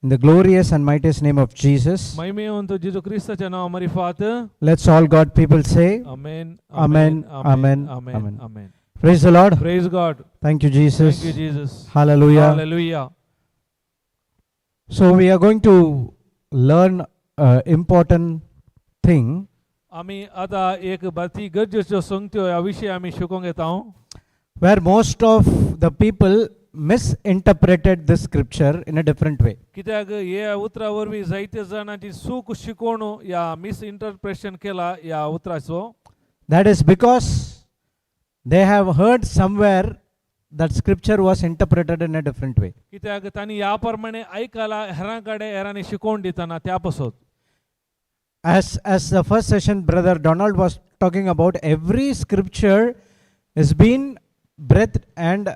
In the glorious and mightiest name of Jesus. महिमेवंत जेजू क्रिस्ताच्या नांवा मारिफात. Let's all God people say, amen. Amen, amen. Amen, amen. Amen. Amen. Praise the Lord. Praise God. Thank you, Jesus. Thank you Jesus. Hallelujah. Hallelujah. So, we are going to learn an important thing. आमी आतां एक बाती गरजेच्यो संगत्यो ह्या विशय आमी शिकोवंक येता हांव. Where most of the people misinterpreted this scripture in a different way. कित्याक हे उतरा वरवीं जायते जाणांची चूक शिकोवन ह्या मिसइंटरप्रेशन केला ह्या उतराचो. That is because they have heard somewhere that scripture was interpreted in a different way. कित्याक तांणी ह्या प्रमाणे आयकला हेरां कडेन हेरांनी शिकोवन दितना त्या पासत. As the first session, Brother Donald was talking about, every scripture is been breathed and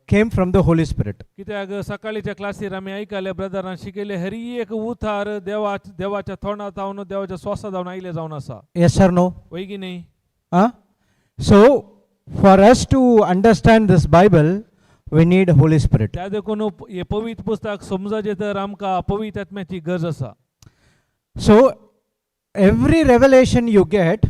came from the Holy Spirit. कित्याक सकाळीच्या क्लासीर आमी आयकले ब्रदरान शिकयले हरी एक उतार देवा देवाच्या तोंडा जावन देवाच्या श्वासा जावन आयले जावन आसा. Yes or no? वय की न्ही? Huh? So, for us to understand this Bible, we need Holy Spirit. त्या देखून हे पवित्र पुस्तक समजाचें तर आमकां पवित्र आत्म्याची गरज आसा. So, every revelation you get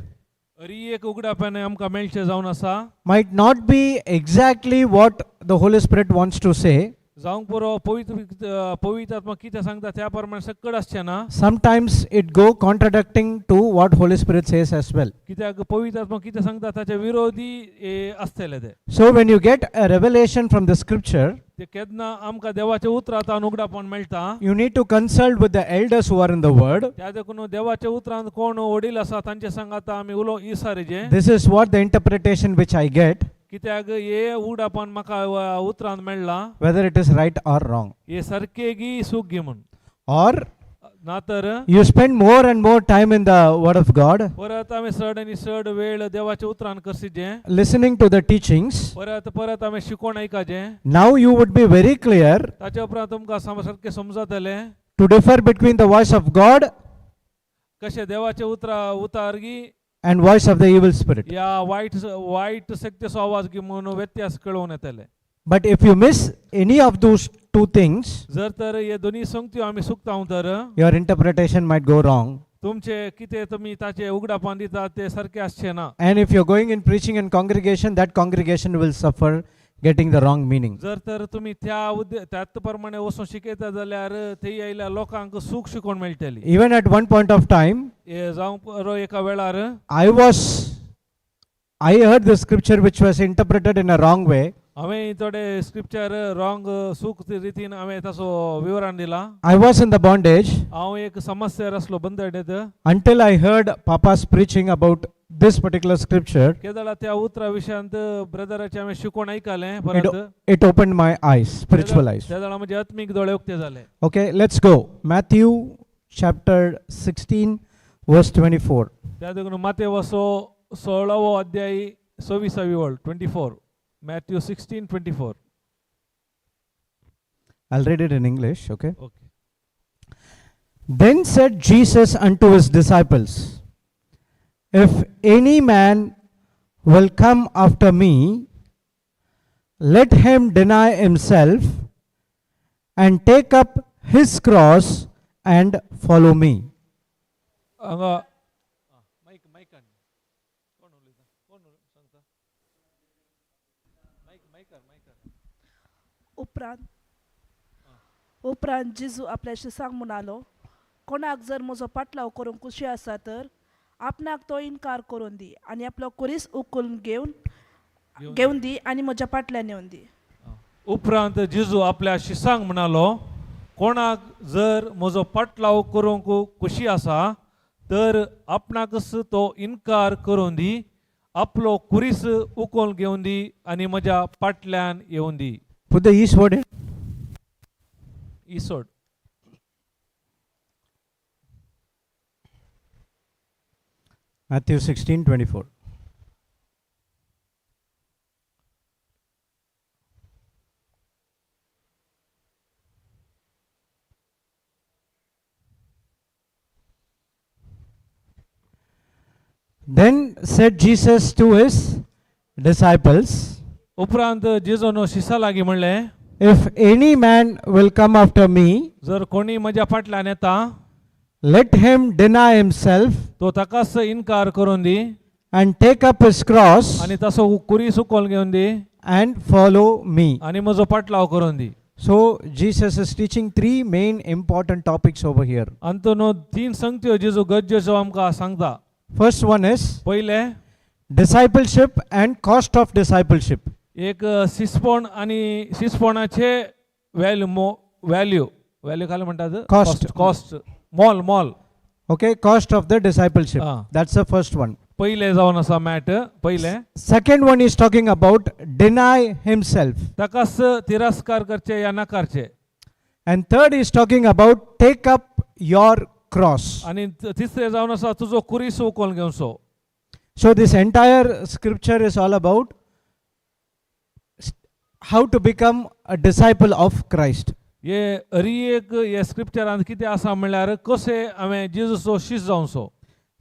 Hari एक उगडापण आमकां मेळचें जावन आसा might not be exactly what the Holy Spirit wants to say. जावंक पुरो पवित्र पवित्र आत्मा कितें सांगता त्या प्रमाणे सकड आसचें ना. Sometimes it go contradicting to what Holy Spirit says as well. कित्याक पवित्र आत्मा कितें सांगता ताचे विरोधी हे आसतले ते. So when you get a revelation from the scripture, ते केन्ना आमकां देवाच्या उतरांत उगडापण मेळटा you need to consult with the elders who are in the word. त्या देखून देवाच्या उतरांत कोण वडील आसा तांचे सांगाता आमी उलो इसारीचे. This is what the interpretation which I get, कित्याक हे उगडापण म्हाका उतरांत मेळ्ळां whether it is right or wrong. हे सारकें गी सूख गी म्हूण. Or ना तर you spend more and more time in the word of God, परत आमी चड आनी चड वेळ देवाच्या उतरान करसीचे listening to the teachings. परत परत आमी शिकोवन आयकाचें. Now you would be very clear ताच्या उपरांत तुमकां सारकें समजतलें to differ between the voice of God कशें देवाचे उतरा उतार गी and voice of the evil spirit. या वायट वायट शक्तीचो आवाज गी म्हणून व्यत्यास कळोवन येतले. But if you miss any of those two things, जर तर हे दोन्ही संगत्यो आमी चुकता तर your interpretation might go wrong. तुमचे कितें तुमी ताचे उगडापण दितात ते सारकें आसचें ना. And if you're going in preaching in congregation, that congregation will suffer getting the wrong meaning. जर तर तुमी त्या उद्दे त्याच प्रमाणे वचून शिकयता जाल्यार थंय आयिल्ल्या लोकांक सूख शिकोवन मेळटली. Even at one point of time, हे जावंक पुरो एका वेळार I heard the scripture which was interpreted in a wrong way. हांवें थोडे स्क्रिप्चर रॉंग सूख रितीन हांवें ताचो विवरण दिलां. I was in the bondage हांव एक समस्येर आसलो बंदडेत until I heard Papa's preaching about this particular scripture. केदळा त्या उतरा विशयांत ब्रदराचें हांवें शिकोवन आयकलें परत It opened my eyes, spiritual eyes. त्या म्हजे आत्मीक दोळे उक्ते जाले. Okay, let's go. Matthew chapter 16, verse 24. त्या देखून मातेव सोळावो अध्याय सव्वीसावी वळ 24, Matthew 16:24. I'll read it in English, okay? Okay. Then said Jesus unto his disciples, If any man will come after me, let him deny himself and take up his cross and follow me. हांगा मायक मायक हाड. कोण उलयता कोण सांगता मायक मायक हाड, मायक हाड. उपरांत उपरांत जेजू आपल्या शिसांक म्हणालो कोणाक जर म्हजो पाटलाव करूंक खुशी आसा तर आपणाक तो इनकार करून दी आनी आपलो कुरीस उखलून घेवन घेवन दी आनी म्हज्या पाटल्यान येवन दी. उपरांत जेजू आपल्या शिसांक म्हणालो कोणाक जर म्हजो पाटलाव करूंक खुशी आसा तर आपणाकच तो इनकार करून दी आपलो कुरीस उखोल घेवन दी आनी म्हज्या पाटल्यान येवन दी. Put the east word in. इसोड. Matthew 16:24. Then said Jesus to his disciples, उपरांत जेजून शिसा लागीं म्हणलें, If any man will come after me, जर कोणी म्हज्या फाटल्यान येता let him deny himself तो ताकाच इनकार करून दी and take up his cross आनी तसो कुरीस उखल घेवन दी and follow me. आनी म्हजो पाटलाव करून दी. So, Jesus is teaching three main important topics over here. Antu न्हू तीन संगत्यो जेजू गरजेचो आमकां सांगता. First one is पयलें discipleship and cost of discipleship. एक शिसपण आनी शिसपणाचे व्हॅल्यू मो व्हॅल्यू व्हॅल्यू काय म्हणटात? Cost. Cost mall mall. Okay, cost of the discipleship. Ah. That's the first one. पयलें जावन आसा मॅट पयलें. Second one is talking about deny himself. ताकाच तिरस्कार करचे या नाकारचे. And third is talking about take up your cross. आनी तिसरें जावन आसा तुजो कुरीस उखल घेवचो. So, this entire scripture is all about how to become a disciple of Christ. हे हरी एक हे स्क्रिप्चरांत कितें आसा म्हणल्यार कशें हांवें जेजूचो शीस जावचो.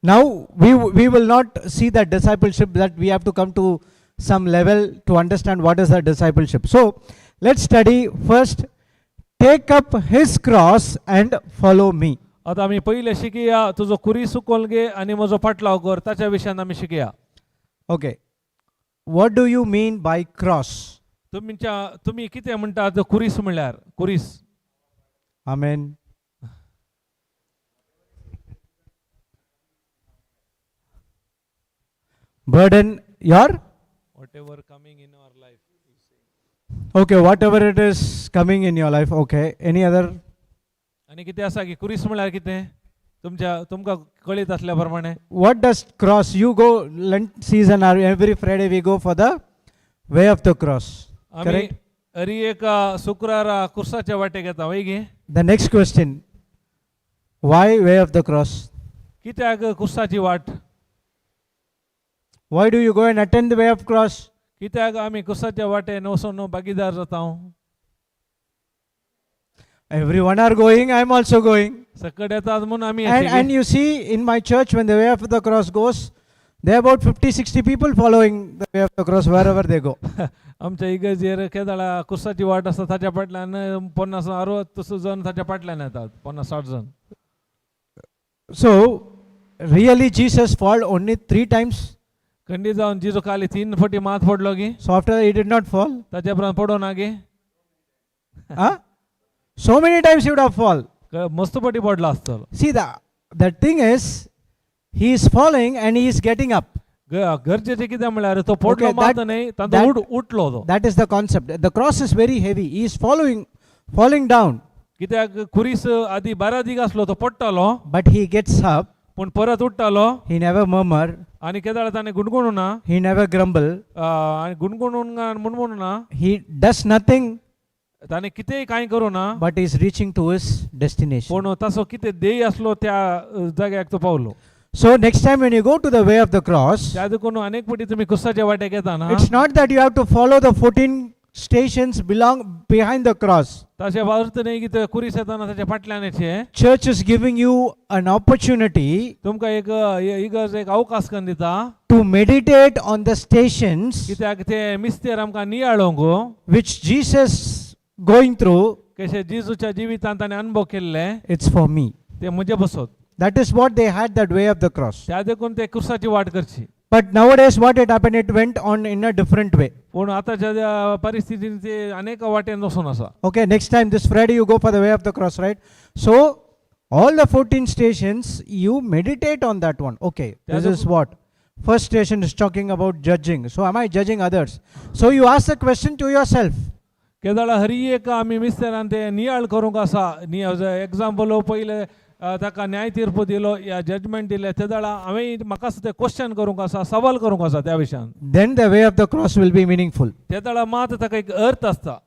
Now, we will not see that discipleship, that we have to come to some level to understand what is the discipleship. So, let's study first, take up his cross and follow me. आतां आमी पयलें शिकया तुजो कुरीस उखल घे आनी म्हजो फाटलाव कर ताच्या विशयान आमी शिकया. Okay. What do you mean by cross? तुमच्या तुमी कितें म्हणटात कुरीस म्हणल्यार कुरीस? Amen. Burden your whatever coming in our life. Okay, whatever it is coming in your life. Okay. Any other? आनी कितें आसा की कुरीस म्हणल्यार कितें तुमच्या तुमकां कळीत आसल्या प्रमाणे? What does cross? You go Lent season or every Friday we go for the way of the cross. आमी Correct? हरी एका शुक्रारा कुर्साच्या वाटेक येता वय गे? The next question. Why way of the cross? कित्याक कुर्साची वाट? Why do you go and attend the way of cross? कित्याक आमी कुर्साच्या वाटेन वचून भागीदार जाता? Everyone are going, I am also going. सकट येतात म्हणून आमी And, येतली. and you see in my church, when the way of the cross goes, there are about 50, 60 people following the way of the cross wherever they go. आमच्या इगर्जेर केदाळा कुर्साची वाट आसता ताच्या फाटल्यान 50 60 जण ताच्या फाटल्यान येतात 50 60 जण. So, really, Jesus fall only three times. खंडीत जावन जिजो खाली तीन फावटी मात पडलो गी. So, after he did not fall. ताच्या उपरांत पडो ना गे? Huh? So many times he would have fall. मस्त फावटी पडलो आसतलो. See, the thing is, he is falling and he is getting up. गरजेचें कितें म्हणल्यार तो पडलो Okay, मात न्हय तांचो उठलो तो. That is the concept. The cross is very heavy. He is falling down, कित्याक खुरीस आदी बारा दीग आसलो तो पडटालो but he gets up. पूण परत उठ्ठालो. He never murmur. आनी केदाळ ताणें गुणगुणू ना. He never grumble. आनी गुणगुणून मुणमुणू ना. He does nothing, ताणें कितेंय कांय करूं ना but he is reaching to his destination. पूण तसो कितें ध्येय आसलो त्या जाग्याक तो पावलो. So next time when you go to the way of the cross, त्या देखून अनेक फावटी तुमी कुसाच्या वाटेक येता ना it's not that you have to follow the 14 stations belong behind the cross. तशें अर्थ न्हय की ते कुरीस येताना ताच्या फाटल्यान येचे. Church is giving you an opportunity तुमकां एक इगर्ज एक अवकाश करून दिता to meditate on the stations कित्याक ते मिस्तेर आमकां नियाळोंक which Jesus going through. कशें जेजूच्या जिवितांत ताणें अनुभव केल्ले. It's for me. ते म्हजे बसत. That is what they had, that way of the cross. त्या देखून ते कुर्साची वाट करची. But nowadays, what it happened, it went on in a different way. पूण आतांच्या त्या परिस्थितीन ते अनेक वाटेन वचून आसा. Okay, next time this Friday you go for the way of the cross, right? So, all the 14 stations, you meditate on that one. Okay, this is what. First station is talking about judging. So, am I judging others? So, you ask the question to yourself. केदाळा Hari एक आमी मिस्तेरान ते नियाळ करूंक आसा example पयले ताका न्याय तीर्प दिलो या जजमेंट दिलें ते वेळा हांवें म्हाका सुद्दां क्वेश्चन करूंक आसा सवाल करूंक आसा त्या विशयान. Then the way of the cross will be meaningful. ते वेळा मात ताका एक अर्थ आसता.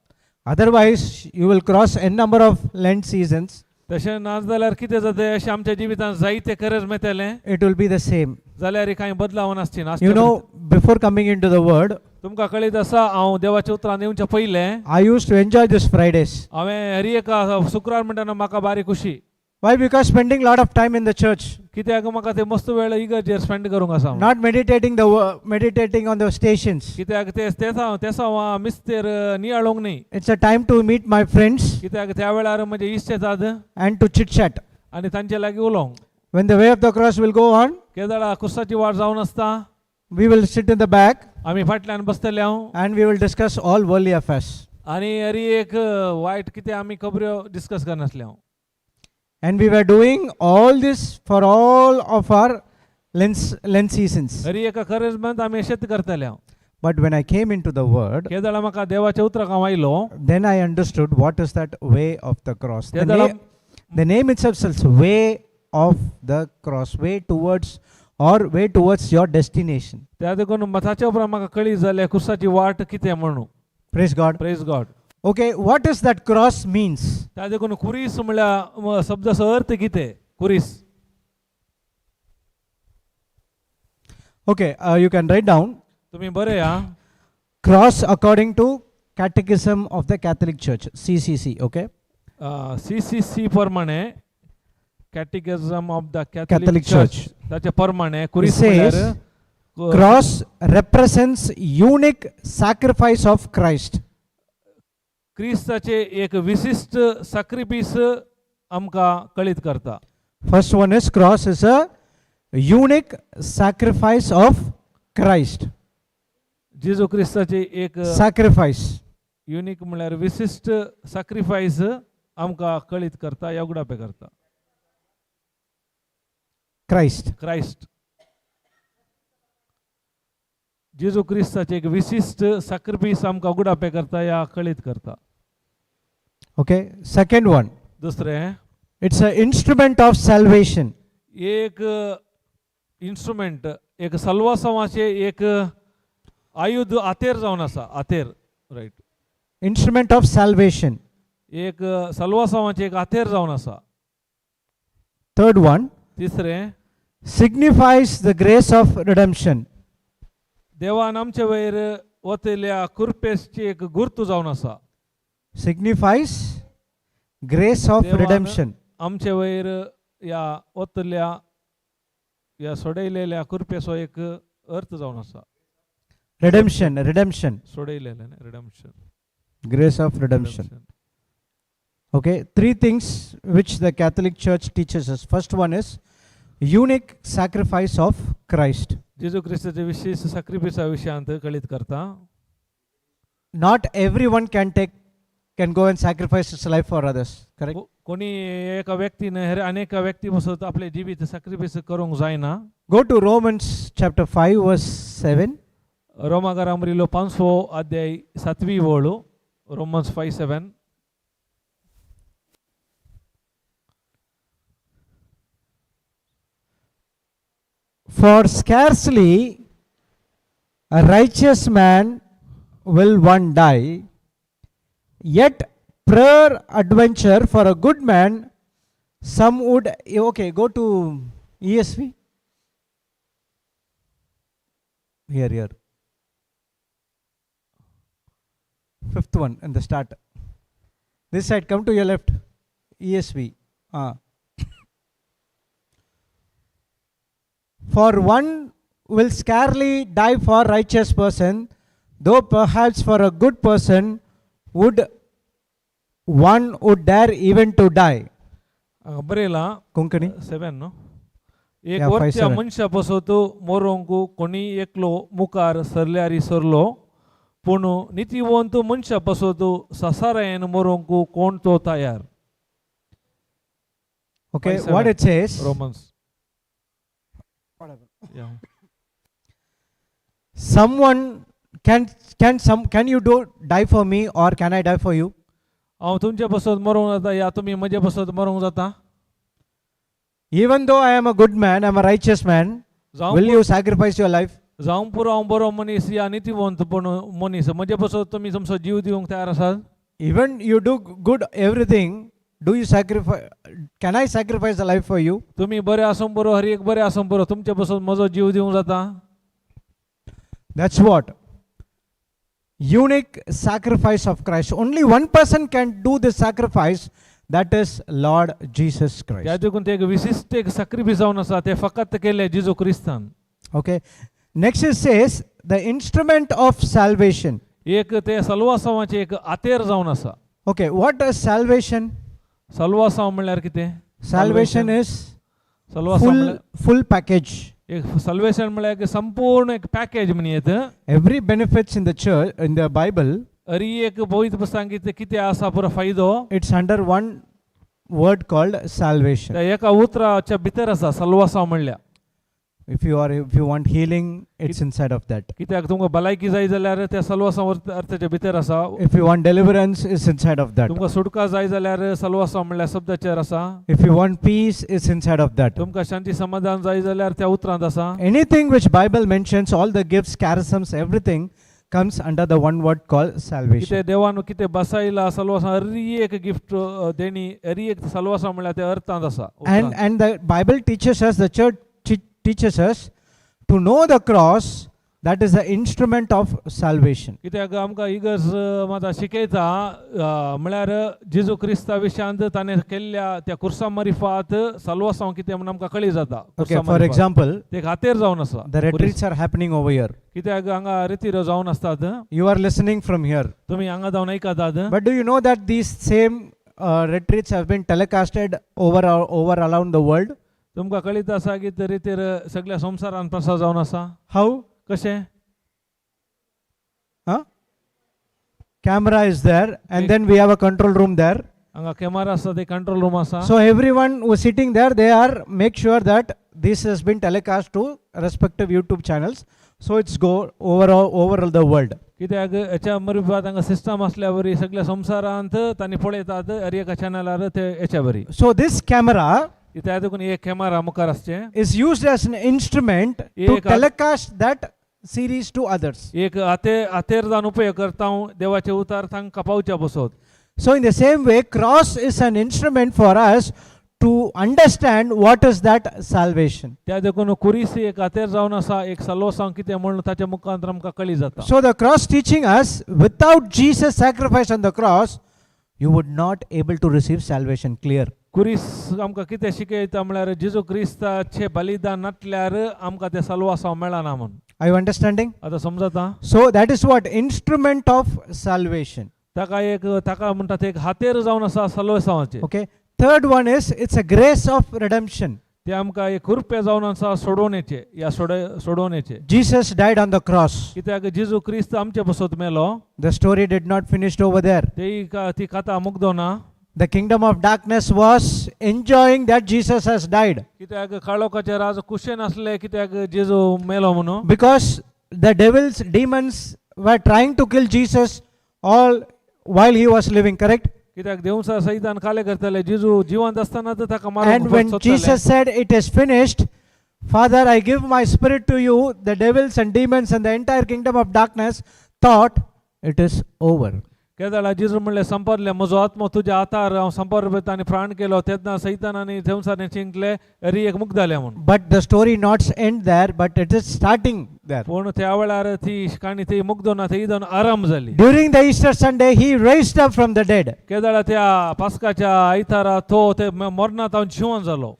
Otherwise, you will cross n number of Lent seasons. तशें ना जाल्यार कितें जाता अशें आमच्या जिवितांत जायते करज मेळटलें. It will be the same. जाल्यार कांय बदलाव नासची. You know, before coming into the word, तुमकां कळीत आसा हांव देवाच्या उतरान येवच्या पयलें I used to enjoy this Fridays. हांवें हरी एका शुक्रार म्हणटाना म्हाका बारी खुशी. Why? Because spending lot of time in the church, कित्याक म्हाका ते मस्त वेळ इगर्जेर स्पेंड करूंक आसा म्हणून. not meditating on the stations. कित्याक ते तेसांव तेसांव मिस्तेर नियाळूंक न्ही. It's a time to meet my friends कित्याक त्या वेळार म्हजे इश्ट येतात and to chit chat. आनी तांचे लागीं उलोवंक. When the way of the cross will go on, केदळा कुसाची वाट जावन आसता we will sit in the back आमी फाटल्यान बसतले हांव and we will discuss all worldly affairs. आनी अरी एक वायट कितें आमी खबऱ्यो डिस्कस करनासले हांव. And we were doing all this for all of our Lent seasons. अरी एका खरेजमंत आमी अशेंच करतले हांव. But when I came into the word, केदळा म्हाका देवाच्या उतराक हांव आयलो then I understood what is that way of the cross. The, तेदळा the name itself says way of the cross, way towards or way towards your destination. त्या देखून मताच्या उपरांत म्हाका कळी जालें कुसाची वाट कितें म्हणून. Praise God. Praise God. Okay, what is that cross means? त्या देखून कुरीस म्हणल्यार शब्दाचो अर्थ कितें कुरीस. Okay, you can write down तुमी बरें हा. Cross according to Catechism of the Catholic Church, CCC. Okay, C C C प्रमाणे catechism of the Catholic Catholic church Church. ताचे प्रमाणे कुरीस It says, म्हणल्यार cross represents unique sacrifice of Christ. क्रिस्ताचे एक विशिश्ट sacrifice आमकां कळीत करता. First one is cross is a unique sacrifice of Christ. जेजू क्रिस्ताचे एक Sacrifice. Unique म्हणल्यार विशिश्ट sacrifice आमकां कळीत करता या उगडापे करता. Christ. Christ जेजू क्रिस्ताचे एक विशिश्ट sacrifice आमकां उगडापे करता या कळीत करता. Okay. Second one, दुसरें it's an instrument of salvation. एक इन्स्ट्रुमेंट एक सल्वासांवाचें एक आयुध आतेर जावन आसा आतेर रायट. Instrument of salvation. एक सल्वासांवाचें एक आतेर जावन आसा. Third one, तिसरें signifies the grace of redemption. देवान आमचे वयर वतल्या कुरपेसची एक गुर्तू जावन आसा. Signifies grace of देवान redemption. आमचे वयर ह्या वतल्या ह्या सोडयलेल्या कुरपेचो एक अर्थ जावन आसा. Redemption, redemption, सोडयलेलें redemption. Grace of redemption. Okay, three things which the Catholic Church teaches us. First one is unique sacrifice of Christ. जेजू क्रिस्ताचे विशेष sacrifice विशयांत कळीत करता. Not everyone can go and sacrifice his life for others, correct? कोणी एका व्यक्तीन हेर अनेक व्यक्ती बसत आपले जिवीत sacrifice करूंक जायना. Go to Romans chapter 5 verse 7. रोमागारामरिलो पांचवो अध्याय सातवी वळू Romans 5:7. For scarcely a righteous man will one die, yet prayer adventure for a good man, some would. Okay, go to ESV. Here, here. Fifth one in the start. This side, come to your left. ESV. Ah. For one will scarcely die for righteous person, though perhaps for a good person would one would dare even to die. हांगा बरयलां Konkani. Seven न्हू एक Yeah, five, वरच्या seven. मनशा पासत मोरोंक कोणी एकलो मुखार सरल्यारी सरलो पूण नितीवंत मनशा पासत ससारायन मोरोंक कोण तो तयार. Okay, 5, what 7. It says? Romans. Someone can you do die for me or can I die for you? हांव तुमचे पासत मरोंक जाता या तुमी म्हजे पासत मरोंक जाता. Even though I am a good man, I am a righteous man, जावं will you sacrifice your life? जावं पुरो हांव बरो मनीस या नितीवंत पण मनीस म्हजे पासत तुमी तुमचो जीव दिवंक तयार आसात. Even you do good everything, do you sacrifice? Can I sacrifice the life for you? तुमी बरे आसूंक बरो हर एक बरे आसूंक बरो तुमचे पासत म्हजो जीव दिवंक जाता. That's what unique sacrifice of Christ. Only one person can do this sacrifice. That is Lord Jesus त्या Christ. देखून ते एक विशिश्ट एक साक्रिफीस जावन आसा, ते फकत केले जेजू क्रिस्तान. Okay. Next it says the instrument of salvation. एक ते सलवासांवाचे एक आतेर जावन आसा. Okay, what is salvation? सलवासांव म्हणल्यार कितें? Salvation is सलवासांव full म्हणल्यार full package. एक सल्वेशन म्हणल्यार एक संपूर्ण एक पॅकेज म्हण येत. Every benefits in the church, in the Bible, अरी एक पवित्र पुस्तकांत कितें आसा पुरो फायदो, it's under one word called salvation. त्या एका उतराच्या भितर आसा सलवासांव म्हणल्यार. If you want healing, it's inside of that. कित्याक तुमकां भलायकी जाय जाल्यार त्या सलवासांव अर्थाच्या भितर आसा. If you want deliverance, it's inside of that. तुमकां सुटका जाय जाल्यार सलवासांव म्हणल्यार शब्दाचेर आसा. If you want peace, it's inside of that. तुमकां शांती समाधान जाय जाल्यार त्या उतरांत आसा. Anything which Bible mentions, all the gifts, charisms, everything comes under the one word called salvation. कितें देवान कितें बसायला सलवासां, हरी एक गिफ्ट देणी, हरी एक सलवासां म्हणल्यार त्या अर्थांत आसा And उतरांत. and the Bible teaches us, the church teaches us to know the cross, that is the instrument of salvation. कित्याक आमकां इगर्ज मात शिकयता, म्हळ्यार जेजू क्रिस्ता विशयांत ताणें केल्ल्या त्या कुर्सा मरिफात सलवासांव कितें म्हूण आमकां कळी जाता. Okay, for example, ते खातीर जावन आसा. the retreats are happening over here. कित्याक हांगा रितीरो जावन आसतात. You are listening from here. तुमी हांगा जावन आयकतात. But do you know that these same retreats have been telecasted over around the world? तुमकां कळीत आसा की ते रितीर सगळ्या संवसारान प्रसार जावन आसा. How? कशें? Huh? Camera is there, and then we have a control room there. हांगा कॅमेरा आसा, ते कंट्रोल रूम आसा. So everyone who is sitting there, they are make sure that this has been telecast to respective YouTube channels. So it's go over all the world. कित्याक हेच्या मरिफात हांगा system आसल्या वरी सगळ्या संवसारांत तांणी पळयतात, हर एका चॅनलार ते हेच्या वरी. So this camera त्या देखून एक कॅमेरा मुखार आसचें is used as an instrument to telecast that series to others. एक हाते हातेर जावन उपयोग करता हांव देवाचे उतार तांकां पावच्या बसत. So in the same way, cross is an instrument for us to understand what is that salvation. त्या देखून कुरीस एक हातेर जावन आसा, एक सलोसांव कितें म्हूण ताच्या मुखांत आमकां कळी जाता. So the cross teaching us, without Jesus' sacrifice on the cross, you would not able to receive salvation. Clear. कुरीस आमकां कितें शिकयता म्हळ्यार जेजू क्रिस्ताचें बलिदान नासल्यार आमकां तें सलवासांव मेळना म्हूण. Are you understanding? आतां समजता? So that is what instrument of salvation. ताका एक ताका म्हणटा ते एक हातेर जावन आसा सलवासांवाचें. Okay. Third one is, it's a grace of redemption. ते आमकां एक कृपे जावन आसा सोडोवण्याचे या सोडोवण्याचे. Jesus died on the cross. कित्याक जेजू क्रिस्त आमचे बसत मेलो. The story did not finish over there. तेही ती कथा मुग्दोना. The kingdom of darkness was enjoying that Jesus has died. कित्याक काळोखाचे राज कुशेन आसले कित्याक जेजू मेलो म्हणून. Because the devils, demons were trying to kill Jesus all while he was living, correct? कित्याक देवसा सैतान काले करताले, जेजू जिवंत आसतना तर ताका And मारूंक when सोदताले. Jesus said, "It is finished, Father, I give my spirit to you," the devils and demons and the entire kingdom of darkness thought it is over. केदळा जेजू म्हणलें संपरलें, म्हजो आत्मो तुज्या हातार हांव संपर्क आनी प्राण केलो, तेन्ना सैतान आनी देवसाने चिंतले री एक मुक्त जालें म्हूण. But the story not end there, but it is starting there. पूण त्या वेळार ती काणी ती मुग्दोना, ती दोन आराम जाली. During the Easter Sunday, he raised up from the dead. केदळा त्या पास्काच्या आयतारा तो ते मरणांत हांव जिवन जालो.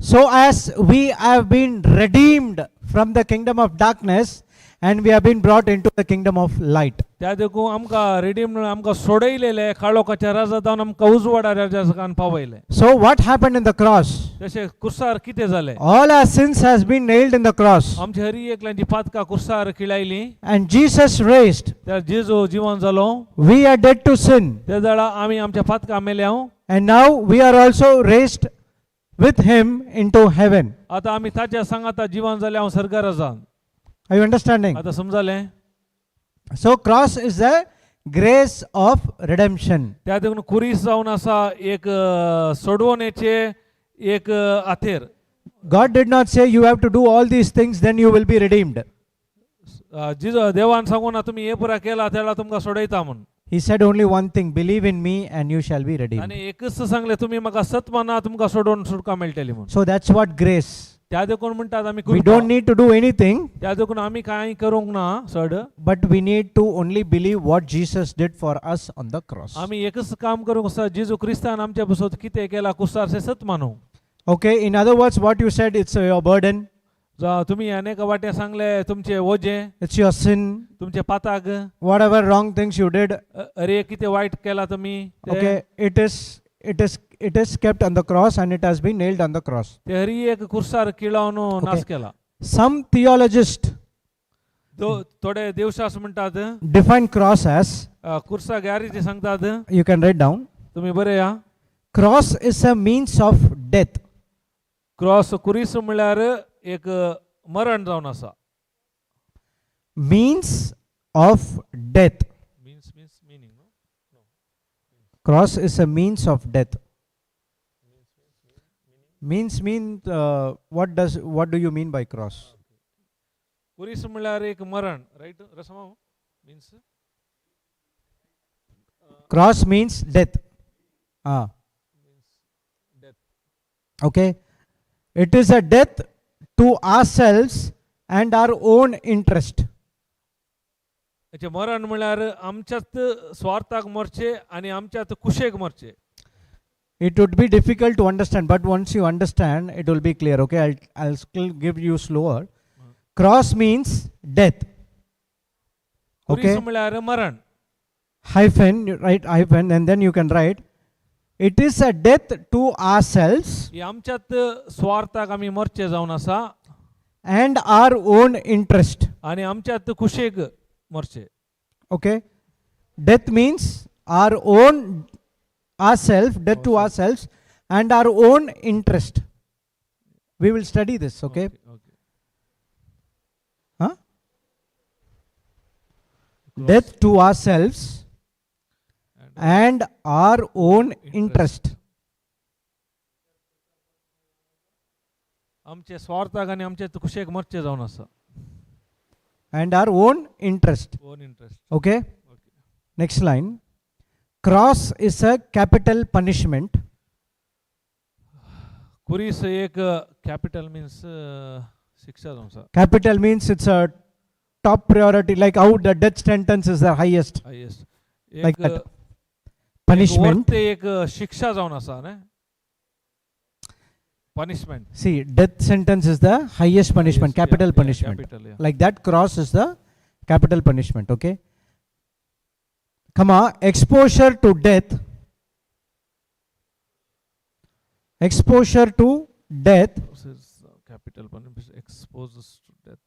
So as we have been redeemed from the kingdom of darkness and we have been brought into the kingdom of light. त्या देखून आमकां redeem, आमकां सोडयलेले काळोखाच्या राजा जावन आमकां उजवाडा राजा पावयले. So what happened in the cross? तशें कुर्सार कितें जालें? All our sins has been nailed in the cross, आमची हरी एकल्यांची पातकां कुर्सार किळायली. and Jesus raised. त्या जेजू जिवन जालो. We are dead to sin, त्या वेळा आमी आमच्या पातकां मेल्या. and now we are also raised with him into heaven. आतां आमी ताच्या सांगाता जिवन जाले हांव सर्गार जावन. Are you understanding? आतां समजलें? So cross is the grace of redemption. त्या देखून कुरीस जावन आसा एक सोडवण्याचे एक आथेर. God did not say you have to do all these things, then you will be redeemed. जिजो देवान सांगू ना तुमी हे पुरा केला त्याला तुमकां सोडयता म्हूण. He said only one thing, believe in me and you shall be redeemed. ताणें एकच सांगलें तुमी म्हाका सत माना तुमकां सोडोवन सुटका मेळटली म्हूण. So that's what grace. त्या देखून म्हणटात आमी We कृपा. don't need to do anything, त्या देखून आमी कांय करूंक ना चड. But we need to only believe what Jesus did for us on the cross. आमी एकच काम करूंक आसा, जेजू क्रिस्तान आमच्या बसत कितें केला कुसार से सत मानू. Okay, in other words, what you said, it's your burden, तुमी अनेक वाटे सांगले तुमचे ओजे, it's your sin, तुमचे पाताक, whatever wrong things you did. अरे कितें वायट केला तुमी ते- Okay, it is kept on the cross and it has been nailed on the cross. ते हरी एक कुर्सार किळावन नाश केला. Some theologists थोडे देवशास म्हणटात define cross as, कुर्सा गॅरेज सांगतात. You can write down, तुम्ही बरे या. Cross is a means of death. Cross कुरीस म्हणल्यार एक मरण जावन आसा. Means of death. Means meaning. Cross is a means of death. Means mean what do you mean by cross? कुरीस म्हणल्यार एक मरण, right रसमा? Means Cross means death. Ah, death. Okay. It is a death to ourselves and our own interest. म्हणजे मरण म्हणल्यार आमच्याच स्वार्थाक मरचे आणि आमच्याच cosec मरचे. It would be difficult to understand, but once you understand, it will be clear. Okay, I'll still give you slower. Cross means death. कुरीस Okay, म्हणल्यार मरण. Hyphen, you write hyphen, and then you can write, it is a death to ourselves ही आमच्यात स्वार्थाक आमी मरचे जावन आसा and our own interest. आणि आमच्यात cosec मरचे. Okay, death means our own, ourself, death to ourselves and our own interest. We will study this, okay? Okay. Huh? Death to ourselves and our own interest. आमचे स्वार्थाक आनी आमचे cosec मरचे जावन आसा. And our own interest. Own interest. Okay? Okay. Next line. Cross is a capital punishment. कुरीस एक capital means शिक्षा जावन आसा. Capital means it's a top priority, like how the death sentence is the highest highest. Like एक that. Punishment. ते एक शिक्षा जावन आसा न्ही, punishment. See, death sentence is the highest punishment, capital punishment. Capital. Like that, cross is the capital punishment. Okay. Comma, exposure to death. Exposure to death capital punishment, exposes to death.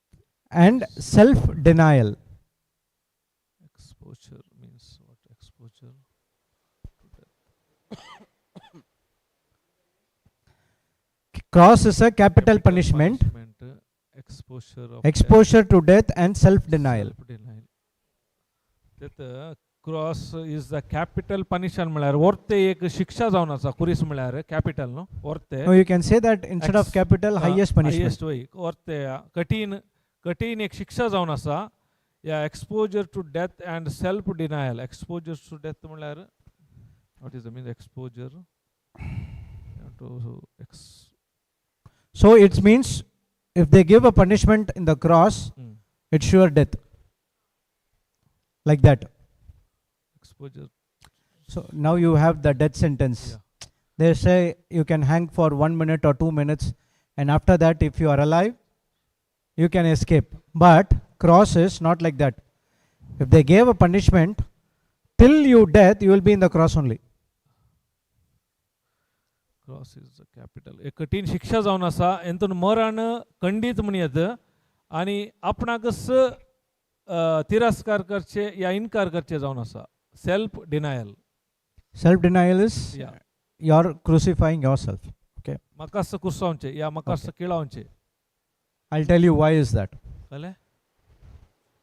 And self denial. Exposure means what? Exposure to death. Cross is a capital punishment. Punishment, exposure of Exposure to death and self denial. Denial. Cross is the capital punishment म्हळ्यार वर्ते एक शिक्षा जावन आसा. कुरीस म्हळ्यार capital न्हू, वर्ते. No, you can say that instead of capital, highest punishment. Highest वय वर्ते कठीण कठीण एक शिक्षा जावन आसा. या exposure to death and self denial. Exposure to death म्हळ्यार what is the mean exposure to ex So it means if they give a punishment in the cross, it's sure death. Like that. Exposure. So now you have the death sentence. They say you can hang for 1 minute or 2 minutes, and after that, if you are alive, you can escape. But cross is not like that. If they gave a punishment, till you death, you will be in the cross only. Cross is the capital एक कठीण शिक्षा जावन आसा. हेतून मरण खंडीत म्हण येत आनी आपणाकच तिरस्कार करचे या इनकार करचे जावन आसा, self denial. Self denial is या you're crucifying yourself. म्हाकाच कुर्सावचें या म्हाकाच किळावचें. I'll tell you why is that. कळ्ळें?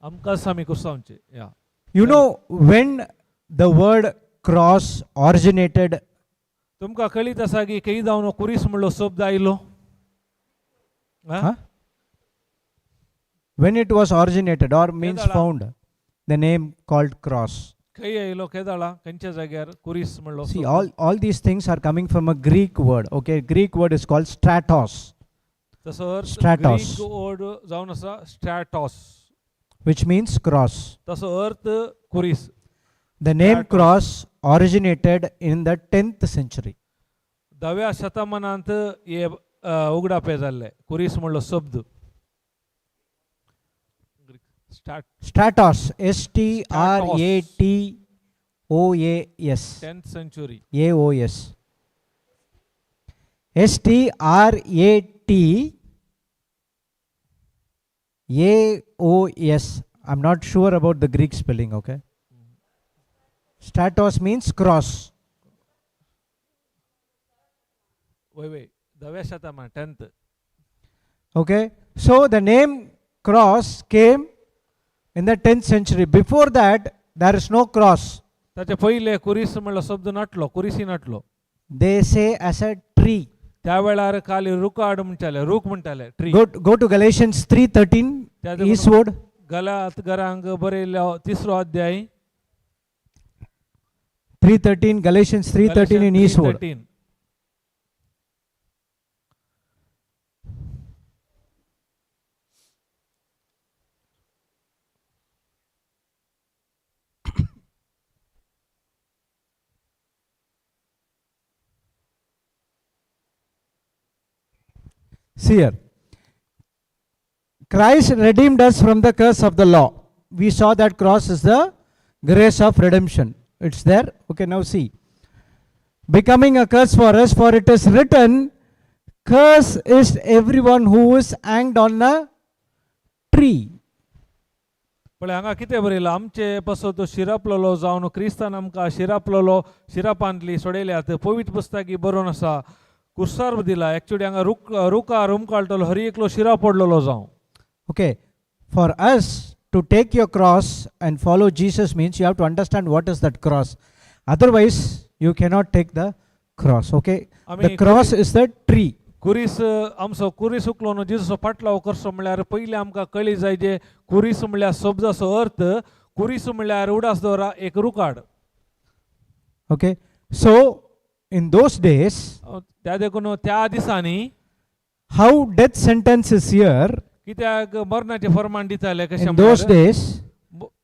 आमकांच आमी कुर्सावचें या. You know when the word cross originated? तुमकां कळीत आसा की केई जावन कुरीस म्हणलो शब्द आयलो? आं? Huh? When it was originated or means Kedala. Found the name called cross. खंय येयलो केदाळा खंयच्या जाग्यार कुरीस म्हणलो See, शब्द? all these things are coming from a Greek word. Okay, Greek word is called stratos, तसो अर्थ Stratos. Greek word जावन आसा स्ट्रॅटॉस which means cross. तसो अर्थ कुरीस. The name Stratos. Cross originated in the 10th century. धाव्या शतमानांत हे उगडापे जाल्ले कुरीस म्हणलो शब्द start Stratos, S T R A T O A S. 10th century. A O S. S T R A T A O S. I'm not sure about the Greek spelling, okay? Stratos means cross. वय वय धाव्या शतमान 10th. Okay? So the name cross came in the 10th century. Before that, there is no cross. ताचे पयले कुरीस म्हणलो शब्द नाटलो कुरीसी नाटलो. They say as a tree. त्या वेळार खाली रुकाड म्हणटाले रूख म्हणटाले tree. Go to Galatians 3:13, त्या देखून eastward. गलात घरांक बरयल्लो तिसरो अध्याय. 3:13, Galatians 3:13 in eastward. 3:13. See here. Christ redeemed us from the curse of the law. We saw that cross is the grace of redemption. It's there. Okay, now see. Becoming a curse for us, for it is written, curse is everyone who is hanged on a tree. पळय हांगा कितें बरयलां आमचे पासत शिरापलेलो जावन क्रिस्तान आमकां शिरापलेलो शिरापांतली सोडयल्यात पवित्र पुस्तकी बरोवन आसा कुर्सार दिला एक्चुअली हांगा रुख रुखार उमकाळटलो हर एकलो शिरा पडलेलो जावं. Okay, for us to take your cross and follow Jesus means you have to understand what is that cross. Otherwise, you cannot take the cross. Okay, the आमी cross is the tree. कुरीस आमचो कुरीस उखलो न्हू जेजूचो फाटलाव करचो म्हणल्यार पयलीं आमकां कळी जाय जे कुरीस म्हणल्यार शब्दाचो अर्थ कुरीस म्हणल्यार उडास दवरा एक रुखाड. Okay, so in those days, त्या देखून त्या दिसांनी how death sentence is here, कित्याक मरणाचें फर्मान दिताले कशें in those म्हणल्यार days,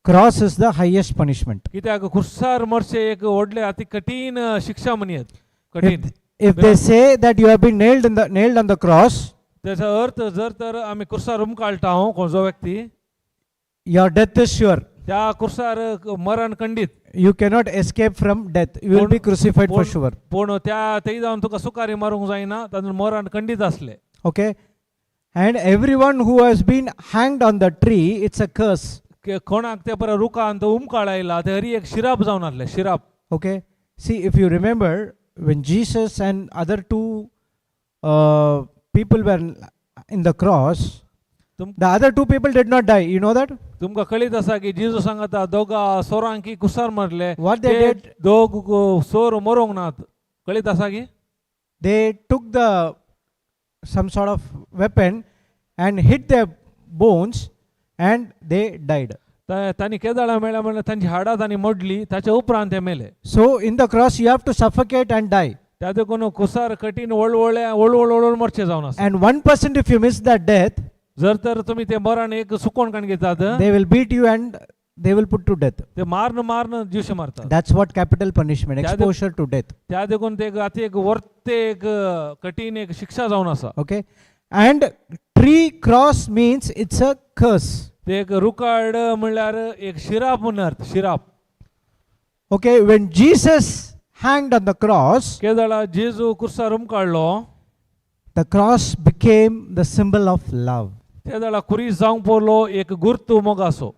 cross is the highest punishment. कित्याक खुर्सार मरचें एक व्हडलें अति कठीण शिक्षा म्हणयत कठीण. If they say that you have been nailed on the cross, त्याचा अर्थ जर तर आमी कुर्सार उमकाळटा हांव कोणजो व्यक्ती your death is sure. त्या कुर्सार मरण खंडीत. You cannot escape from death. You will be crucified for sure. पूण त्या थंय जावन तुका सुकारी मारूंक जायना तातूंत मरण खंडीत आसलें. Okay, and everyone who has been hanged on the tree, it's a curse. कोणाक ते परत रुखान तो उमकाळ आयला ते हरी एक शिराप जावन आसलें शिराप. Okay, see if you remember when Jesus and other two people were in the cross, the other two people did not die. You know that? तुमकां कळीत आसा की जेजू सांगता दोगा सोरांकी कुसार मारले What they ते did, दोग सोर मरोंक नात कळीत आसा की they took the some sort of weapon and hit their bones and they died. तांणी केदाळा मेळ्ळ्या म्हणल्यार तांची हाडां तांणी मोडली ताच्या उपरांत ते मेले. So in the cross you have to suffocate and die. त्या देखून कुसार कठीण वळवळे वळवळ वळवळ मरचें जावन आसा. And 1% if you miss that death, जर तर तुमी ते मरण एक सुकोण काण घेतात they will beat you and they will put to death. ते माਰਨ माਰਨ जीवशे मारतात. That's what capital punishment, exposure to death. त्या देखून ते आतां एक वर्ते एक कठीण एक शिक्षा जावन आसा. Okay, and tree cross means it's a curse. ते एक रुकाड म्हणल्यार एक शिराप म्हूण अर्थ शिराप. Okay, when Jesus hanged on the cross, केदळा जेजू कुर्सार उमकाडलो the cross became the symbol of love. ते वेळा कुरीस जावंक पडलो एक Gurtu मोगासो.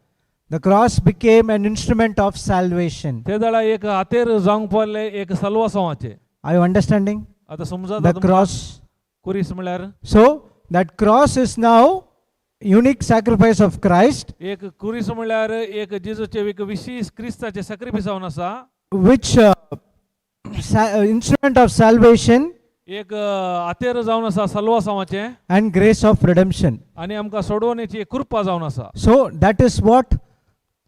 The cross became an instrument of salvation. ते वेळा एक हातेर जावंक पडले एक सलवासांवाचे. Are you understanding? आतां समजा The cross. कुरीस म्हणल्यार So that cross is now unique sacrifice of Christ, एक कुरीस म्हणल्यार एक जेजूचे एक विशेष क्रिस्ताचे sacrifice जावन आसा which instrument of salvation एक हातेर जावन आसा सलवासांवाचे and grace of redemption. आनी आमकां सोडवण्याची एक कृपा जावन आसा. So that is what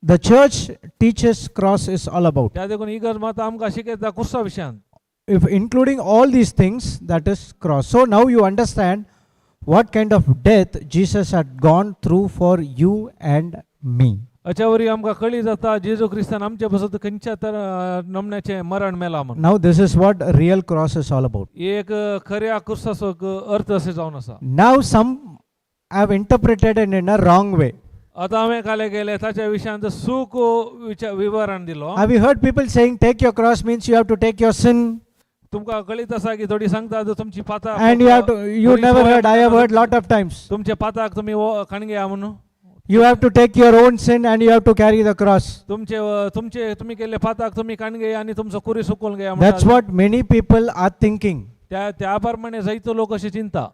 the church teaches cross is all about. त्या देखून इगर्ज मात आमकां शिकयता कुर्सा विशयान. If including all these things, that is cross. So now you understand what kind of death Jesus had gone through for you and me. अशा वरी आमकां कळी जाता जेजू क्रिस्तान आमचे पासत खंयच्या तर नमण्याचें मरण मेला म्हणून. Now this is what real cross is all about. एक खऱ्या कुर्साचो एक अर्थ अशें जावन आसा. Now some have interpreted it in a wrong way. आतां हांवें काले गेले ताच्या विशयांत सूख विचार विवरण दिलो. Have you heard people saying take your cross means you have to take your sin? तुमकां कळीत आसा की थोडी सांगता तुमची पाता And you have to, you never heard, I have heard lot of times. तुमच्या पाताक तुमी खणग्या म्हणून. You have to take your own sin and you have to carry the cross. तुमचे तुमचे तुमी केल्ले पाताक तुमी काणगे आनी तुमचो कुरी सुकोवन घेया That's म्हणटा. what many people are thinking. त्या त्या प्रमाणे जायतो लोक अशें चिंता.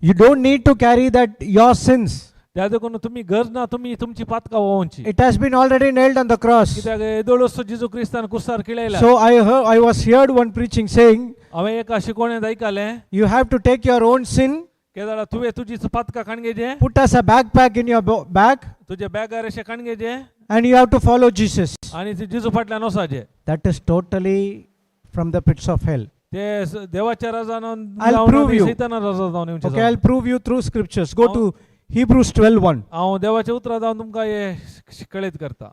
You don't need to carry that your sins. त्या देखून तुमी गरज ना तुमी तुमची पातकां व्होवची. It has been already nailed on the cross. कित्याक येदोळोसो जेजू क्रिस्तान कुर्सार किळयला. So I heard, I was heard one preaching saying, हांवें एका शिकोवणेंत आयकलें, you have to take your own sin, केदाळा तुवें तुजीच पातकां काणगेचे, put as a backpack in your bag, तुजे बॅगार अशें काणगेचे and you have to follow Jesus. आनी ते जेजू फाटल्यान वचपाचें. That is totally from the pits of hell. ते देवाच्या राजान I'll prove you. सैताना राजा जावन येवचें. Okay, I'll prove you through scriptures. Go to Hebrews 12:1. हांव देवाच्या उतरां जावन तुमकां हे कळीत करता.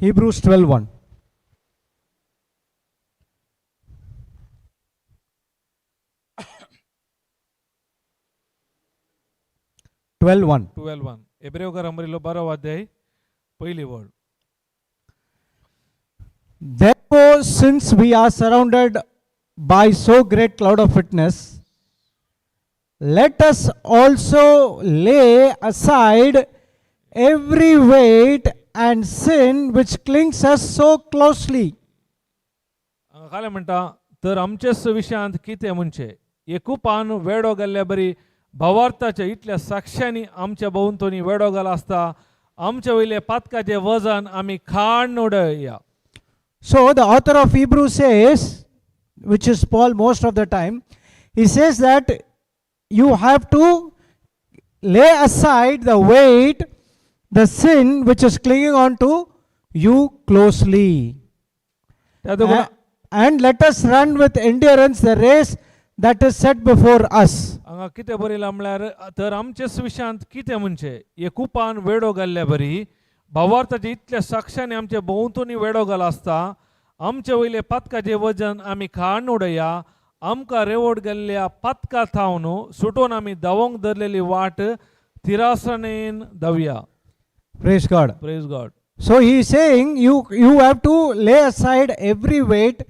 Hebrews 12:1. 12:1. 12:1 एब्रेवकर अमरिलो 12 अध्याय पहिली वळ. Therefore, since we are surrounded by so great cloud of witness, let us also lay aside every weight and sin which clings us so closely. हांगा खालें म्हणटा तर आमचेच विशयांत कितें म्हणचें एकुपान वेडो गेल्ल्या बरी भावार्थाच्या इतल्या साक्षांनी आमच्या भोंवतणी वेडो गेलो आसता आमच्या वयले पातकाचें वजन आमी खाण उडया. So, the author of Hebrews says, which is Paul most of the time, he says that you have to lay aside the weight, the sin which is clinging on to you closely. त्या देखून And let us run with endurance the race that is set before us. हांगा कितें बरयलां म्हळ्यार तर आमचेच विशयांत कितें म्हणचें एकुपान वेडो गेल्ल्या बरी भावार्थाच्या इतल्या साक्षांनी आमचे भोंवतणी वेडो गेलो आसता आमचे वयले पातकाचें वजन आमी खाण उडया आमकां रेवड गेल्ल्या पातका थावन सुटोवन आमी धांवोंक धरलेली वाट थिरासणेन धांवया. Praise God. Praise God. So he is saying you have to lay aside every weight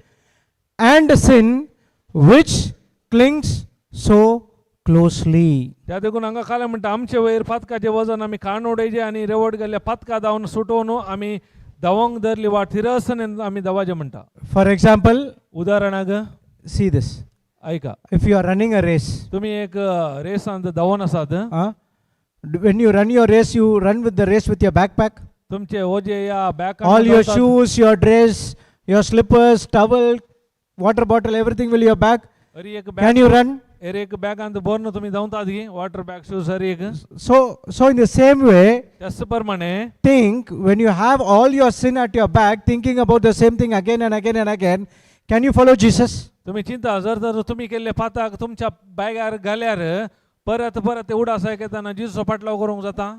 and sin which clings so closely. त्या देखून हांगा कालें म्हणटा आमचे वयर पातकाचें वजन आमी खाण उडयचें आनी रेवड गेल्ल्या पातका धांवन सुटोवन आमी धांवोंक धरली वाट थिरसणेन आमी धांवाचें म्हणटा. For example, उदाहरणाक see this. आयका. If you are running a race, तुम्ही एक रेसांत धांवून आसात. When you run your race, you run with the race with your backpack. तुमचे ओजे या bag All your shoes, your dress, your slippers, towel, water bottle, everything will your bag. Hari एक Can bag you run? हर एक बॅगांत भरून तुम्ही धांवतात की water bag shoes हर एक. So in the same way, त्याच प्रमाणे think when you have all your sin at your back, thinking about the same thing again and again and again, can you follow Jesus? तुम्ही चिंता जर जर तुम्ही केल्ले पाताक तुमच्या बॅगार घाल्यार परत परत ते उडास येताना जिजूचो पाटलाव करूंक जाता.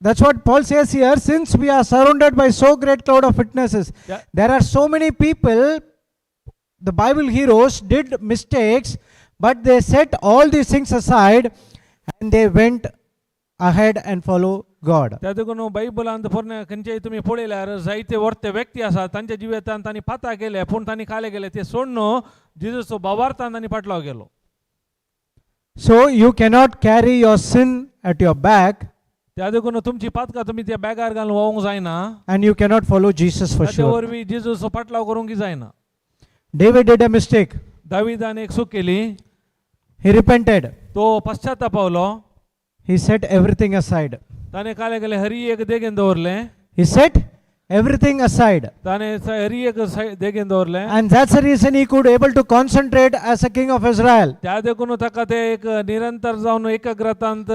That's what Paul says here. Since we are surrounded by so great cloud of witnesses, there are so many people, the Bible heroes did mistakes, but they set all these things aside and they went ahead and follow God. त्या देखून बायबलांत पोरण्या खंयच्याय तुमी पळयल्यार जायते वर्ते व्यक्ती आसात तांच्या जिवितांत तांणी पाता केले पूण तांणी काले गेले ते सोडून जिजूचो भावार्थान तांणी पाटलाव केलो. So you cannot carry your sin at your back त्या देखून तुमची पातकां तुमी त्या बॅगार घालून व्होवंक जायना and you cannot follow Jesus for ताचे sure. वरवीं जेजूचो पाटलाव करूंक जायना. David did a mistake. दावीदान एक चूक केली. He repented. तो पश्चातापावलो. He set everything aside. ताणें काले गेले हरी एक देगेन दवरलें. He set everything aside. ताणें हरी एक देगेन दवरलें. And that's the reason he could able to concentrate as a king of Israel. त्या देखून ताका ते एक निरंतर जावन एकाग्रतांत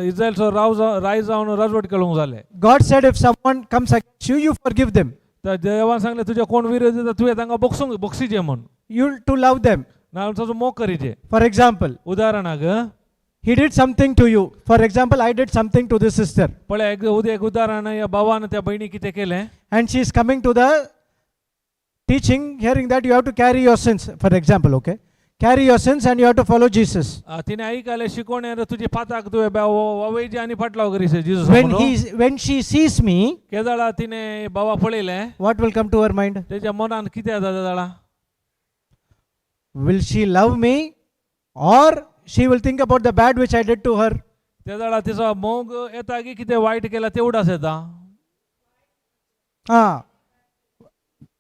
इस्रायलचो राव राय जावन राजवट खेळूंक जालें. God said, if someone comes against you, you forgive them. तर देवान सांगलें तुजे कोण विरोध येता तुवें तांकां बक्षूंक बक्षीचे म्हूण. You to love them. ना ताचो मोग करीचे. For example, उदाहरणाक he did something to you. For example, I did something to this sister. पळय एक उद्या एक उदाहरण ह्या भावान त्या बहिणी कितें केलें. And she is coming to the teaching, hearing that you have to carry your sins. For example, okay? Carry your sins and you have to follow Jesus. तिने ऐकले शिकवणे रे तुझी पाताक तुवें वावयची आनी फाटलाव करीसे Jesus. When she sees me, केदाळा तिने बाबा पळयलें what will come to her mind? तेच्या मनान कितें येता तेदाळा? Will she love me or she will think about the bad which I did to her? तेदाळा तिचो मोग येता की कितें वायट केला तेवढाच येता. Ah,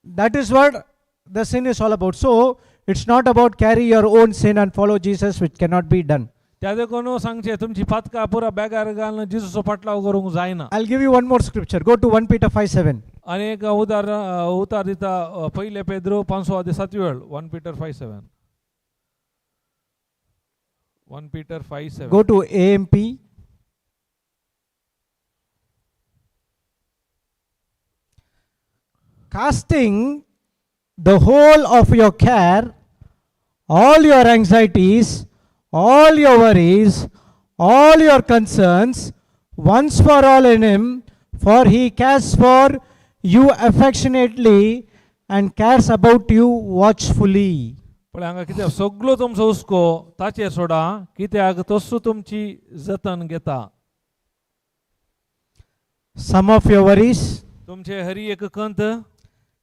that is what the sin is all about. So it's not about carry your own sin and follow Jesus, which cannot be done. त्या देखून सांगचें तुमची पातकां पुरा बेगार घालून जेजूचो फाटलाव करूंक जायना. I'll give you one more scripture. Go to 1 Peter 5:7. आनी एक उदाहरण उतार दिता पयले पेद्रो पांचवो अध्याय सातवी वेळ 1 Peter 5:7, 1 Peter 5:7. Go to AMP. Casting the whole of your care, all your anxieties, all your worries, all your concerns, once for all in Him, for He cares for you affectionately and cares about you watchfully. पळय हांगा कितें सगलो तुमचो हुस्को ताचेर सोडा कित्याक तसो तुमची जतन घेता. Some of your worries, तुमचे हरी एक कंत,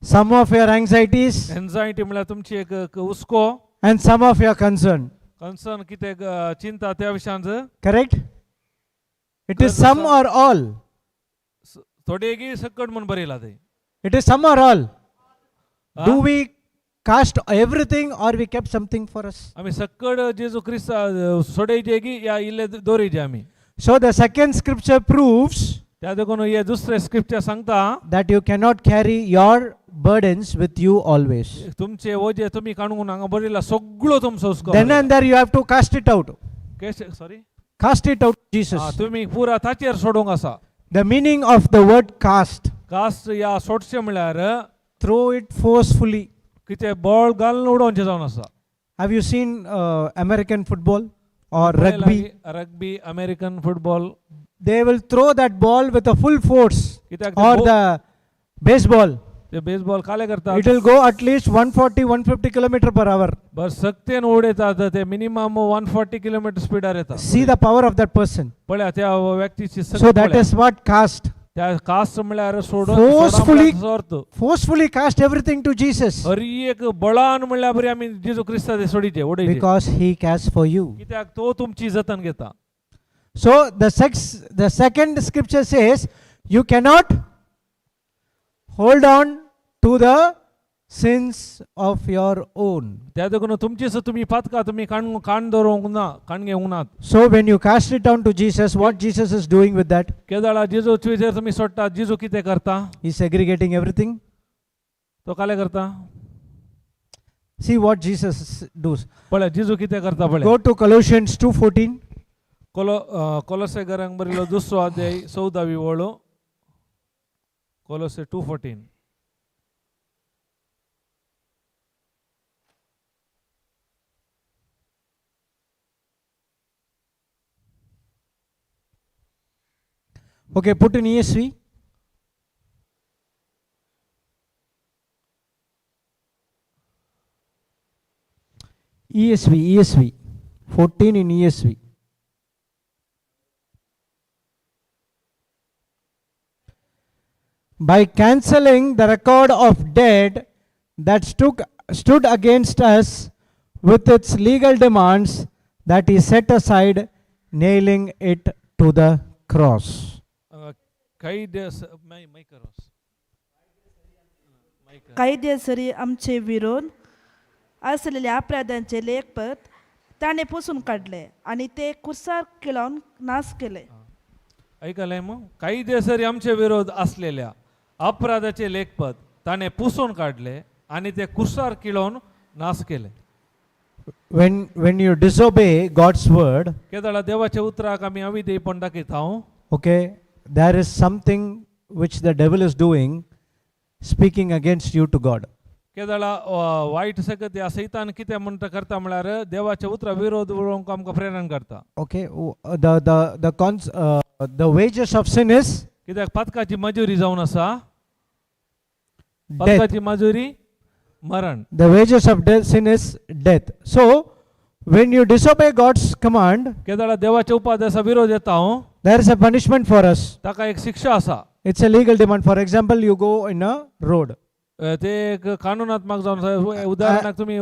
some of your anxieties, anxiety म्हळ्यार तुमची एक हुस्को, and some of your concern. Concern कितें चिंता त्या विशयांत. Correct? It is some or all. थोडेगी सकट म्हूण बरयला ते. It is some or all. Ah? Do we cast everything or we kept something for us? आमी सक्कड जेजू क्रिस्ता सोडयचे की या इल्ले दवरिचे आमी. So the second scripture proves त्या देखून हे दुसरे स्क्रिप्चर सांगता that you cannot carry your burdens with you always. तुमचे ओजे तुमी काडून हांगा बरयला सगळो तुमचो हुस्को. Then and there you have to cast it out. Sorry. Cast it out, Jesus. तुमी पुरा ताचेर सोडूंक आसा. The meaning of the word cast, cast या सोडचें म्हळ्यार throw it forcefully. कितें बळ घालून उडोवचें जावन आसा. Have you seen American football or rugby? Rugby, American football. They will throw that ball with a full force कित्याक or the baseball. ते baseball काले करतात. It will go at least 140, 150 kilometer per hour. बर सक्तेन उडयतात ते minimum 140 kilometre स्पीडार येता. See the power of that person. पळया त्या व्यक्तीची So शक्त that पळया. is what cast. त्या कास्ट म्हळ्यार सोडून Forcefully- अर्थ Forcefully cast everything to Jesus Hari एक बळान म्हणल्यार बरी आमी जेजू क्रिस्ता ते सोडीचे उडयचे because he cares for you. कित्याक तो तुमची जतन घेता. So the second scripture says you cannot hold on to the sins of your own. त्या देखून तुमची तुमी पातका तुमी काण काण दवरूंक ना काण घेवंक नात. So when you cast it down to Jesus, what Jesus is doing with that? केदाळा जेजू तुमी सोडटा जेजू कितें करता? He's segregating everything. तो काले करता. See what Jesus does. पळय जेजू कितें करता पळय. Go to Colossians 2:14. कोलोसे घरांक बरयलो दुसरो अध्याय 14वी वळ, कोलोसे 2:14. Okay, put in ESV. ESV, ESV. 14 in ESV. By cancelling the record of debt that stood against us with its legal demands, that he set aside, nailing it to the cross. काही मायक. कायदेसरी आमचे विरोध असलेल्या अपराधांचे लेखपत ताणें पुसून काडले आनी ते कुसार किळोवन नाश केले. ऐकलंय मग कायदेसरी आमचे विरोध असलेल्या अपराधाचे लेखपद ताणें पुसून काडले आनी ते कुसार किळोवन नाश केले. When you disobey God's word, केदळा देवाच्या उतराक आमी अविधेयपण दाखयता, okay, there is something which the devil is doing, speaking against you to God. केदळा वायट सकत ह्या सैतान कितें म्हणटा करता म्हळ्यार देवाच्या उतरा विरोध उलोवंक आमकां प्रेरण करता. Okay, the wages of sin is कित्याक पातकाची मजुरी जावन आसा death. पातकाची मजुरी मरण. The wages of death, sin is death. So, when you disobey God's command, केदळा देवाच्या उपादेसा विरोध येता हांव there is a punishment for us. ताका एक शिक्षा आसा. It's a legal demand. For example, you go in a road, ते एक कानूनात्मक जावन आसा. उदाहरणाक तुमी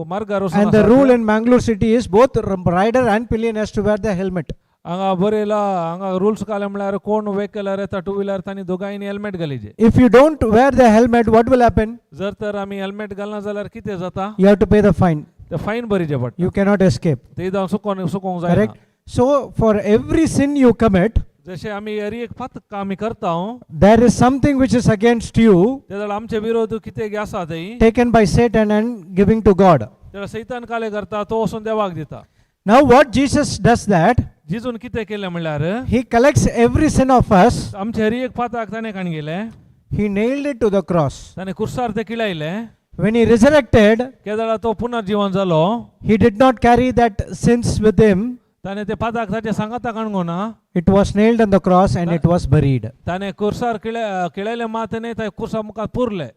मार्गार वचून and the आसात. Rule in Mangalore city is both rider and pillion has to wear the helmet. हांगा बरयला हांगा रुल्स घाले म्हळ्यार कोण व्हेकलार येता टू व्हिलर तांणी दोगांयनी helmet घालीचे. If you don't wear the helmet, what will happen? जर तर आमी हेल्मेट घालना जाल्यार कितें जाता? You have to pay the fine. ते फायन भरीचे पडटा. You cannot escape. ते जावन सुकोन सुकोंक जायना. Correct? So, for every sin you commit, जशें आमी हर एक पातक आमी करता, there is something which is against you ते जाल्यार आमचे विरोध कितें आसा ते taken by Satan and giving to God. जाल्यार सैतान काले करता तो वचून देवाक दिता. Now, what Jesus does that, जिजून कितें केलें म्हणल्यार he collects every sin of us, आमचे हर एक पाताक ताणें काण गेलें he nailed it to the cross. ताणें कुर्सार ते किळायलें. When he resurrected, केदळा तो पुनर्जीवन जालो he did not carry that sins with him. ताणें ते पाताक ताच्या सांगाता काणगो ना. It was nailed on the cross and it was buried. ताणें कुर्सार किळायलें मात न्ही ते कुर्सा मुखार पुरले.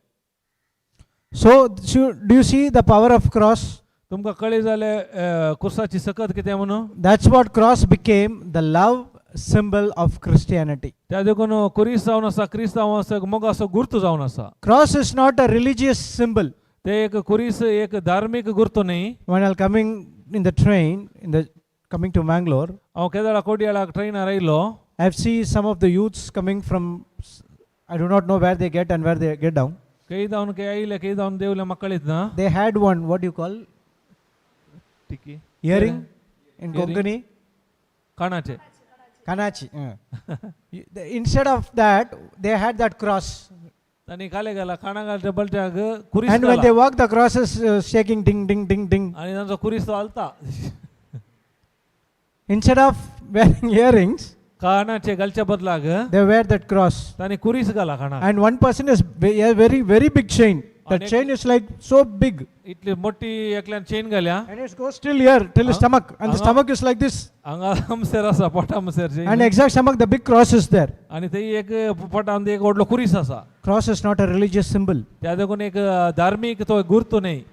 So, do you see the power of cross? तुमकां कळ्ळें जालें कुर्साची सकत कितें म्हणून? That's what cross became, the love symbol of Christianity. त्या देखून कुरीस जावन आसा क्रिस्तांव आसा मोगाचो गुर्त जावन आसा. Cross is not a religious symbol. ते एक कुरीस एक धार्मीक गुर्त न्ही. When I'm coming in the train, in the coming to Mangalore, हांव केदळा कोडियाळाक ट्रेनार आयलो. I've seen some of the youths coming from, I do not know where they get and where they get down. खंय जावन खंय आयले खंय जावन देंवले म्हाका कळीत ना. They had one, what do you call, टिकी earring in Earring. Konkani? काणाचे. Kanachi. Instead of that, they had that cross. तांणी काले घाला काणा घालच्या बलट्याक कुरीस And when घाला. they walk, the cross is shaking, ding, ding, ding, ding. आनी तांचो कुरीस तो हालता. Instead of wearing earrings, काणाचे घालच्या बदलाक they wear that cross. तांणी कुरीस घाला काणाक. And one person is a very, very big chain. That Anek- chain is like so big. इतली मोठी एकल्यान चेन घाल्या. And it goes till here, till his Huh? stomach. And the Huh? stomach is like this. हांगा आमसर आसा पोटा मसर And chain. exact stomach, the big cross is there. आनी थंय एक पोटान एक व्हडलो कुरीस आसा. Cross is not a religious symbol. त्या देखून एक धार्मीक तो गुर्त न्ही.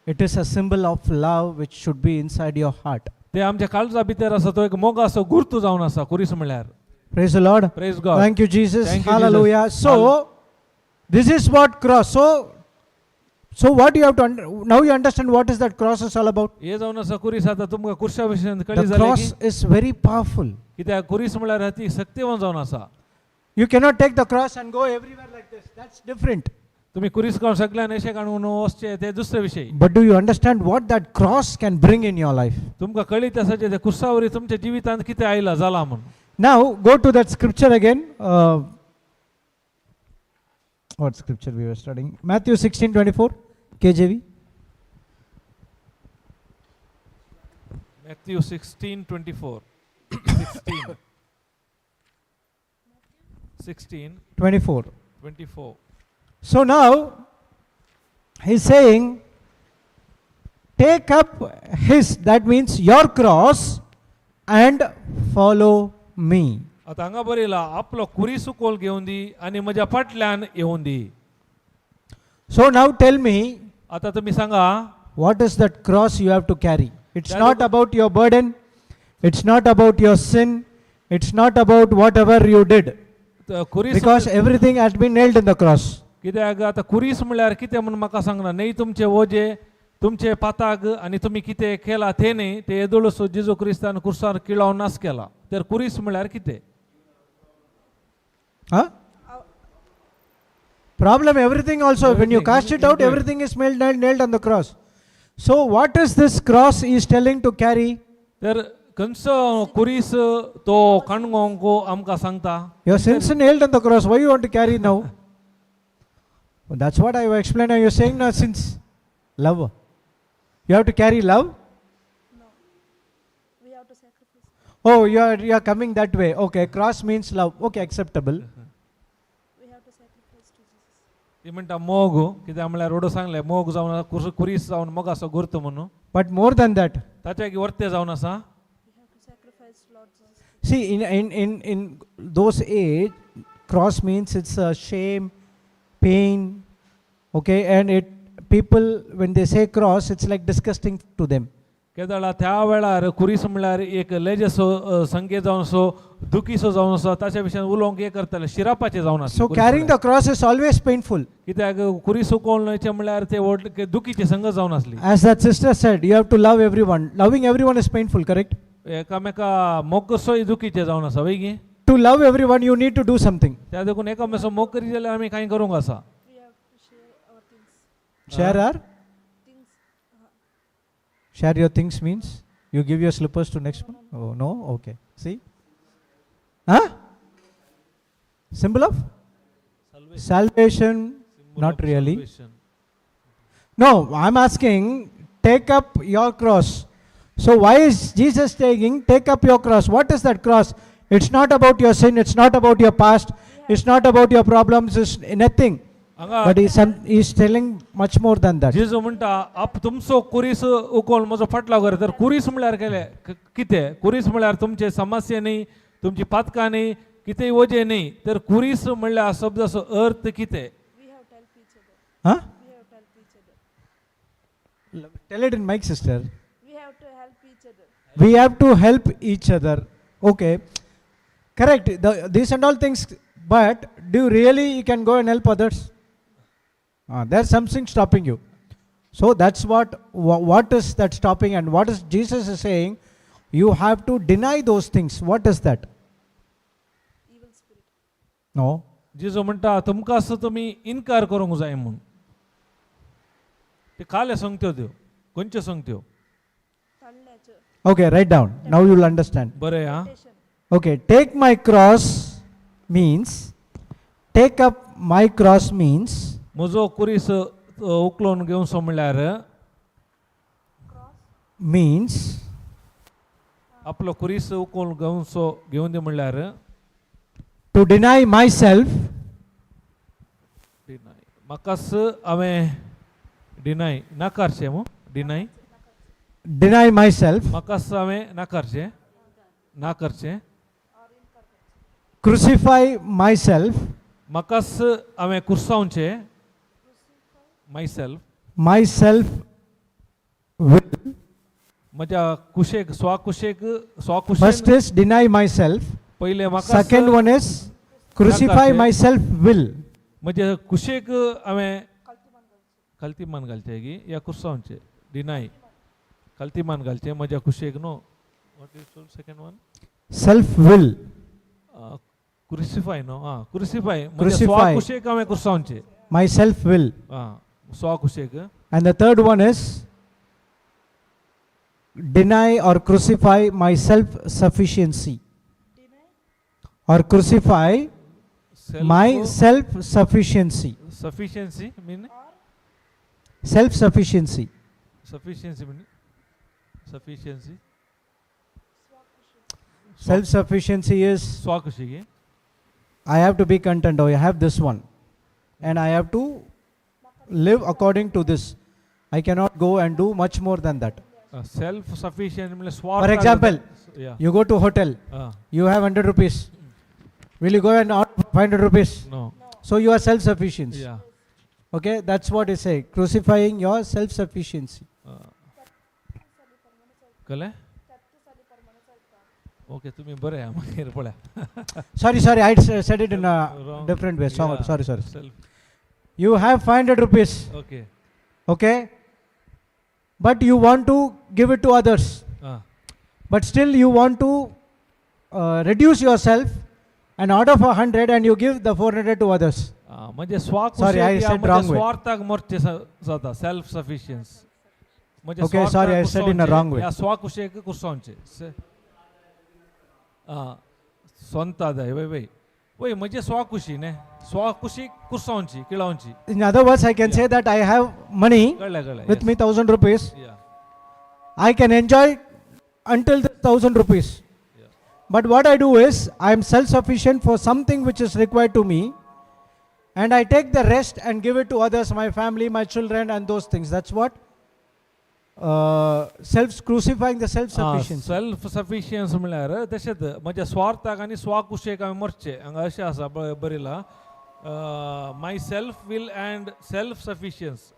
It is a symbol of love which should be inside your heart. ते आमच्या काळजा भितर आसा तो एक मोगाचो गुर्त जावन आसा कुरीस म्हणल्यार. Praise the Lord. Praise God. Thank you, Jesus. Thank you, Hallelujah. Jesus. So, this is what cross. So what you have to now you understand what is that cross is all about. हे जावन आसा कुरीस आतां तुमकां कुर्शा विशयान कळी The जालें cross की is very powerful. कित्याक कुरीस म्हणल्यार ती शक्तिवान जावन आसा. You cannot take the cross and go everywhere like this. That's different. तुमी कुरीस काडून सगळ्यान अशें काडून वचचें ते दुसरे विशय. But do you understand what that cross can bring in your life? तुमकां कळीत आसा जे ते कुर्सा वरवीं तुमच्या जिवितांत कितें आयलां जालां म्हूण. Now go to that scripture again. What scripture we were studying? Matthew 16:24, KJV. Matthew 16:24, 16 16 24. 24. So now he's saying, take up his, that means your cross, and follow me. आतां हांगा बरयला आपलो कुरीस उकोल घेवन दी आनी म्हज्या फाटल्यान येवन दी. So now tell me, आतां तुमी सांगा what is that cross you have to carry? It's That not is- about your burden, it's not about your sin, it's not about whatever you did, कुरीस because everything has been nailed in the cross. कित्याक आतां कुरीस म्हणल्यार कितें म्हूण म्हाका सांगना न्ही तुमचे वोजे तुमचे पाताक आनी तुमी कितें केलां तें न्ही तें येदोळसो जेजू क्रिस्तान कुर्सार किळावन नाश केला तर कुरीस म्हणल्यार कितें? Huh? Problem, everything also, when you Everything, cast it out, including. Everything is nailed on the cross. So, what is this cross he is telling to carry? तर खंयचो कुरीस तो कणगोंक आमकां सांगता. Your sins are nailed on the cross. Why you want to carry now? Well, that's what I was explaining. You're saying now since love. You have to carry love? No. We have to sacrifice. Oh, you are coming that way. Okay, cross means love. Okay, acceptable. We have to sacrifice to Jesus. ती म्हणटा मोग, कित्याक म्हळ्यार रोडो सांगलें मोग जावन आसा, कुरीस जावन मोग आसा गुर्त म्हणून. But more than that, ताच्या वर्ते जावन आसा. We have to sacrifice Lord Jesus. See, in those age, cross means it's a shame, pain, okay, and it people when they say cross, it's like disgusting to them. केदळा त्या वेळार कुरीस म्हणल्यार एक लेजेसो संकेत जावन असो, दुखीसो जावन आसा, ताच्या विशयान उलोवंक हें करताले, शिरापाचें जावन आसा. So carrying the cross is always painful. कित्याक कुरीस उकोवन म्हणल्यार ते व्हडले दुखीचे संग जावन आसली. As that sister said, you have to love everyone. Loving everyone is painful, correct? एकामेका मोग कसोय दुखीचे जावन आसा वय. To love everyone, you need to do something. त्या देखून एकामेसो मोग करी जाल्यार आमी कांय करूंक आसा. We have to share our things. Share our Things. Share your things means you give your slippers to next one. Oh no, okay. See? Huh? Symbol of salvation? Not really. No, I'm asking, take up your cross. So why is Jesus taking, take up your cross? What is that cross? It's not about your sin, it's not about your past, it's not about your problems, it's nothing. हांगा But he's telling much more than that. जेजू म्हणटा आप तुमचो कुरीस उकोल म्हजो फाटलाव कर, तर कुरीस म्हणल्यार केले कितें? कुरीस म्हणल्यार तुमचे समस्या न्ही, तुमची पातकां न्ही, कितेंय वजें न्ही, तर कुरीस म्हणल्यार शब्दाचो अर्थ कितें? We have to help each other. Huh? We have to help each other. Tell it in mic, sister. We have to help each other. We have to help each other. Okay. Correct. These and all things, but do you really you can go and help others? Ah, there's something stopping you. So that's what is that stopping, and what is Jesus is saying? You have to deny those things. What is that? Evil spirit. No. जेजू म्हणटा तुमकां असो तुमी इनकार करूंक जाय म्हूण. ते काले सांगत्यो त्यो खंयच्यो सांगत्यो? तळ्याचं. Okay, write down. Now you will understand. बरें आं. Temptation. Okay, take my cross means, take up my cross means, म्हजो कुरीस उखलोन घेवचो म्हणल्यार Cross. Means आपलो कुरीस उखलोन घेवचो घेवन दी म्हणल्यार to deny myself, deny म्हाकाच हांवें डिनाय नाकारचें मू डिनाय deny myself, म्हाकाच हांवें नाकारचें नाकारचें, crucify myself, म्हाकाच हांवें कुर्सावचें myself, myself will. म्हज्या cosec स्वाकुशेक स्वाकुशेन. First is deny myself. पयलें म्हाका Second one is crucify नाकारचें. Myself will. म्हजे कुशेक हांवें खालती मान घालचें की या कुर्सावचें डिनाय खालती मान घालचें म्हज्या कुशेक न्हू. What is second one? Self will. Crucify न्हू आं, क्रुसिफाय म्हज्या Crucify. स्वाकुशेक हांवें कुर्सावचें. My self will. आं, स्वाकुशेक. And the third one is deny or crucify my self sufficiency. Deny. Or crucify my self sufficiency. Sufficiency mean? Self sufficiency. Sufficiency mean sufficiency. Self sufficiency is स्वाकुशेक. I have to be content, or I have this one. And I have to live according to this. I cannot go and do much more than that. Self sufficient म्हणल्यार स्वार्थ. For example, yeah. You go to hotel, you have 100 rupees. Will you go and order 500 rupees? No. So you are self sufficient. Yeah. Okay, that's what it say. Crucifying your self sufficiency. कळ्ळें? Okay, तुमी बरें आहा मागीर पळया. Sorry, sorry, I said it in a Wrong. Different way. Sorry, Yeah. Sorry, sorry. Self. You have 500 rupees, okay. Okay? But you want to give it to others. Ah. But still, you want to reduce yourself and order for 100 and you give the 400 to others. म्हणजे Sorry, I स्वाकुशेक said wrong way. स्वार्थाक मोर्चे जाता self सफिशियन्स म्हणजे. Okay, sorry, I said in a wrong way. ह्या स्वाकुशेक कुर्सावचे. आं स्वंतादाय वय वय वय म्हजे स्वाकुशी न्ही स्वाकुशी कुर्सावची किळावची. In other words, I can say that I have money कळ्ळें कळ्ळें. With me, 1,000 rupees. Yeah. I can enjoy until the 1,000 rupees. But what I do is, I am self sufficient for something which is required to me, and I take the rest and give it to others, my family, my children, and those things. That's what self crucifying the self sufficiency. Self sufficiency म्हळ्यार तशेंच म्हज्या स्वार्थाक आनी स्वाकुशेक हांवें मरचें. हांगा अशें आसा बरयलां, my self will and self sufficiency,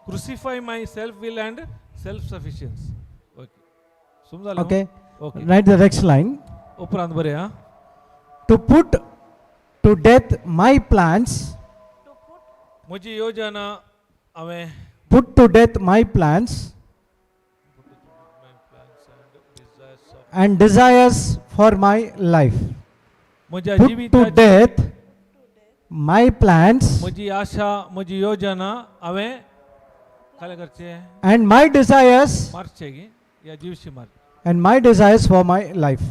crucify my self will and self sufficiency. Okay, समजालें? Okay? Okay. Write the next line. उपरांत बरें आं. To put to death my plans, म्हजी योजना हांवें put to death my plans and desires for my life. म्हज्या Put to जिविताची death my plans म्हजी आशा म्हजी योजना हांवें खालें करचें and my desires मारचें गी या जिवशी मार and my desires for my life.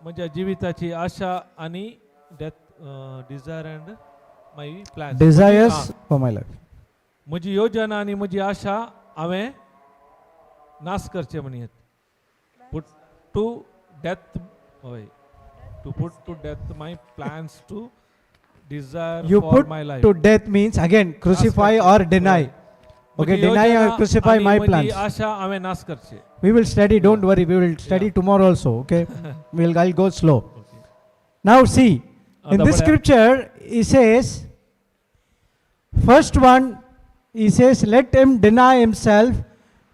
म्हज्या जिविताची आशा आनी death desire and my plan. Desires for my life. म्हजी योजना आनी म्हजी आशा हांवें नाश करचें म्हणयेत. पुट टू डेथ, हय, to put to death my plans to desire You for put my life. to death means again crucify or deny. Okay, deny or crucify my plans. आशा हांवें नाश करचे. We will study, don't worry, we will study tomorrow also, okay? I'll go slow. Okay. Now see, in this आता scripture, he says, first one, he says, let him deny himself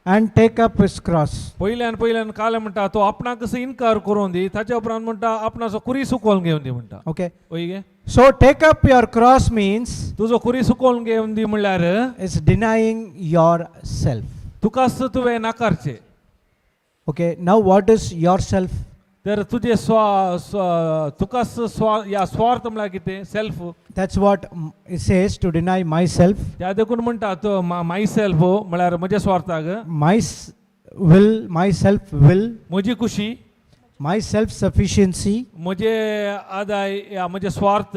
and take up his cross. पयल्यान पयल्यान काल म्हणटा तो आपणाक इन्कार करून दी, ताच्या उपरांत म्हणटा आपणाचो कुरी सुकोवन घेवन दी म्हणटा. Okay. वय गे. So take up your cross means तुजो कुरी सुकोवन घेवन दी म्हणल्यार it's denying yourself. तुकाच तुवें नाकारचें. Okay, now what is yourself? तर तुजें स्व तुकाच स्व या स्वार्थ म्हणल्यार कितें self. That's what it says to deny myself, त्या देखून म्हणटा तो माय सेल्फ म्हळ्यार म्हज्या स्वार्थाक, my will, my self will, म्हजी खुशी, my self sufficiency, म्हजे आदाय या म्हजे स्वार्थ,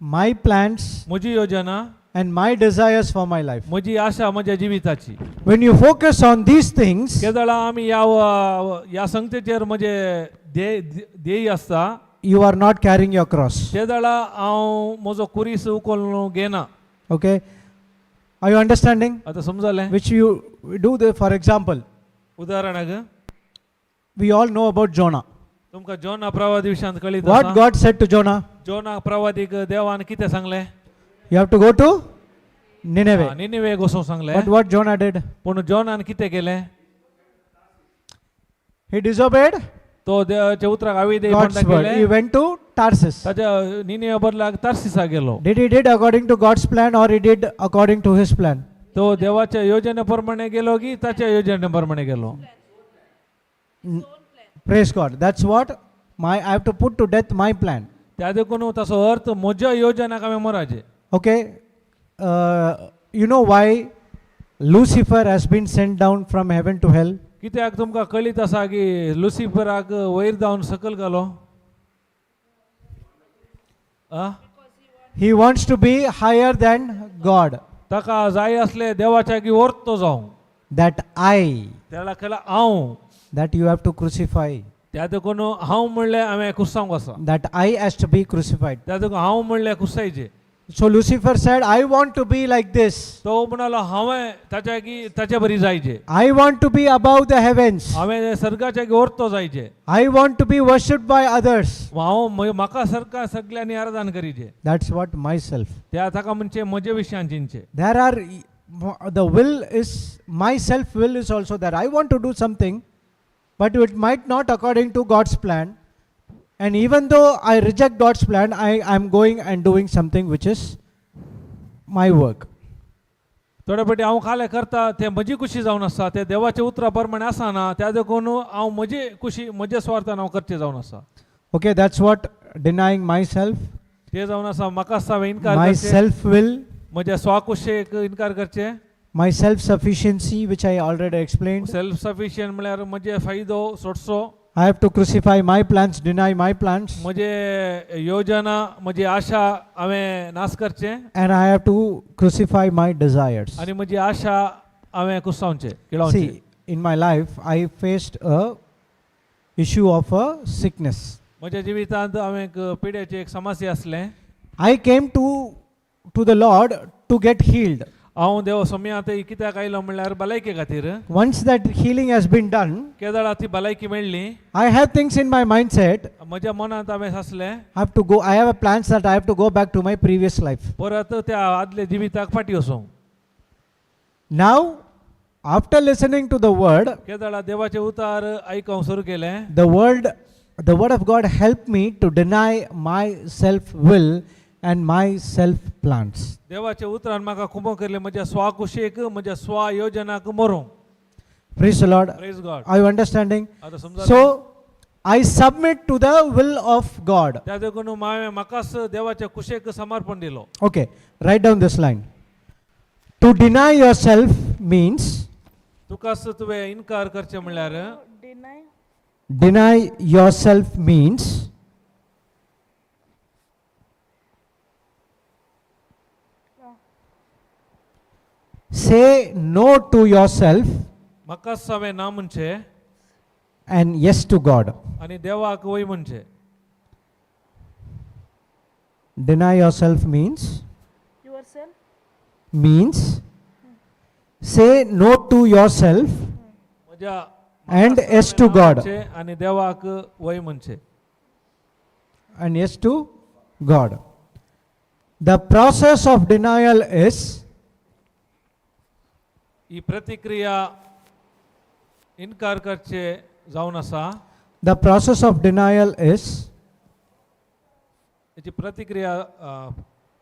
my plans, म्हजी योजना and my desires for my life. म्हजी आशा म्हज्या जिविताची. When you focus on these things, केदळा आमी ह्या ह्या संगतेचेर म्हजे ध्येय आसता, you are not carrying your cross. तेदळा हांव म्हजो कुरीस उखलून घेना. Okay? Are you understanding? आतां समजलें? Which you do the, for example, उदाहरणाक we all know about Jonah. तुमकां जोना प्रवादी विशयांत कळीत What आसा. God said to Jonah? Jonah प्रवादीक देवान कितें सांगलें? You have to go to Nineveh. निनिवेक वचूंक सांगलें. But what Jonah did? पूण जोनान कितें केलें? He disobeyed तो देवाच्या उतराक आविदेय God's word. He केलें. went to Tarsus. ताच्या निनिवे बदलाक तार्सिसा गेलो. Did he did according to God's plan or he did according to his plan? तो देवाच्या योजने प्रमाणे गेलो की ताच्या योजने प्रमाणे गेलो? Praise God. That's what my I have to put to death my plan. त्या देखून ताचो अर्थ म्हज्या योजनाक हांवें मराचें. Okay. You know why Lucifer has been sent down from heaven to hell? कित्याक तुमकां कळीत आसा की लुसिफराक वयर जावन सकयल घालो आ? He wants to be higher than God. ताका जाय असले देवाच्या की वर्तो जावं. That I, त्याला केला हांव, that you have to crucify. त्या देखून हांव म्हणलें हांवें कुर्सावंक आसा. That I has to be crucified. त्या देखून हांव म्हणलें कुर्सायचें. So Lucifer said, I want to be like this. तो म्हणालो हांवें ताच्या की ताच्या बरी जायचें. I want to be above the heavens. हांवें सर्गाच्या की वर्तो जायचें. I want to be worshipped by others. हांव म्हाका सरकार सगळ्यांनी आराधन करीचें. That's what myself. त्या ताका म्हणचे म्हजे विशयान चिंतचें. There are the will is my self will is also there. I want to do something, but it might not according to God's plan. And even though I reject God's plan, I am going and doing something which is my work. थोडे फावटी हांव खालें करता तें म्हजी खुशी जावन आसा, तें देवाच्या उतरा प्रमाणे आसना, त्या देखून हांव म्हजी खुशी म्हज्या स्वार्थान हांव करचें जावन आसा. Okay, that's what denying myself, तें जावन आसा म्हाका आसा हांवें इनकार my करचें, self will, म्हज्या स्वाकुशेक इनकार करचें, my self sufficiency, which I already explained, self sufficient म्हळ्यार म्हजे फायदो सोडचो, I have to crucify my plans, deny my plans, म्हजे योजना म्हजी आशा हांवें नाश करचें and I have to crucify my desires. आनी म्हजी आशा हांवें कुसावचें किळावचें. See, in my life, I faced a issue of a sickness. म्हज्या जिवितांत हांवें एक पिड्याची एक समस्या आसलें. I came to the Lord to get healed. हांव देव सोम्या आतां कित्याक आयलो म्हणल्यार भलायके खातीर. Once that healing has been done, केदळा ती भलायकी मेळ्ळी, I have things in my mindset. म्हज्या मनांत हांवें आसलें, I have to go, I have a plans that I have to go back to my previous life. परत त्या आदल्या जिविताक फाटीं वचूंक. Now, after listening to the word, केदळा देवाचें उतार आयकोंक सुरू केलें, the word of God helped me to deny my self will and my self plans. देवाच्या उतरान म्हाका खुबो केलें म्हज्या स्वाकुशीक म्हज्या स्वा योजनाक मरूंक. Praise the Lord. Praise God. Are you understanding? आतां समजा. So, I submit to the will of God. त्या देखून हांवें म्हाकाच देवाच्या कुशेक समर्पण दिलो. Okay, write down this line. To deny yourself means, तुकाच तुवें इनकार करचें म्हणल्यार, deny deny yourself means say no to yourself म्हाकाच हांवें ना म्हणचें and yes to God. आनी देवाक वय म्हणचें. Deny yourself means yourself means say no to yourself म्हज्या and yes to God. म्हणचें आनी देवाक वय म्हणचें. And yes to God. The process of denial is ही प्रतिक्रिया इनकार करचे जावन आसा. The process of denial is हेची प्रतिक्रिया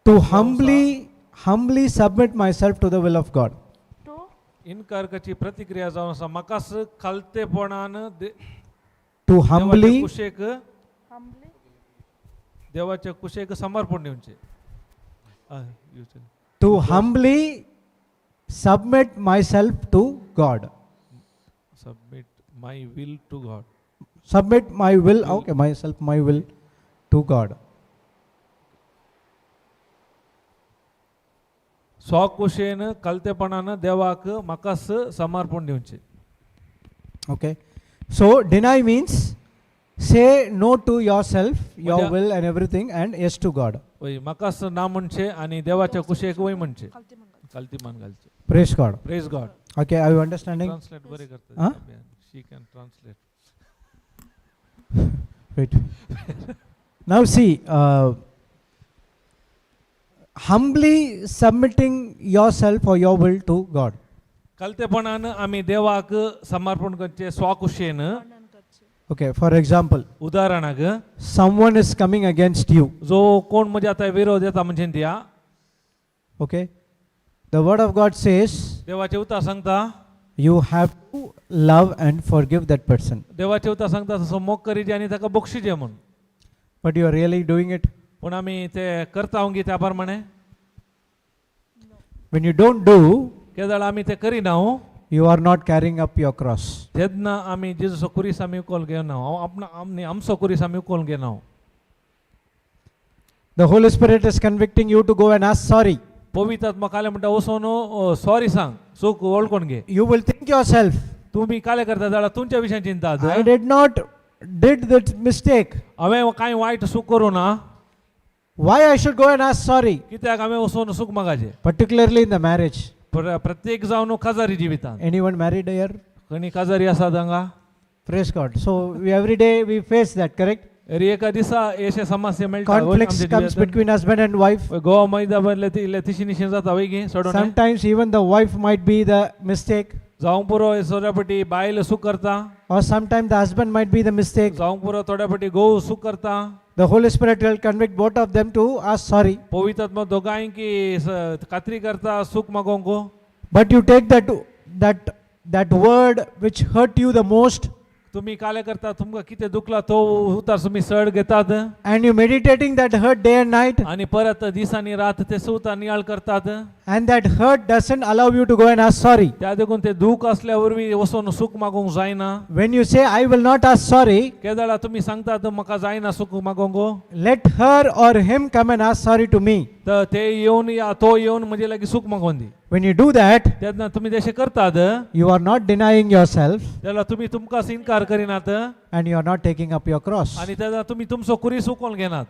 to humbly submit myself to the will of God. To इनकार करची प्रतिक्रिया जावन आसा म्हाकाच खालतेपणान To देवाच्या humbly कुशेक हंबली देवाच्या कुशेक समर्पण दिवचें. दिवचें. To humbly submit myself to God. Submit my will to God. Submit my will, okay, myself, my will to God. स्वकुशेन कलतेपणान देवाक म्हाकाच समर्पण दिवचें. Okay. So deny means say no to yourself, your will and everything, and yes to God. वय म्हाकाच ना म्हणचें आनी देवाच्या कुशेक वय म्हणचें. खालती मंगल. खालती मान घालचें. Praise God. Praise God. Okay, are you understanding? Translate बरें करता. Huh? She can translate. Wait. Now see, humbly submitting yourself or your will to God. कलतेपणान आमी देवाक समर्पण करचें स्वकुशेन. वर्णन करचें. Okay, for example, उदाहरणाक, someone is coming against you. जो कोण म्हज्या आतां विरोध येता म्हणजे त्या. Okay, the word of God says देवाचें उतर सांगता, you have to love and forgive that person. देवाचें उतर सांगता तसो मोग करीजे आनी ताका बक्षीजे म्हूण. But you are really doing it. पूण आमी ते करता गी त्या प्रमाणे? When you don't do, केदळ आमी ते करिना you are not carrying up your cross. तेन्ना आमी जेजूचो कुरीस आमी उखल घेवना, हांव आपणा आमी आमचो कुरीस आमी उखल घेना. The Holy Spirit is convicting you to go and ask sorry. पवित्र आत्मा काले म्हणटा वचून सॉरी सांग, चूक वळखून घे. You will think yourself, तुमी काले करता जाल्यार तुमच्या विशयान चिंतात, I did not did that mistake. हांवें कांय वायट चूक करूं ना. Why I should go and ask sorry? कित्याक हांवें वचून चूक मागाचें? Particularly in the marriage. प्रत्येक जावन काजारी जिवितांत. Anyone married here? खंय काजारी आसात हांगा? Praise God. So we, every day we face that, correct? अरे एका दिसा अशे समस्या मेळटा वय Conflicts आमच्या comes जिवितांत. Between husband and wife. वय गोवा मैदा बदले ती इल्ले तिशी निशी जाता वय गी चडून. Sometimes even the wife might be the mistake, जावंक पुरो थोड्या पटी बायल चूक करता, or sometimes the husband might be the mistake. जावंक पुरो थोड्या पटी घोव चूक करता. The Holy Spirit will convict both of them to ask sorry. पवित्र आत्मा दोगांयकी खात्री करता चूक मागोवंक. But you take that word which hurt you the most, तुम्ही काले करता तुमकां कितें दुखला तो उतार तुमी सड घेतात and you meditating that hurt day and night, आणि परत दीस आणि रात ते सुतार नियाळ करतात. And that hurt doesn't allow you to go and ask sorry. त्या देखून ते दुःख असल्या वरवीं वचून सुख मागूंक जायना. When you say, "I will not ask sorry," केदळा तुम्ही सांगतात म्हाका जायना सुख मागूंक, let her or him come and ask sorry to me. तर ते येवन या तो येवन म्हजे लागीं सुख मागोवन दी. When you do that, तेन्ना तुमी तशें करतात, you are not denying yourself तेन्ना तुमी तुमकां इन्कार करिनात and you are not taking up your cross. आनी तेन्ना तुमी तुमचो कुरीस उकोल घेनात.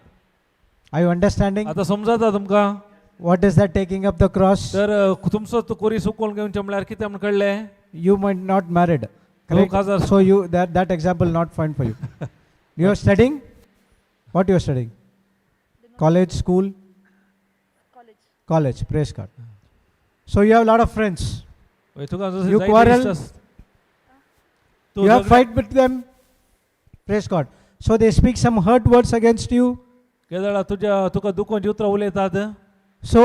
Are you understanding? आतां समजता तुमकां? What is that taking up the cross? तर तुमचो तो कुरीस उकोल घेवचें म्हळ्यार कितें म्हण कळ्ळें? You might not married. Correct? काजार. So you that example not fine for you. You are studying? What you are studying? College, school? College. College, praise God. So you have a lot of friends. हय, तुका जशें You जायते quarrel? इश्ट तूं You have झगडें- fight with them. Praise God. So they speak some hurt words against you. केदळा तुज्या तुका दुखोवची उतरां उलयतात. So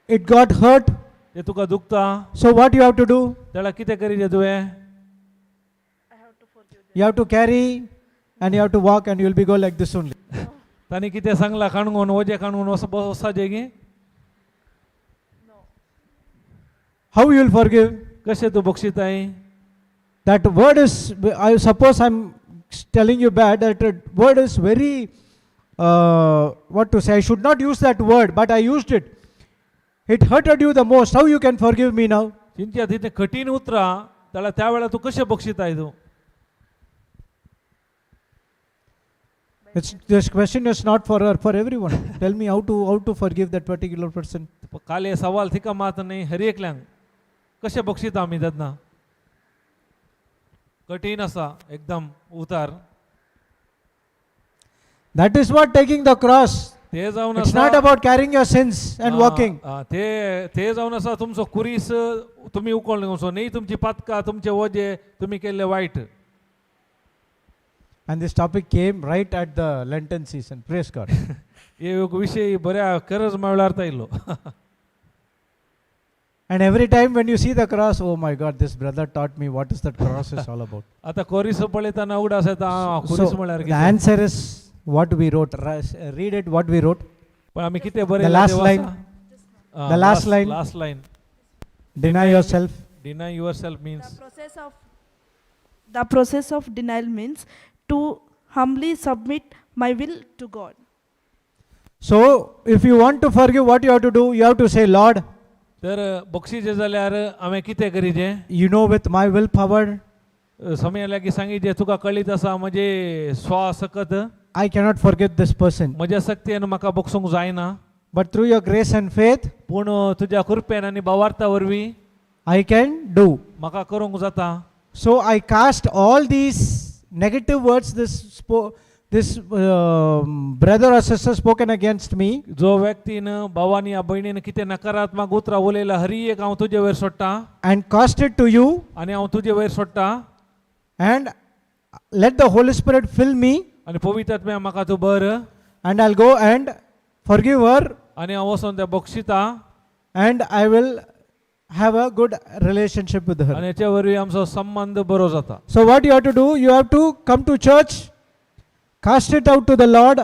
it got hurt. ते तुका दुखता. So what you have to do? तेळा कितें करीजे तुवें? I have to forgive. You have to carry and you have to walk and you will be go like this only. तांणी कितें सांगलां काणगोन वजें काणगोन वचपाचें गी? No. How you will forgive? कशें तूं बक्षिताय? That word is, I suppose I'm telling you bad, that word is very, what to say, I should not use that word, but I used it. It hurted you the most. How you can forgive me now? चिंतया तितलें कठीण उतरां जाल्यार त्या वेळार तूं कशें बक्षिताय तूं? This question is not for her, for everyone. Tell me how to forgive that particular person. काल हे सवाल तिका मात न्ही, हर एकल्यांक कशें बक्षिता आमी तेन्ना? कठीण आसा एकदम उतार. That is what taking the cross. ते जावन It's आसा not about carrying your sins and walking. ते ते जावन आसा तुमचो कुरीस तुमी उखोल घेवचो न्ही, तुमची पातकां तुमचे वजे तुमी केल्ले वायट. And this topic came right at the Lenten season. Praise God. हे एक विशय बऱ्या करज मेळ्ळ्यार आयलो. And every time when you see the cross, oh my God, this brother taught me what is that cross is all about. आतां कोरीस पळयतना उगडास येता, आं, So कुरीस म्हळ्यार the कितें. Answer is what we wrote. Read it, what we wrote. पण आमी कितें बरयलां The last तें line. वाचा. The last line. Last line. Deny yourself. Deny yourself The means process of denial means to humbly submit my will to God. So if you want to forgive, what you have to do? You have to say, "Lord, तर बक्षीचे जाल्यार हांवें कितें करीचें? You know with my willpower, समय लागीं सांगीचें, तुका कळीत आसा म्हजे स्वसकत I cannot forgive this person. म्हज्या सक्तीन म्हाका बक्षूंक जायना. But through your grace and faith, पूण तुज्या कृपेन आनी भावार्था वरवीं I can do. म्हाका करूंक जाता. So I cast all these negative words this brother or sister spoken against me. जो व्यक्तीन भावानी या भयणीन कितें नकारात्मक उतरां उलयला, हरी एक हांव तुजे वयर सोडटा And cast it to you आनी हांव तुजे वयर सोडटा and let the Holy Spirit fill me आनी पवित्र आत्म्या म्हाका तूं बर and I'll go and forgive her आनी हांव वचोन त्या बक्षिता and I will have a good relationship with her. आनी हेचे वरवीं आमचो संबंद बरो जाता. So what you have to do, you have to come to church, cast it out to the Lord,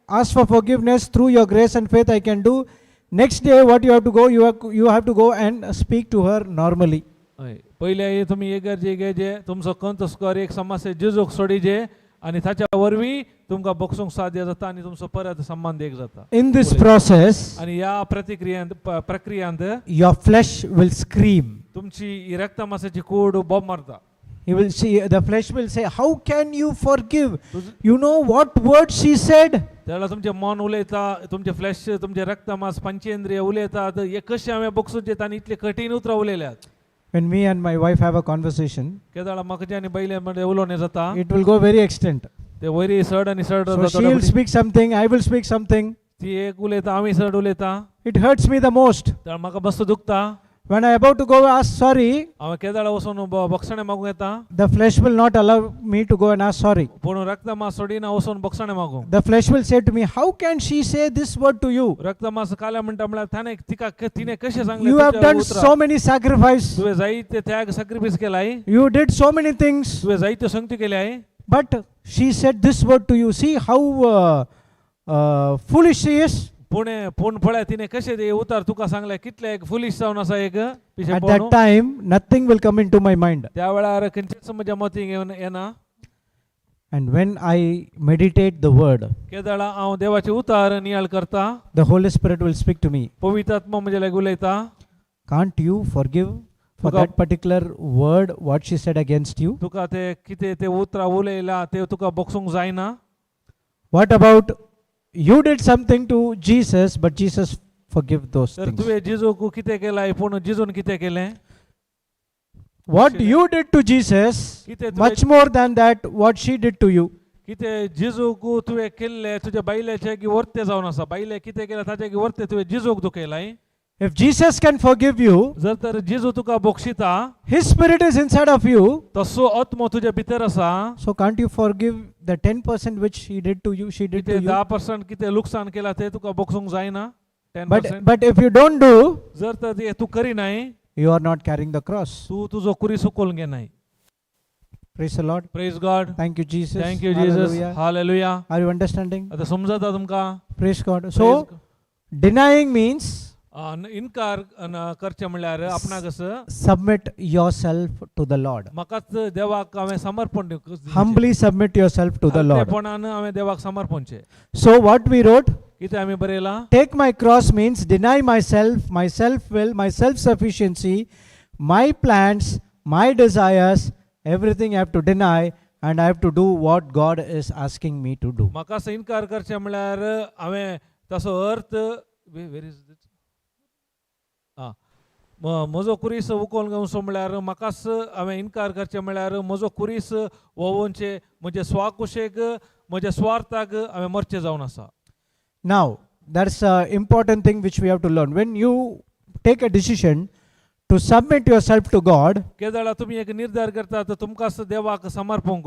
ask for forgiveness through your grace and faith I can do. Next day what you have to go, you have to go and speak to her normally. हय, पयले तुमी इगर्जे घेजे, तुमचो कंत score एक समस्या जेजूक सोडीजे आनी ताच्या वरवीं तुमकां बक्षूंक साध्य जाता आनी तुमचो परत संबंद एक जाता. In this process, आनी ह्या प्रतिक्रियांत प्रक्रियांत your flesh will scream. तुमची ही रक्तमासाची कूड बोब मारता. You will see the flesh will say, "How can you forgive? तुज- You know what words she said?" त्यावेळेला तुमचें मन उलयता, तुमचें फ्लॅश, तुमचें रक्तमास, पंचेंद्रिय उलयतात, हे कशें हांवें बक्षूचें, तांणी इतले कठीण उतरां उलयल्यात. When me and my wife have a conversation, केदाळा म्हाका आनी बैले म्हणजे उलोवणें जाता, it will go very extent. ते वयरी सड आनी सड So जाता she will थोड्या. Speak something, I will speak something. ती एक उलयता, आमी सड उलयता. It hurts me the most. तर म्हाका मस्त दुखता. When I about to go ask sorry, हांवें केदाळा वचून बक्षणें मागूंक येता. The flesh will not allow me to go and ask sorry. पूण रक्तमास सोडिना वचून बक्षणें मागूंक. The flesh will say to me, "How can she say this word to you? रक्तमास काल्या म्हणटा म्हळ्यार ताणें तिका तिणें कशें सांगलें You have तुज्या done उतरां? So many sacrifice. तुवें जायते त्याग सॅक्रिफायस केलाय. You did so many things. तुवें जायत्यो संगती केल्याय. But she said this word to you. See how foolish she is." पूण पूण पळय तिणें कशें ते उतार तुका सांगलें कितलें एक फुलिश जावन आसा एक पिशें At पळोवन. That time, nothing will come into my mind. त्या वेळार खंयचेच म्हज्या मतीक येवन येना. And when I meditate the word, केदळा हांव देवाचे उतार नियाळ करता, the Holy Spirit will speak to me. पवित्र आत्मा म्हजे लागीं उलयता. Can't you forgive for that particular word what she said against you? तुका ते कितें ते उतरां उलयला ते तुका बक्षूंक जायना? What about you did something to Jesus, but Jesus forgive those तर things? तुवें जिजूक कितें केलां पूण जिजून कितें केलें? What you did to Jesus, कितें much तुवें more than that, what she did to you. कितें जिजूक तुवें केल्लें तुज्या बायलेचें की वर्ते जावन आसा बायले कितें केलें ताचें की वर्ते तुवें जिजूक दुखयलाय. If Jesus can forgive you, जर तर जिजू तुका बक्षिता, his spirit is inside of you. तसो आत्मो तुज्या भितर आसा. So can't you forgive the 10% which he did to you, she did to कितें you? 10% कितें लुकसाण केलां तें तुका बक्षूंक जायना ten But percent? But if you don't do, जर तर ते तूं करिनाय, you are not carrying the cross. तूं तुजो कुरीस उखलून घेनाय. Praise the Lord. Praise God. Thank you, Jesus. Thank you Jesus. Hallelujah. Hallelujah. Are you understanding? आतां समजता तुमकां? Praise God. So denying means इनकार करचें म्हणल्यार आपणाक असो submit yourself to the Lord. म्हाकाच देवाक हांवें समर्पण दिवचें. Humbly submit yourself to the Lord. हलकेपणान हांवें देवाक समर्पणचें. So what we wrote? कितें आमी बरयलां? Take my cross means deny myself, my self will, my self sufficiency, my plans, my desires, everything I have to deny and I have to do what God is asking me to do. म्हाका असो इनकार करचें म्हणल्यार हांवें ताचो अर्थ वेर is आं म्हजो कुरीस उखोवन घेवचो म्हणल्यार म्हाकाच हांवें इनकार करचें म्हणल्यार म्हजो कुरीस वोवोनचें म्हजे स्वाकुशेक म्हज्या स्वार्थाक हांवें मरचें जावन आसा. Now, that's an important thing which we have to learn. When you take a decision to submit yourself to God, केदळा तुमी एक निर्धार करतात तुमकां देवाक समर्पूंक,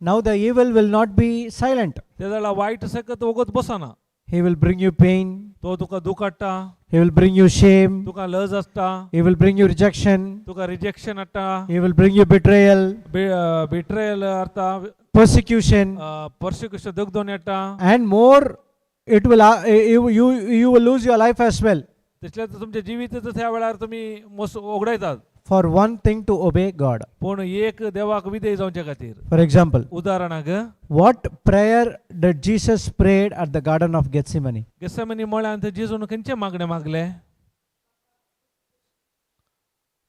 now the evil will not be silent. ते वेळा वायट सकत वगत बसना. He will bring you pain, तो तुका दूख हाडटा. he will bring you shame, तुका लज आसता. he will bring you rejection, तुका रिजेक्शन हाडटा. he will bring you betrayal, betrayal हाडटा. Persecution, persecution दगदोन हाडटा. And more. It will you will lose your life as well तितलें तुमच्या जिविताचो त्या वेळार तुमी मोस ओगडायतात for one thing, to obey God. पूण एक देवाक विधेय जावचे खातीर. For example, उदाहरणाक, what prayer did Jesus prayed at the Garden of Gethsemane? गेसेमनी मळ्यांत जेजून खंयचे मागणें मागलें?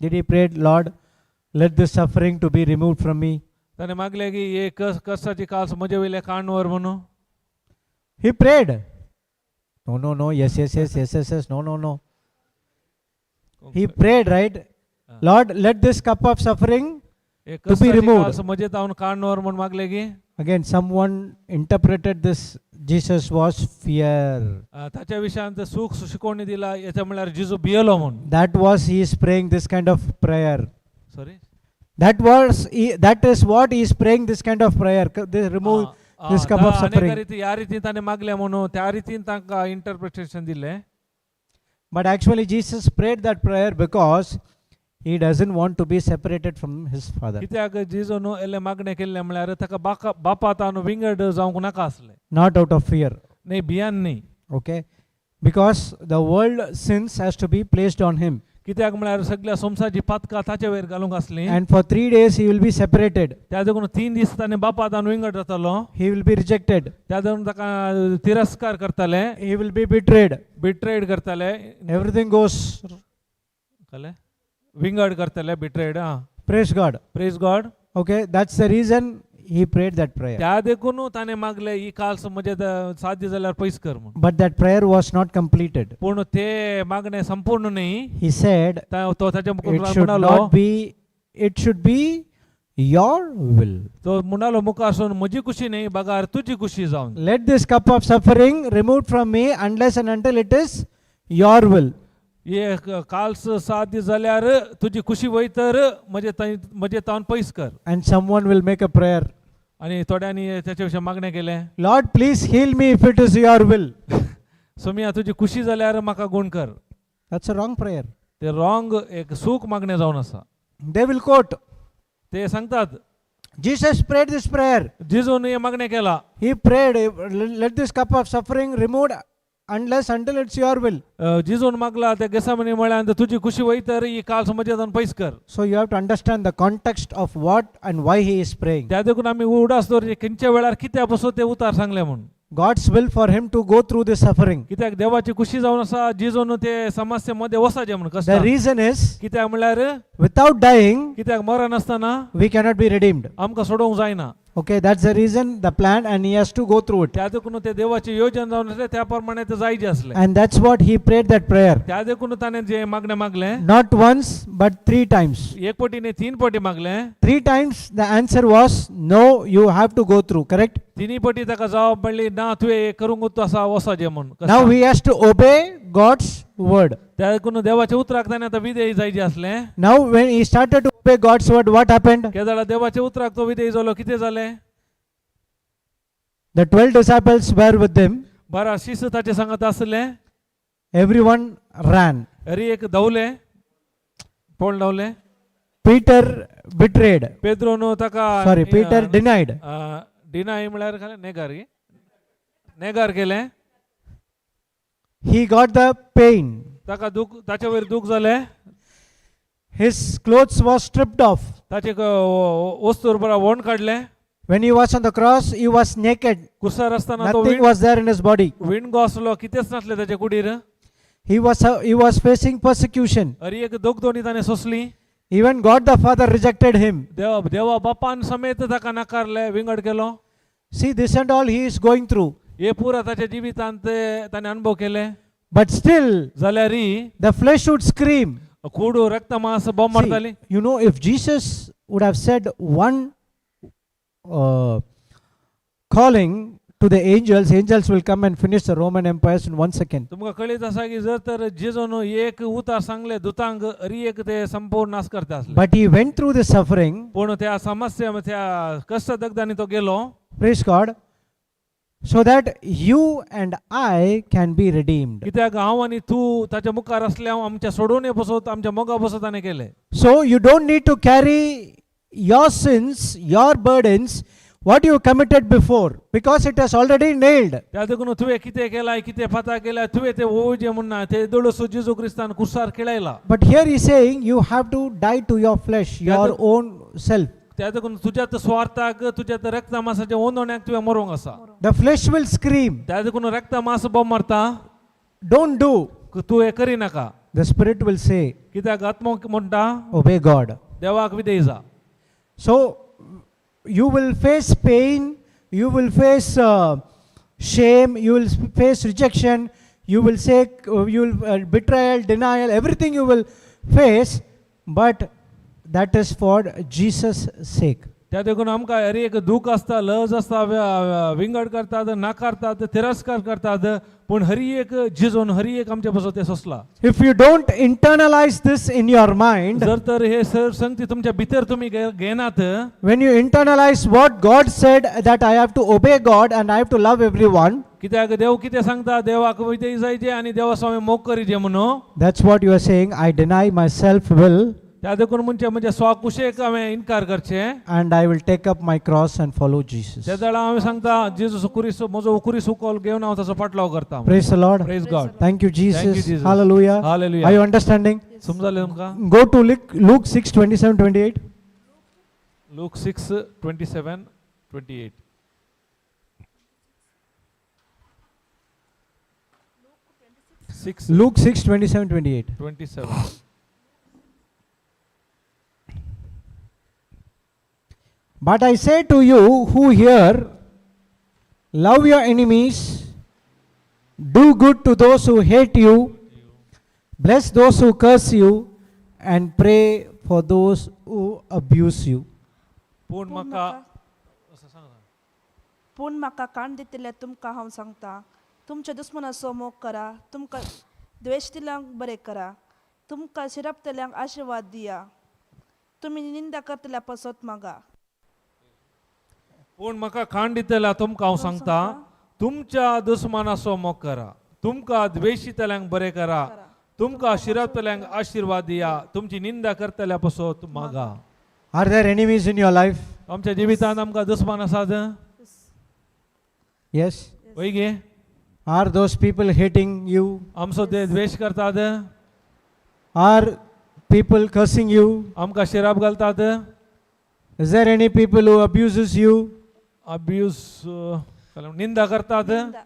Did he prayed, "Lord, let this suffering to be removed from me"? ताणें मागलें की हे कस कसाची कास म्हजे वयल्या काणवर म्हणून? He prayed. No, no, no. Yes, yes, yes, yes, yes, yes. No, no, no. He prayed, right? Ah. "Lord, let this cup of suffering." हे To be कसाची removed. कास म्हजे तावन काणवर म्हणून मागलें की? Again, someone interpreted this Jesus was fear. ताच्या विशयांत सूख शिकोवणी दिला याच्या म्हणल्यार जिजू भियेलो म्हूण. That was he is praying this kind of prayer. Sorry. That is what he is praying this kind of prayer. They remove this cup of suffering. रिती ह्या रितीन ताणें मागलें म्हणून त्या रितीन तांकां इंटरप्रिटेशन दिलें. But actually, Jesus prayed that prayer because he doesn't want to be separated from his father. कित्याक जिजून एल्लें मागणें केल्लें म्हणल्यार ताका बाका बापा तान विंगड जावंक नाका आसलें. Not out of fear. न्ही भियान न्ही. Okay? Because the world sins has to be placed on him. कित्याक म्हळ्यार सगळ्या संवसाराची पातकां ताचे वयर घालूंक आसलीं. And for 3 days he will be separated. त्या देखून 3 दीस ताणें बापा तान विंगड जातालो. He will be rejected. त्या देखून ताका तिरस्कार करताले. He will be betrayed. Betrayed करताले. Everything goes. कळ्ळें विंगड करताले बिट्रेड आं. Praise God. Praise God. Okay, that's the reason he prayed that prayer. त्या देखून ताणें मागलें ही काल्स म्हजें साध्य जाल्यार पयस कर म्हूण. But that prayer was not completed. पूण ते मागणें संपूर्ण न्ही. He said, तो ताच्या it मुखार should म्हणालो, not be, it should be your will. तो म्हणालो मुखार म्हजी खुशी न्ही बगार तुजी खुशी जावन. Let this cup of suffering removed from me unless and until it is your will. एक काल्स सात दीस जाल्यार तुजी खुशी वयतर म्हजे थंय म्हजे तावन पयस कर. And someone will make a prayer. आनी थोड्यांनी त्याच्या विशीं मागणें केलें. Lord, please heal me if it is your will. सोमिया तुजी खुशी जाल्यार म्हाका गूण कर. That's a wrong prayer. ते रॉंग एक सूख मागणें जावन आसा. They will quote, ते सांगतात, Jesus prayed this prayer. जिजून हें मागणें केलां. He prayed, let this cup of suffering removed unless until it's your will. जिजून मागला त्या गेसामनी म्हळ्यार तुजी खुशी वयतर ही काल्स म्हजे तावन पयस कर. So you have to understand the context of what and why he is praying. त्या देखून आमी उडास दवरचे खंयच्या वेळार कित्या बसो ते उतार सांगले म्हूण. God's will for him to go through this suffering. कित्याक देवाची खुशी जावन आसा जिजून ते समस्ये मध्ये वसाचे म्हूण The कश्टान. Reason is, कित्याक म्हणल्यार without dying, कित्याक मरण आसतना we cannot be redeemed. आमकां सोडोवंक जायना. Okay, that's the reason, the plan, and he has to go through it. त्या देखून ते देवाची योजन जावन आसले त्या प्रमाणे ते जायचे आसले. And that's what he prayed that prayer. त्या देखून ताणें जे मागणें मागलें. Not once, but three times. एक पटी न्ही तीन पटी मागलें. Three times the answer was no, you have to go through, correct? तिन्ही पटी ताका जबाब मेळ्ळी ना तुवें हें करूंक आसा वचोजे म्हूण. Now he has to obey God's word. त्या देखून देवाच्या उतराक ताणें आतां विधेय जायचे आसलें. Now, when he started to obey God's word, what happened? केदळा देवाच्या उतराक तो विधेय जालो कितें जालें? The 12 disciples were with him, बारा शिस ताचे सांगत आसले. Everyone ran. अरे एक धांवले पळोवन धांवले. Peter betrayed. पेद्रोन ताका Sorry, Peter denied. Deny म्हळ्यार खालें नेगार नेगार केलें. He got the pain. ताका दूख ताचे वयर दूख जालें. His clothes was stripped off. ताचे वस्तूर बरा वोण काडलें. When he was on the cross, he was naked. कुसार आसतना तो Nothing was there in his body. विणगो आसलो कितेंच नासलें ताच्या कुडीर. He was facing persecution. अरे एक दोगदोणी ताणें सोंसली. Even God the Father rejected him. देवा देवा बापान समेत ताका नाकारलें विंगड केलो. See, this and all he is going through. हे पुरा ताच्या जिवितांत ते ताणें अनुभव केले. But still, जाल्यार the flesh would scream. Could रक्त मांस बॉम्ब मारताली. See, if Jesus would have said one calling to the angels, angels will come and finish the Roman empires in 1 second. तुमकां कळीत आसा की जर तर जेजून एक उतार सांगले दुतांक अरी एक ते संपूर्ण नाश करता आसले. But he went through the suffering, पूण त्या समस्या त्या कश्ट दग्धांनी तो गेलो. Praise God, so that you and I can be redeemed. कित्याक हांव आनी तूं ताच्या मुखार आसले हांव आमच्या सोडोवणे बसत आमच्या मोगा बसत ताणें केलें. So you don't need to carry your sins, your burdens, what you committed before, because it has already nailed. त्या देखून तुवें कितें केलाय कितें फाता केलाय तुवें ते ओवजे म्हूण ना ते दोळसो जेजू क्रिस्तान कुसार खेळयला. But here he's saying you have to die to your flesh, your own self. त्या देखून तुज्या स्वार्थाक तुज्या रक्त मासाच्या ओंदोण्याक तुवें मरोंक आसा. The flesh will scream, त्या देखून रक्त मास बोम मारता. Don't do. तूं हें करिनाका. The spirit will say, कित्याक आत्मो म्हणटा obey God. देवाक विधेय जा. So you will face pain, you will face shame, you will face rejection, you will say, you will betrayal, denial, everything you will face, but that is for Jesus' sake. त्या देखून आमकां हर एक दूख आसता लज आसता विंगड करतात नाकारतात तिरस्कार करतात पूण हरी एक जिजून हरी एक आमच्या बसो ते सोंसला. If you don't internalize this in your mind, जर तर हे सर संगती तुमच्या भितर तुमी घेनात. When you internalize what God said, that I have to obey God and I have to love everyone, कित्याक देव कितें सांगता देवाक विधेय जायचे आनी देवा स्वामी मोग करीजे म्हणून. That's what you are saying. I deny my self will त्या देखून म्हणजे म्हणजे स्वाकुशेक हांवें इनकार करचें. And I will take up my cross and follow Jesus. त्या वेळार हांवें सांगता जेजू कुरीस म्हजो कुरीस उकोल घेवन हांव ताचो पाटलाव करता. Praise the Lord. Praise God. Thank you, Jesus. Thank you, Jesus. Hallelujah. Hallelujah. Are you understanding? समजलें तुमकां? Go to Luke 6 27 28. Luke 6:27-28. 6 Luke 6 27 28. 27. But I say to you who hear, love your enemies, do good to those who hate you, bless those who curse you, and pray for those who abuse you. पूण पूण म्हाका म्हाका पूण म्हाका काण दितले तुमकां हांव सांगता तुमच्या दुस्मनाचो मोग करा तुमकां द्वेशतिल्यांक बरें करा, तुमकां शिरपतल्यांक आशिर्वाद दिया, तुमी निंदा करतल्या पासत मागा. पूण म्हाका खाण दितल्या तुमकां हांव सांगता, तुमच्या दुस्मानाचो मोग करा, तुमकां द्वेशितल्यांक बरें करा, तुमकां शिरपतल्यांक आशिर्वाद दिया, तुमची निंदा करतल्या पासत मागा. Are there enemies in your life? आमच्या जिवितांत आमकां दुस्मान आसात? Yes. वय गे? Are those people hating you? आमचो ते द्वेश करतात? Are people cursing you? आमकां शिराप घालतात? Is there any people who abuses you? Abuse, निंदा करतात? निंदा.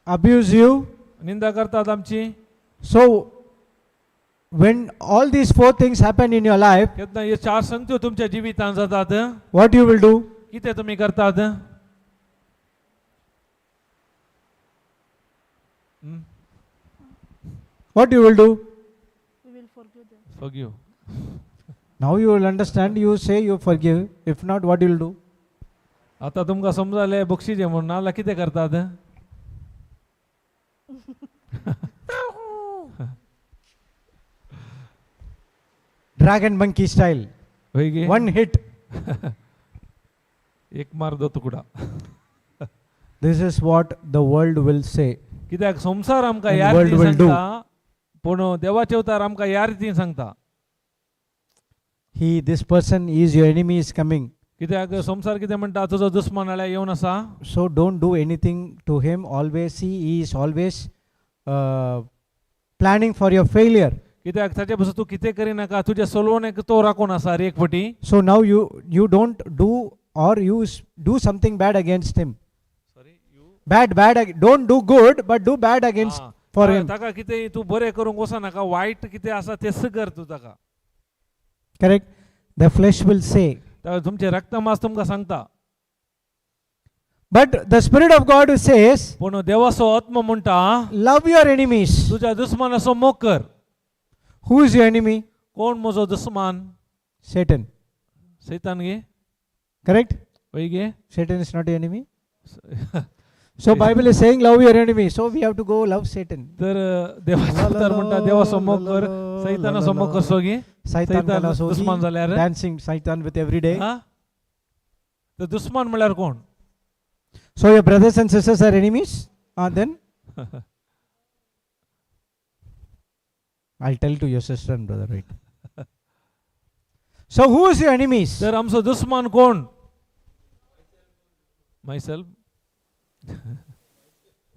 Abuse you? निंदा करतात आमची. So when all these four things happen in your life, केन्ना हे चार संगत्यो तुमच्या जिवितांत जातात, what you will do? कितें तुमी करतात? What you will do? We will forgive them. Forgive. Now you will understand. You say you forgive. If not, what you will do? आता तुमकां समजलें बक्षीस म्हणून, नाजाल्यार कितें करतात? Dragon monkey style. वय गे? One hit. एक मार दो तुकडा. This is what the world will say. कित्याक संवसार आमकां And ह्या world रितीन will do. सांगता, पूण देवाचे अवतार आमकां ह्या रितीन सांगता. He, this person is your enemy is coming. कित्याक संवसार कितें म्हणटा, तुजो दुस्मान जाल्यार येवन आसा. So don't do anything to him. Always see, he is always planning for your failure. कित्याक ताचे पासून तूं कितें करिनाका, तुजे सोलोवणेक तो राखून आसा रे एक फावटी. So now you don't do or you do something bad against him. Bad, bad. Don't do good, but do bad against for him. ताका कितें तूं बरें करूंक वचनाका, वायट कितें आसा तें कर तूं ताका. Correct? The flesh will say. ताका तुमचें रक्तमास तुमकां सांगता. But the Spirit of God says, पूण देवाचो आत्मो म्हणटा, love your enemies. तुज्या दुस्मानाचो मोग कर. Who is your enemy? कोण म्हजो दुस्मान? Satan. सैतान गे? Correct? वय गे? Satan is not your enemy. So Bible is saying love your enemy. So we have to go love Satan. तर देवाचो अवतार म्हणटा देवाचो मोग कर, सैतानाचो मोग करचो गे? Saitan सैतान kala sogi, दुस्मान जाल्यार? Dancing Saitan with every day. हा? तर दुस्मान म्हणल्यार कोण? So your brothers and sisters are enemies? Then I'll tell to your sister and brother, right? So who is your enemies? तर आमचो दुस्मान कोण? Myself.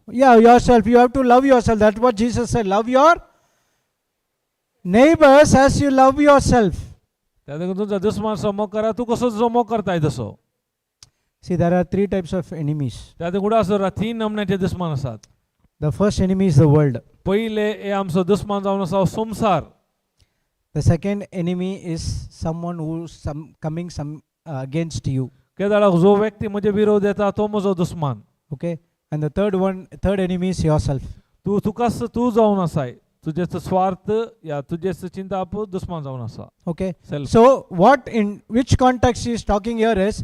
Yeah, yourself. You have to love yourself. That's what Jesus said. Love your neighbors as you love yourself. त्या देखून तुमचा दुस्मान मोग करा, तूं कसो तुजो मोग करताय तसो. See, there are three types of enemies. त्या देखून आसो तीन नमन्याचे दुस्मान आसात. The first enemy is the world. पयले हे आमचो दुस्मान जावन आसा हो संवसार. The second enemy is someone who's some coming some against you. केदाळाक जो व्यक्ती म्हजे विरोध येता तो म्हजो दुस्मान. Okay, and the third one, third enemy is yourself. तूं तुकाच तूं जावन आसाय, तुजेच स्वार्थ या तुजेच चिंताप दुस्मान जावन आसा. Okay. Self. So what in which context he is talking here is,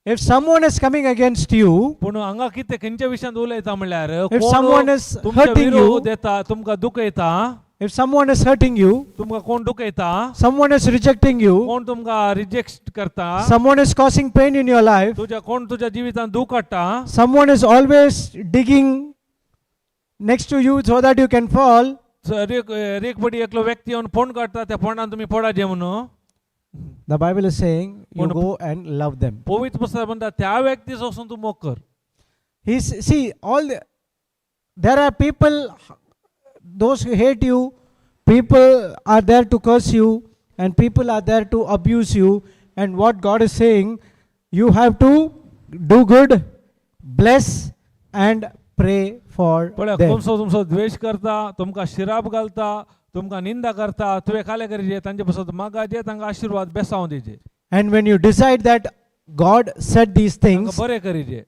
if someone is coming against you, पूण हांगा कितें खंयच्या विशयांत उलयता म्हणल्यार, if कोण someone is तुमच्या hurting you, विरोध येता, तुमकां दुखयता, if someone is hurting you, तुमकां कोण दुखयता, someone is rejecting you, कोण तुमकां रिजेक्ट करता, someone is causing pain in your life, तुज्या कोण तुज्या जिवितांत दूख हाडटा, someone is always digging next to you so that you can fall, एक एक पटी एकलो व्यक्ती येवन फोंड काडटा, त्या फोंडान तुमी पडाचे म्हणून. The Bible is saying you पण- go and love them. पवित्र पुस्तक म्हणटा त्या व्यक्तीचो वचून तूं मोग कर. He's see all the, there are people, those who hate you, people are there to curse you, and people are there to abuse you. And what God is saying, you have to do good, bless, and pray for पळय, them. कोमसो तुमचो द्वेश करता, तुमकां शिराप घालता, तुमकां निंदा करता, तुवें खालें करीजे तांचे पासत मागाचे, तांकां आशिर्वाद बेसांव दिजे. And when you decide that God said these तांकां things, बरें करीजे.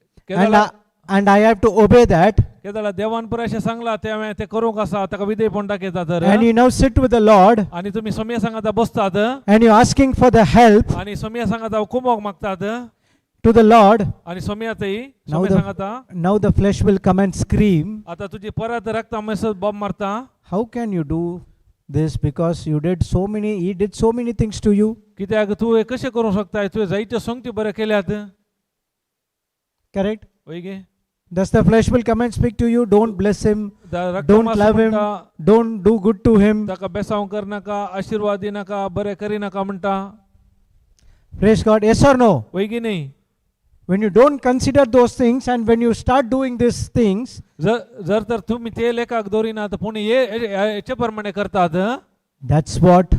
and I have to obey that, केदाळा देवान पुराय अशें सांगलां तें हांवें तें करूंक आसा, ताका विधेयपण दाखयता तर, and you now sit with the Lord, आनी तुमी सोमया सांगाता बसतात and you're asking for the help, आनी सोमया सांगाता कुमोक मागतात, to the Lord, आणि सोम्यातही Now सोम्या the- सांगता now the flesh will come and scream, आता तुझी परत रक्ता मेसत बॉम्ब मारता. How can you do this? Because you did so many, he did so many things to you. कित्याक तूं हे कशें करूंक शकताय? तुवें जायते संगती बरें केल्यात. Correct? वय गे? Thus the flesh will come and speak to you, don't bless him, the don't रक्तमास love him, म्हणटा, don't do good to him. ताका बेसांव करनाका, आशिर्वाद दिनाका, बरें करिनाका म्हणटा. Praise God. Yes or no? वय की न्ही? When you don't consider those things and when you start doing these things, जर जर तर तुम्ही ते लेखाक दवरिनात पूण हे हेचे प्रमाणे करतात. that's what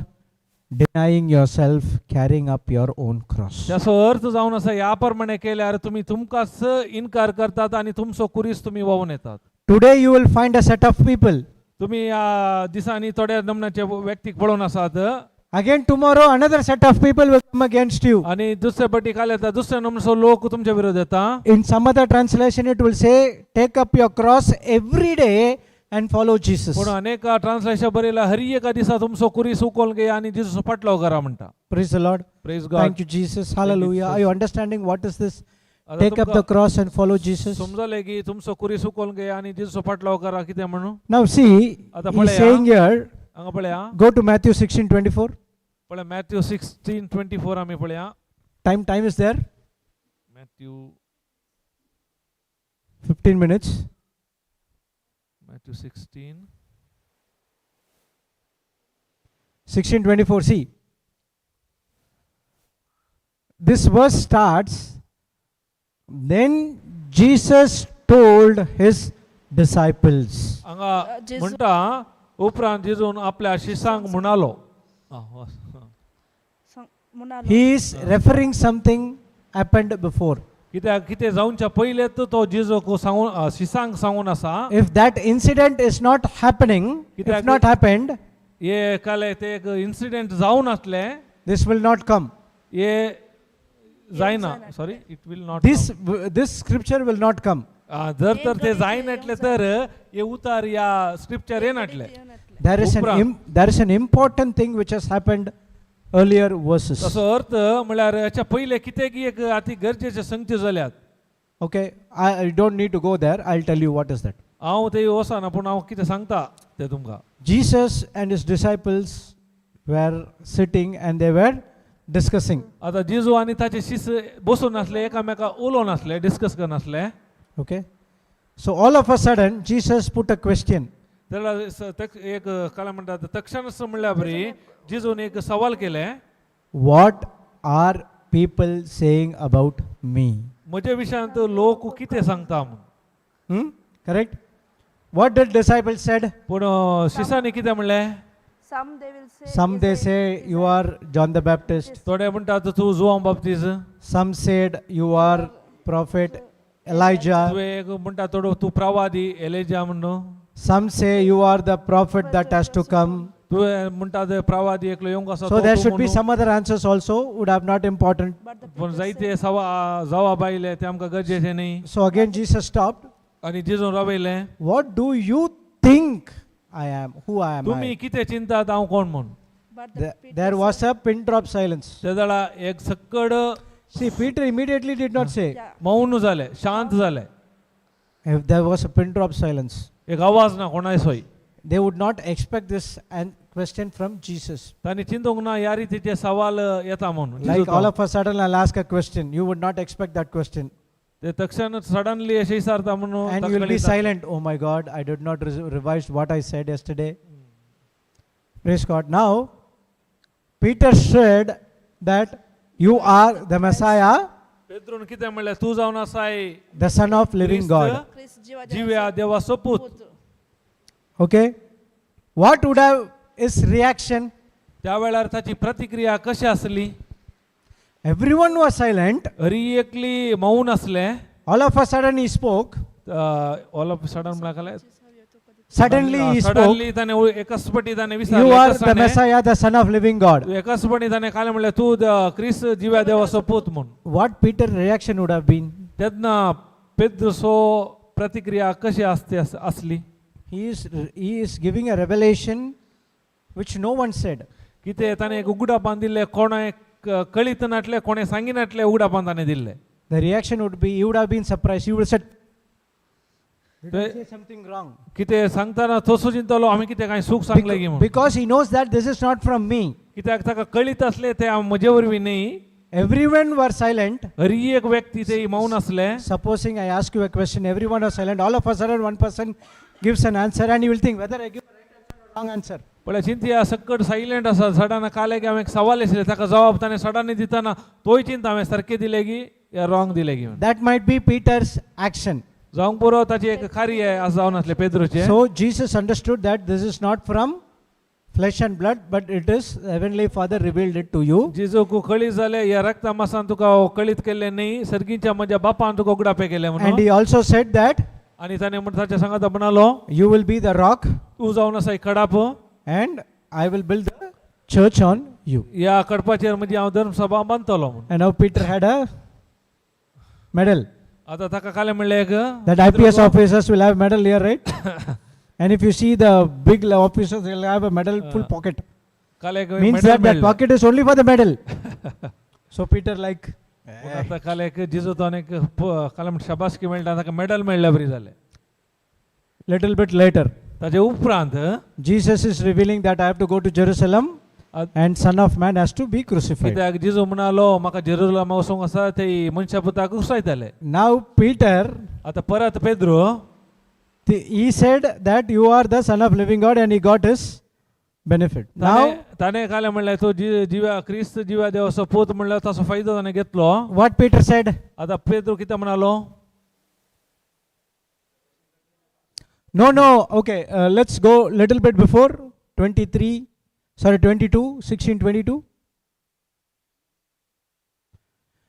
denying yourself, carrying up your own cross. त्याचो अर्थ जावन आसा ह्या प्रमाणे केल्यार तुमी तुमकांच इनकार करतात आनी तुमचो कुरीस तुमी व्हांवून येतात. Today you will find a set of people. तुमी ह्या दिसांनी थोड्या नमनाचे व्यक्तीक पळोवन आसात. Again tomorrow another set of people will come against you. आनी दुसरे पटी काल येता दुसऱ्या नमनाचो लोक तुमच्या विरोध येता. In some other translation it will say, take up your cross every day and follow Jesus. पूण अनेक ट्रान्सलेशन बरयला हरी एका दिसा तुमचो कुरीस उकोल घे आनी जेजूचो फाटलो करा म्हणटा. Praise the Lord. Praise God. Thank you, Jesus. Hallelujah. Jesus. Are you understanding what is this? आता Take up तुमकां the cross and follow Jesus. समजलें की तुमचो कुरीस उकोल घे आनी जेजूचो फाटलो करा कितें म्हणून. Now see, आता he's पळया. Saying here, हांगा पळया. Go to Matthew 16:24. पळया मॅथ्यू 16:24 आमी पळया. Time is there. Matthew 15 minutes. Matthew 16 16:24. See, this verse starts, then Jesus told his disciples. हांगा जेजू- म्हणटा उपरांत जेजून आपल्या शिसांक म्हणालो. आं, वाच. आं. सांग- म्हणालो. He is referring something happened before. कित्याक कितें जावच्या पयलेंच तो जेजूक सांगून शिसांक सांगून आसा. If that incident is not happening, if कित्याक- not happened, हे काले ते एक इन्सिडेंट जावन आसलें this will not come. हे जायना, sorry, it will not. This scripture will not come. जर तर ते जायनाटले तर हे उतार या स्क्रिप्चर येनाटले. There is an उपरांत. There is an important thing which has happened earlier verses. तसो अर्थ म्हळ्यार हेच्या पयले कितें की एक अती गरजेचे संगती जाल्यात. Okay, I don't need to go there. I'll tell you what is that. हांव ते वचना पूण हांव कितें सांगता तें तुमकां. Jesus and his disciples were sitting and they were discussing. आतां जेजू आनी ताचे शिस बसून आसले एकामेका उलोवन आसले discuss करनासले. Okay, so all of a sudden, Jesus put a question. जाल्यार एक काय म्हणटात तक्षणच म्हणल्या बरी जेजून एक सवाल केलें. What are people saying about me? म्हज्या विशयांत लोक कितें सांगता म्हूण. Hmm? Correct? What did disciples said? पूण शिसांनी कितें म्हणलें? Some they will say, Some they say you are John the Baptist. थोडे म्हणटात तूं Joao बाप्तीज. Some said you are prophet Elijah. तुवें एक म्हणटा थोडो तूं प्रवादी एलेजा म्हणून. Some say you are the prophet that has to come. तुवें म्हणटा ते प्रवादी एकलो येवंक आसा So तो there तूं should be म्हणून. some other answers also would have not important. But the पूण जायते सवा जवाब आयले ते आमकां गरजेचे न्ही. So again Jesus stopped. आनी जेजून रावयलें. What do you think I am? Who I am? तुमी I? कितें चिंतात हांव कोण म्हूण. But the There, there was a pin drop silence. ते जाणा एक सक्कड See, Peter immediately did not say. Yeah. मौन जालें, शांत जालें. If there was a pin drop silence, एक आवाज ना कोणायचोय. They would not expect this and question from Jesus. तांणी चिंतूंक ना ह्या रितीचे सवाल येता म्हणून. Like all of a sudden, I'll ask a question. You would not expect that question. ते तक्षण सडनली अशें विचारता म्हणून And you will be तकली- silent. Oh my God, I did not revise what I said yesterday. Praise God. Now, Peter said that you are the Messiah, पेद्रून कितें म्हणलें तूं जावन आसाय the Son of living God. Christ जिवा जिव्या देवा सोपूत. पूत. Okay? What would have his reaction? त्या वेळार ताची प्रतिक्रिया कशी आसली? Everyone was silent. हरी एकली मौन आसलें. All of a sudden he spoke. All of sudden म्हणल्यार Suddenly he spoke. Suddenly ताणें एकसपटी ताणें You विचारलें are the एकसाणे, Messiah, the Son of living God. तूं एकसपटी ताणें कालें म्हणलें तूं क्रिस्त जिव्या देवाचो पूत म्हूण. What Peter's reaction would have been? तेन्ना पेद्रुसो प्रतिक्रिया कशी आसती आसली? He is giving a revelation which no one said. कितें ताणें एक उगडापान दिल्लें कोणें कळीत नासलें कोणें सांगिनासलें उगडापान ताणें दिल्लें. The reaction would be, he would have been surprised. He would have said, "Did I ते- say something wrong?" कितें सांगतना तसो चिंतलो आमी कितें कांय सूख सांगलें की म्हूण. Because he knows that this is not from me. कित्याक ताका कळीत आसलें तें हांव म्हजे वरवीं न्ही. Everyone were silent. हरी एक व्यक्ती ते मौन आसले. Supposing I ask you a question, everyone was silent. All of a sudden, one person gives an answer, and you will think whether I give a right answer or wrong answer. पळय चिंतया सक्कट silent आसा sedan काले की हांवें एक सवाल आशिल्लें ताका जवाब ताणें सडांनी दितना तोय चिंता हांवें सारकें दिलें की या रॉंग दिलें की म्हूण. That might be Peter's action. जावंक पुरो ताची एक कार्य आसा जावन आसलें पेद्रूचें. So Jesus understood that this is not from flesh and blood, but it is Heavenly Father revealed it to you. जेजूक कळीत जालें ह्या रक्ता मासान तुका कळीत केल्लें न्ही सर्गीच्या म्हज्या बापान तुका उगडापें केलें And म्हणून. he also said that आनी ताणें म्हण ताच्या सांगाता म्हणालो you will be the rock तूं जावन आसा एक कडाप and I will build the church on you. ह्या कडपाचेर म्हजी हांव धर्मसभा बांदतलो म्हणून. And now Peter had a medal. आतां ताका कालें म्हणलें एक That IPS officers will have medal here, right? And if you see the big officers, they'll have a medal full pocket. काल एक Means medal that that मेळ्ळें. Pocket is only for the medal. So Peter like, पूण आतां काल एक जेजू तो एक काल म्हण शाबासकी मेळटा ताका मेडल मेळ्ळ्या बरी जालें. Little bit later, ताजे उपरांत Jesus is revealing that I have to go to Jerusalem and Son of Man has to be crucified. कित्याक जेजू म्हणालो म्हाका जेरुजलमा वचूंक आसा ते मनशा पुताक घुसायतले. Now Peter, आतां परत Pedro he said that you are the Son of Living God, and he got his benefit. Now, ताणें कालें म्हणलें तूं जिव्या क्रिस्त जिव्या देवाचो पूत म्हणल्यार ताचो फायदो ताणें घेतलो. What Peter said? आतां पेद्रू कितें म्हणालो? No, okay, let's go little bit before 23, sorry, 22, 16, 22.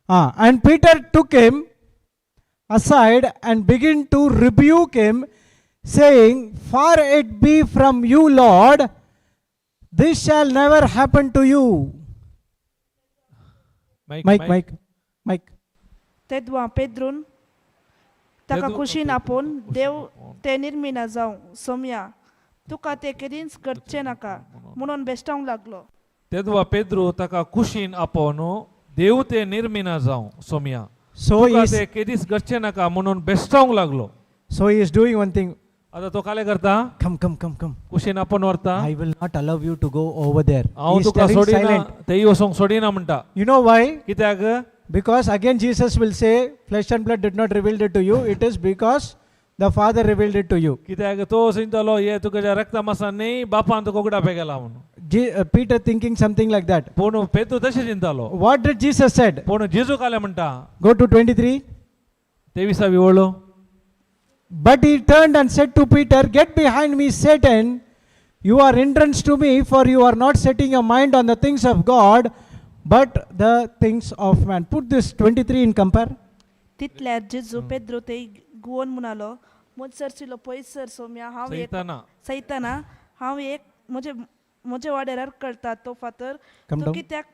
Ah, and Peter took him aside and began to rebuke him, saying, "Far it be from you, Lord, this shall never happen to you." Mike. Mike, Mike, Mike. तेदवा पेद्रून ताका कुशीन आपोवन देव ते निर्मिना जावं सोमया तुका तें केदींच घडचें नाका म्हणून बेश्टावंक लागलो. तेदवा पेद्रू ताका कुशीन आपोवन देव ते निर्मिना जावं सोमया So तुका he is, ते केदीच घडचें नाका म्हणून बेश्टावंक लागलो. so he is doing one thing. आतां तो कालें करता? Come, come, come, come. कुशीन आपोवन व्हरता. I will not allow you to go over there. हांव He is तुका telling सोडिना silent. तेय वचोंक सोडिना म्हणटा. You know why? कित्याक? Because again Jesus will say, "Flesh and blood did not reveal it to you. It is because the Father revealed it to you." कित्याक तो चिंतलो हे तुका रक्ता मासान न्ही बापान तुका उगडापें केला म्हणून. Peter thinking something like that. पूण पेद्रू तशें चिंतालो. What did Jesus said? पूण जेजू कालें म्हणटा? Go to 23. तेविसावी वळो. But he turned and said to Peter, "Get behind me, Satan. You are hindrance to me, for you are not setting your mind on the things of God, but the things of man." Put this 23 in compare. तितल्यार जेजू पेद्रू ते गुवोन म्हणालो म्हज सरशिलो पयस sir Saumya हांव एक सैताना. सैताना हांव एक म्हजे म्हजे वाड्यार कळटा तो फातर Come तूं down. कित्याक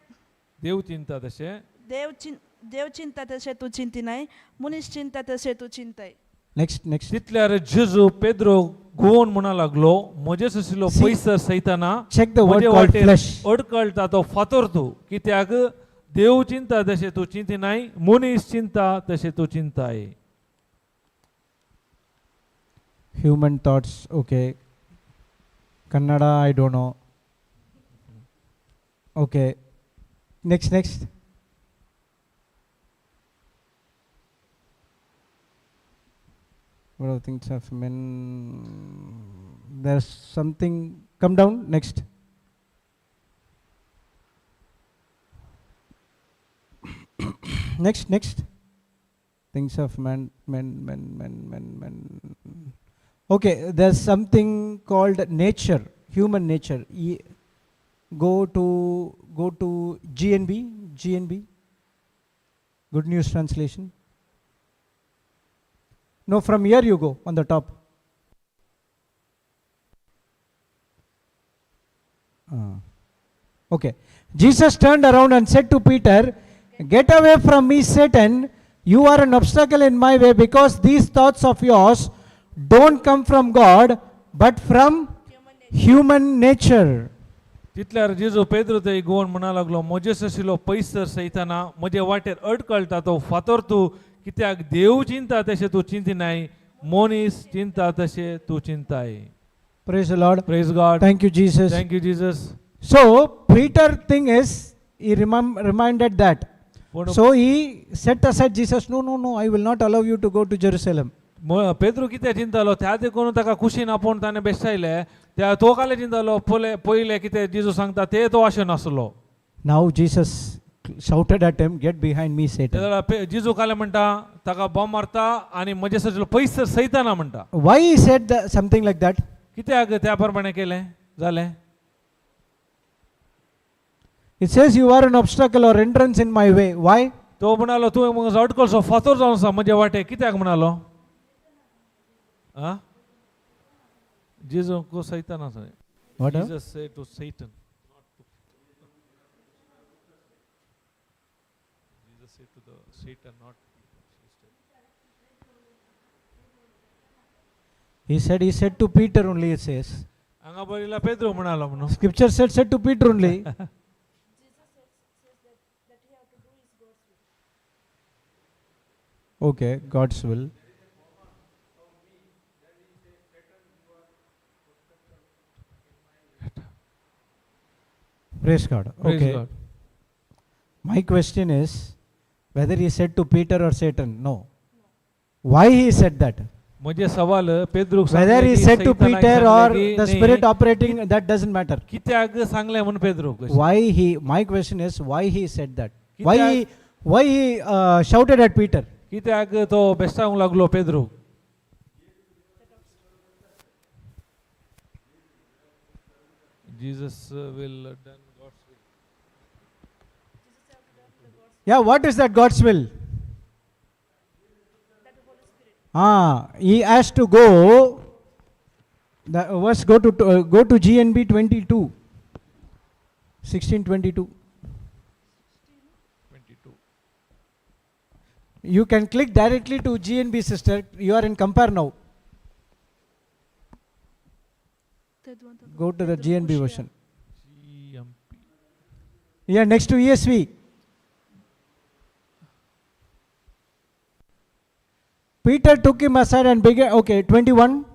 देव चिंता तशें. देव चिं देव चिंता तशें तूं चिंतिनाय मनीस चिंता तशें तूं चिंताय. Next, next. तितल्यार जेजू पेद्रो गुवोन म्हणा लागलो म्हजे सुशिलो See, पयसर सैताना check the word म्हजे called वाटेर flesh. अडकळटा तो फातर तूं कित्याक देव चिंता तशें तूं चिंतिनाय मनीस चिंता तशें तूं चिंताय. Human thoughts, okay. Kannada, I don't know. Okay. Next, next. What are the things of men? There's something. Come down. Next. Next, next. Things of man, men, men, men, men, men. Okay, there's something called nature, human nature. Go to GNB, GNB, Good News Translation. No, from here you go on the top. Ah. Okay. Jesus turned around and said to Peter, "Get away from me, Satan. You are an obstacle in my way because these thoughts of yours don't come from God, but from human nature." तितल्यार जेजू पेद्रू थंय Goan म्हणा लागलो, म्हजेच आशिल्लो पयसर सैताना, म्हजे वाटेर अडकळटा तो फातर तूं, कित्याक देव चिंता तशें तूं चिंतिनाय, मनीस चिंता तशें तूं चिंताय. Praise the Lord. Praise God. Thank you, Jesus. Thank you Jesus. So, Peter thing is, he reminded that. पूण So he set aside Jesus. No, no, no, I will not allow you to go to Jerusalem. Pedro कितें चिंतालो त्या देखून ताका कुशीन आपोवन ताणें बेसयले. त्या तो काले चिंतालो पयले पयले कितें जेजू सांगता ते तो अशें नासलो. Now Jesus shouted at him, "Get behind me, Satan." त्या वेळार जेजू काले म्हणटा ताका बॉम्ब मारता आनी म्हजे सजलो पयस सैताना म्हणटा. Why he said something like that? कित्याक त्या प्रमाणे केलें जालें? It says, "You are an obstacle or hindrance in my way." Why? तो म्हणालो तूं म्हाका अडकलसो फातोर जावन आसा म्हजे वाटे, कित्याक म्हणालो? आ जेजू को सैताना आसा. What? Huh? Jesus said to Satan, not to Jesus said to the Satan, not He said to Peter only, it says. हांगा बरयला पेद्रो म्हणालो म्हणून. Scripture said to Peter only. Okay, God's will. Praise God. Praise Okay. God. My question is whether he said to Peter or Satan. No. Why he said that? म्हजे सवाल पेद्रूक Whether सांगलें he की said to सैतानाक Peter सांगलें or की the न्ही, spirit operating, that doesn't matter. कित्याक सांगलें म्हणून पेद्रूक? Why he? My question is why he said that? Why he shouted at Peter? कित्याक तो बेस्टावंक लागलो पेद्रूक? Jesus will done God's will. Yeah, what is that God's will? Ah, he has to go. The verse go to GNB 22, 1622. 22. You can click directly to GNB, sister. You are in compare now. Go to the GNB version. GMP. Yeah, next to ESV. Peter took him aside and began. Okay, 21.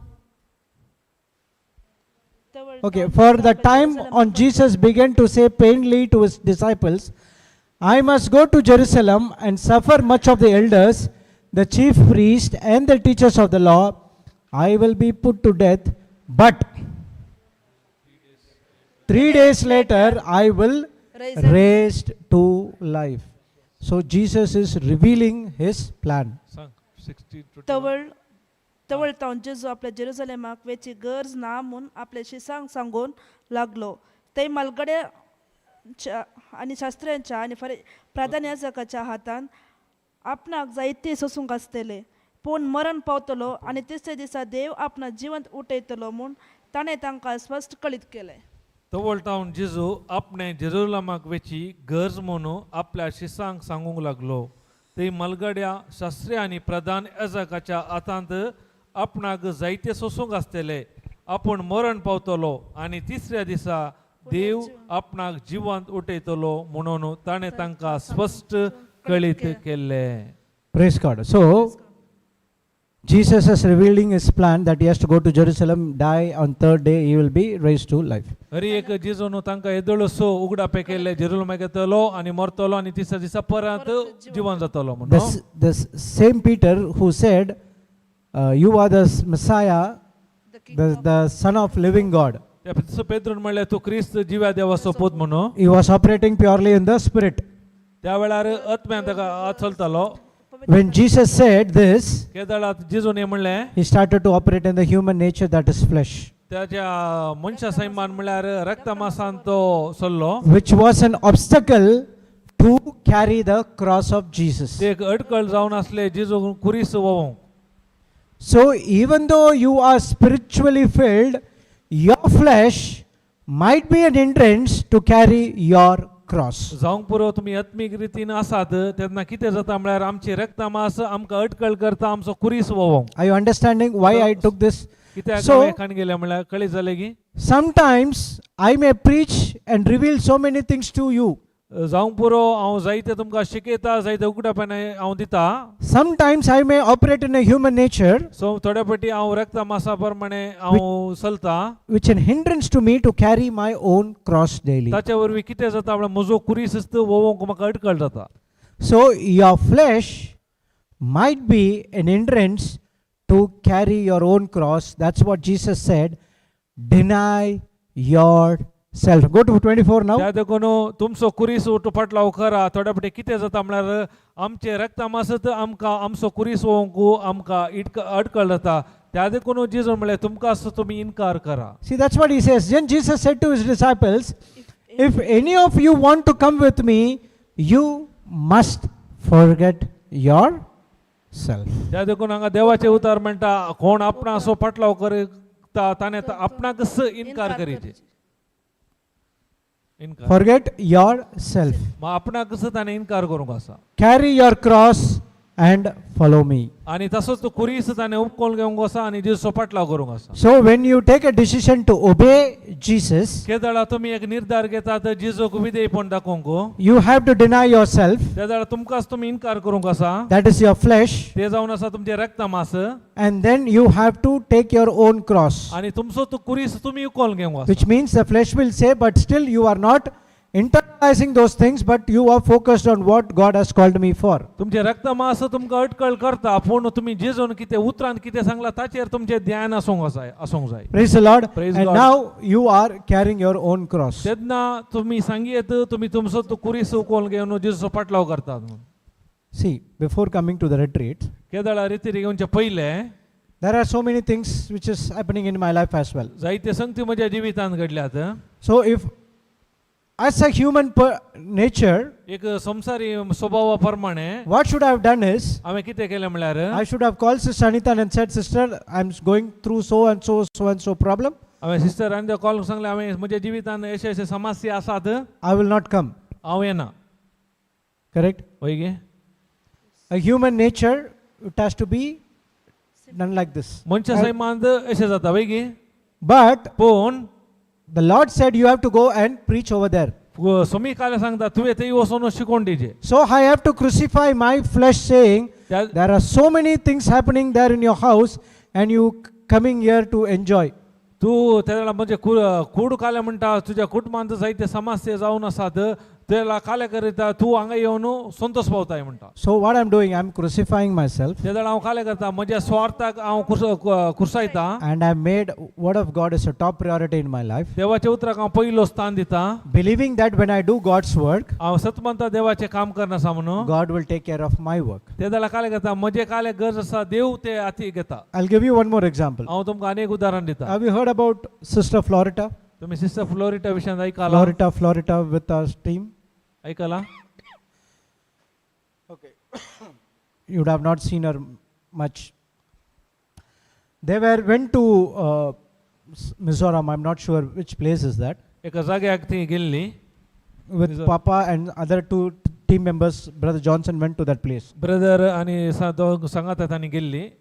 Okay, for the time on Jesus began to say plainly to his disciples, "I must go to Jerusalem and suffer much of the elders, the chief priests, and the teachers of the law. I will be put to death, but 3 days later I will Raised. Raised to life." So Jesus is revealing his plan. सांग 16 21. तवळ तवळ तावन जेजू आपल्या जेरुजलेमाक वेची गरज ना म्हूण आपले शिसांक सांगून लागलो. ते मालगड्याच्या आनी शास्त्र्यांच्या आनी प्रधान याजकाच्या हातान आपणाक जायते सोसूंक आसतले, पूण मरण पावतलो आनी तिसऱ्या दिसा देव आपणाक जिवंत उठयतलो म्हूण ताणें तांकां स्पश्ट कळीत केलें. तवळ तावन जेजू आपणे जेरुजलेमाक वेची गरज म्हणून आपल्या शिसांक सांगूंक लागलो. ते मलगड्या शास्त्री आनी प्रधान याजकाच्या हातांत आपणाक जायते सोसूंक आसतले, आपूण मरण पावतलो आनी तिसऱ्या दिसा देव आपणाक जिवंत उठयतलो म्हणून ताणें तांकां स्पश्ट कळीत केल्लें. Praise God. So Jesus is revealing his plan that he has to go to Jerusalem, die on third day, he will be raised to life. Hari एक जेजून तांकां येदोळसो उगडापे केल्ले, जेरुजलेमाक येतलो आनी मरतलो आनी तिसऱ्या दिसा परत जिवन जातलो म्हणून. The same Peter who said, "You are the Messiah, the Son of living God." त्या पेद्रून म्हणलें तूं क्रिस्त जिव्या देवाचो पूत म्हणून. He was operating purely in the spirit. त्या वेळार आत्म्यान ताका हात चलतालो. When Jesus said this, केदळात जेजून हें म्हणलें, he started to operate in the human nature, that is flesh, त्याच्या मनशा सैमान म्हणल्यार रक्तमासान तो सरलो, which was an obstacle to carry the cross of Jesus. ते एक अडकळ जावन आसले जेजू कुरीस व्होवोंक. So, even though you are spiritually filled, your flesh might be an hindrance to carry your cross. जावंक पुरो तुमी आत्मीक रितीन आसात तेन्ना कितें जाता म्हळ्यार आमची रक्तमास आमकां अडकळ करता आमचो कुरीस व्होवोंक. Are you understanding why I took this? कित्याक So- हांवें खाण गेलें म्हणल्यार कळीत जालें की Sometimes I may preach and reveal so many things to you. जावंक पुरो हांव जायते तुमकां शिकयता, जायते उगडापण हांव दिता. Sometimes I may operate in a human nature, so थोड्या फावटी हांव रक्ता मासा प्रमाणे हांव चलता, which an hindrance to me to carry my own cross daily. ताच्या वरवीं कितें जाता म्हणल्यार म्हजो कुरीस वोवंक म्हाका अडकळ जाता. So your flesh might be an hindrance to carry your own cross. That's what Jesus said. Deny yourself. Go to 24 now. त्या देखून तुमचो कुरीस फाटलाव करा. थोड्या फावटी कितें जाता म्हणल्यार आमचें रक्ता मासत आमकां आमचो कुरीस वोवंक आमकां इटक अडकळ जाता. त्या देखून जेजून म्हणलें तुमकां तुमी इनकार करा. See, that's what he says. Then Jesus said to his disciples, "If any of you want to come with me, you must forget yourself." त्या देखून हांगा देवाचें उतार म्हणटा कोण आपणाचो फाटलाव करता ताणें आपणाकच इनकार करीचे इनकार. Forget yourself. मग आपणाकच ताणें इनकार करूंक आसा. Carry your cross and follow me. आनी तसोच तो कुरीस ताणें उपकोल घेवंक आसा आनी जेजूचो फाटलाव करूंक आसा. So, when you take a decision to obey Jesus, केदळा तुमी एक निर्धार घेतात जेजूक विधेयपण दाखोवंक, you have to deny yourself, त्या वेळार तुमकांच तुमी इनकार करूंक आसा. That is your flesh, ते जावन आसा तुमचें रक्त मास. and then you have to take your own cross, आनी तुमचो तो कुरीस तुमी उकोल घेवंक आसा. Which means the flesh will say, but still you are not internalizing those things, but you are focused on what God has called me for. तुमचें रक्त मास तुमकां अटकळ करता, पूण तुमी जेजून कितें उतरान कितें सांगलां ताचेर तुमचें ध्यान आसूंक आसा, आसूंक जाय. Praise the Lord. Praise And God. Now you are carrying your own cross. तेन्ना तुमी सांगयेत तुमी तुमचो तो कुरीस उकोल घेवन जेजूचो पाटलाव करतात म्हणून. See, before coming to the retreat, केदळा रितीर घेवचे पयलें, there are so many things which is happening in my life as well. जायते संगती म्हज्या जिवितांत घडल्यात. So if as a human nature, एक संवसारी स्वभावा प्रमाणे, what should I have done is, हांवें कितें केलें म्हणल्यार, I should have called Sister Anita and said, "Sister, I'm going through so and so, so and so problem. हांवें sister आनी call सांगलें हांवें म्हज्या जिवितांत अशे अशे समस्या आसात. I will not come." हांव येना. Correct? वय गे? A human nature, it has to be done like this. मनशा सैमांत अशें जाता वय गे? But पूण the Lord said, "You have to go and preach over there." स्वामी काल सांगता तुवें थंय वचून शिकोवन दिवचें. So I have to crucify my flesh, saying, त्या "There are so many things happening there in your house, and you coming here to enjoy." तूं त्या वेळार म्हणजे कूड काले म्हणटा तुज्या कुटुंबांत जायते समस्या जावन आसात तेला काले करिता तूं हांगा येवन संतोष पावताय म्हणटा. So what I'm doing, I'm crucifying myself, त्या वेळार हांव काले करता म्हज्या स्वार्थाक हांव कुर्सायता. And I made word of God as a top priority in my life, देवाच्या उतराक हांव पयलो स्थान दिता, believing that when I do God's work, हांव सत म्हणटा देवाचें काम करना आसा म्हणून, God will take care of my work. ते जाल्यार काले करता म्हजे काले गरज आसा देव ते हाती घेता. I'll give you one more example. हांव तुमकां अनेक उदाहरण दिता. Have you heard about Sister Florita? तुमी सिस्टर फ्लोरिटा विशयान आयकला? Florita, Florita with our team. आयकला? Okay. You would have not seen her much. They were went to Mizoram. I'm not sure which place is that. एका जाग्याक ती गेल्ली. With Mizoram. Papa and other two team members, Brother Johnson went to that place. Brother आनी दोग सांगाता तांणी गेल्ली.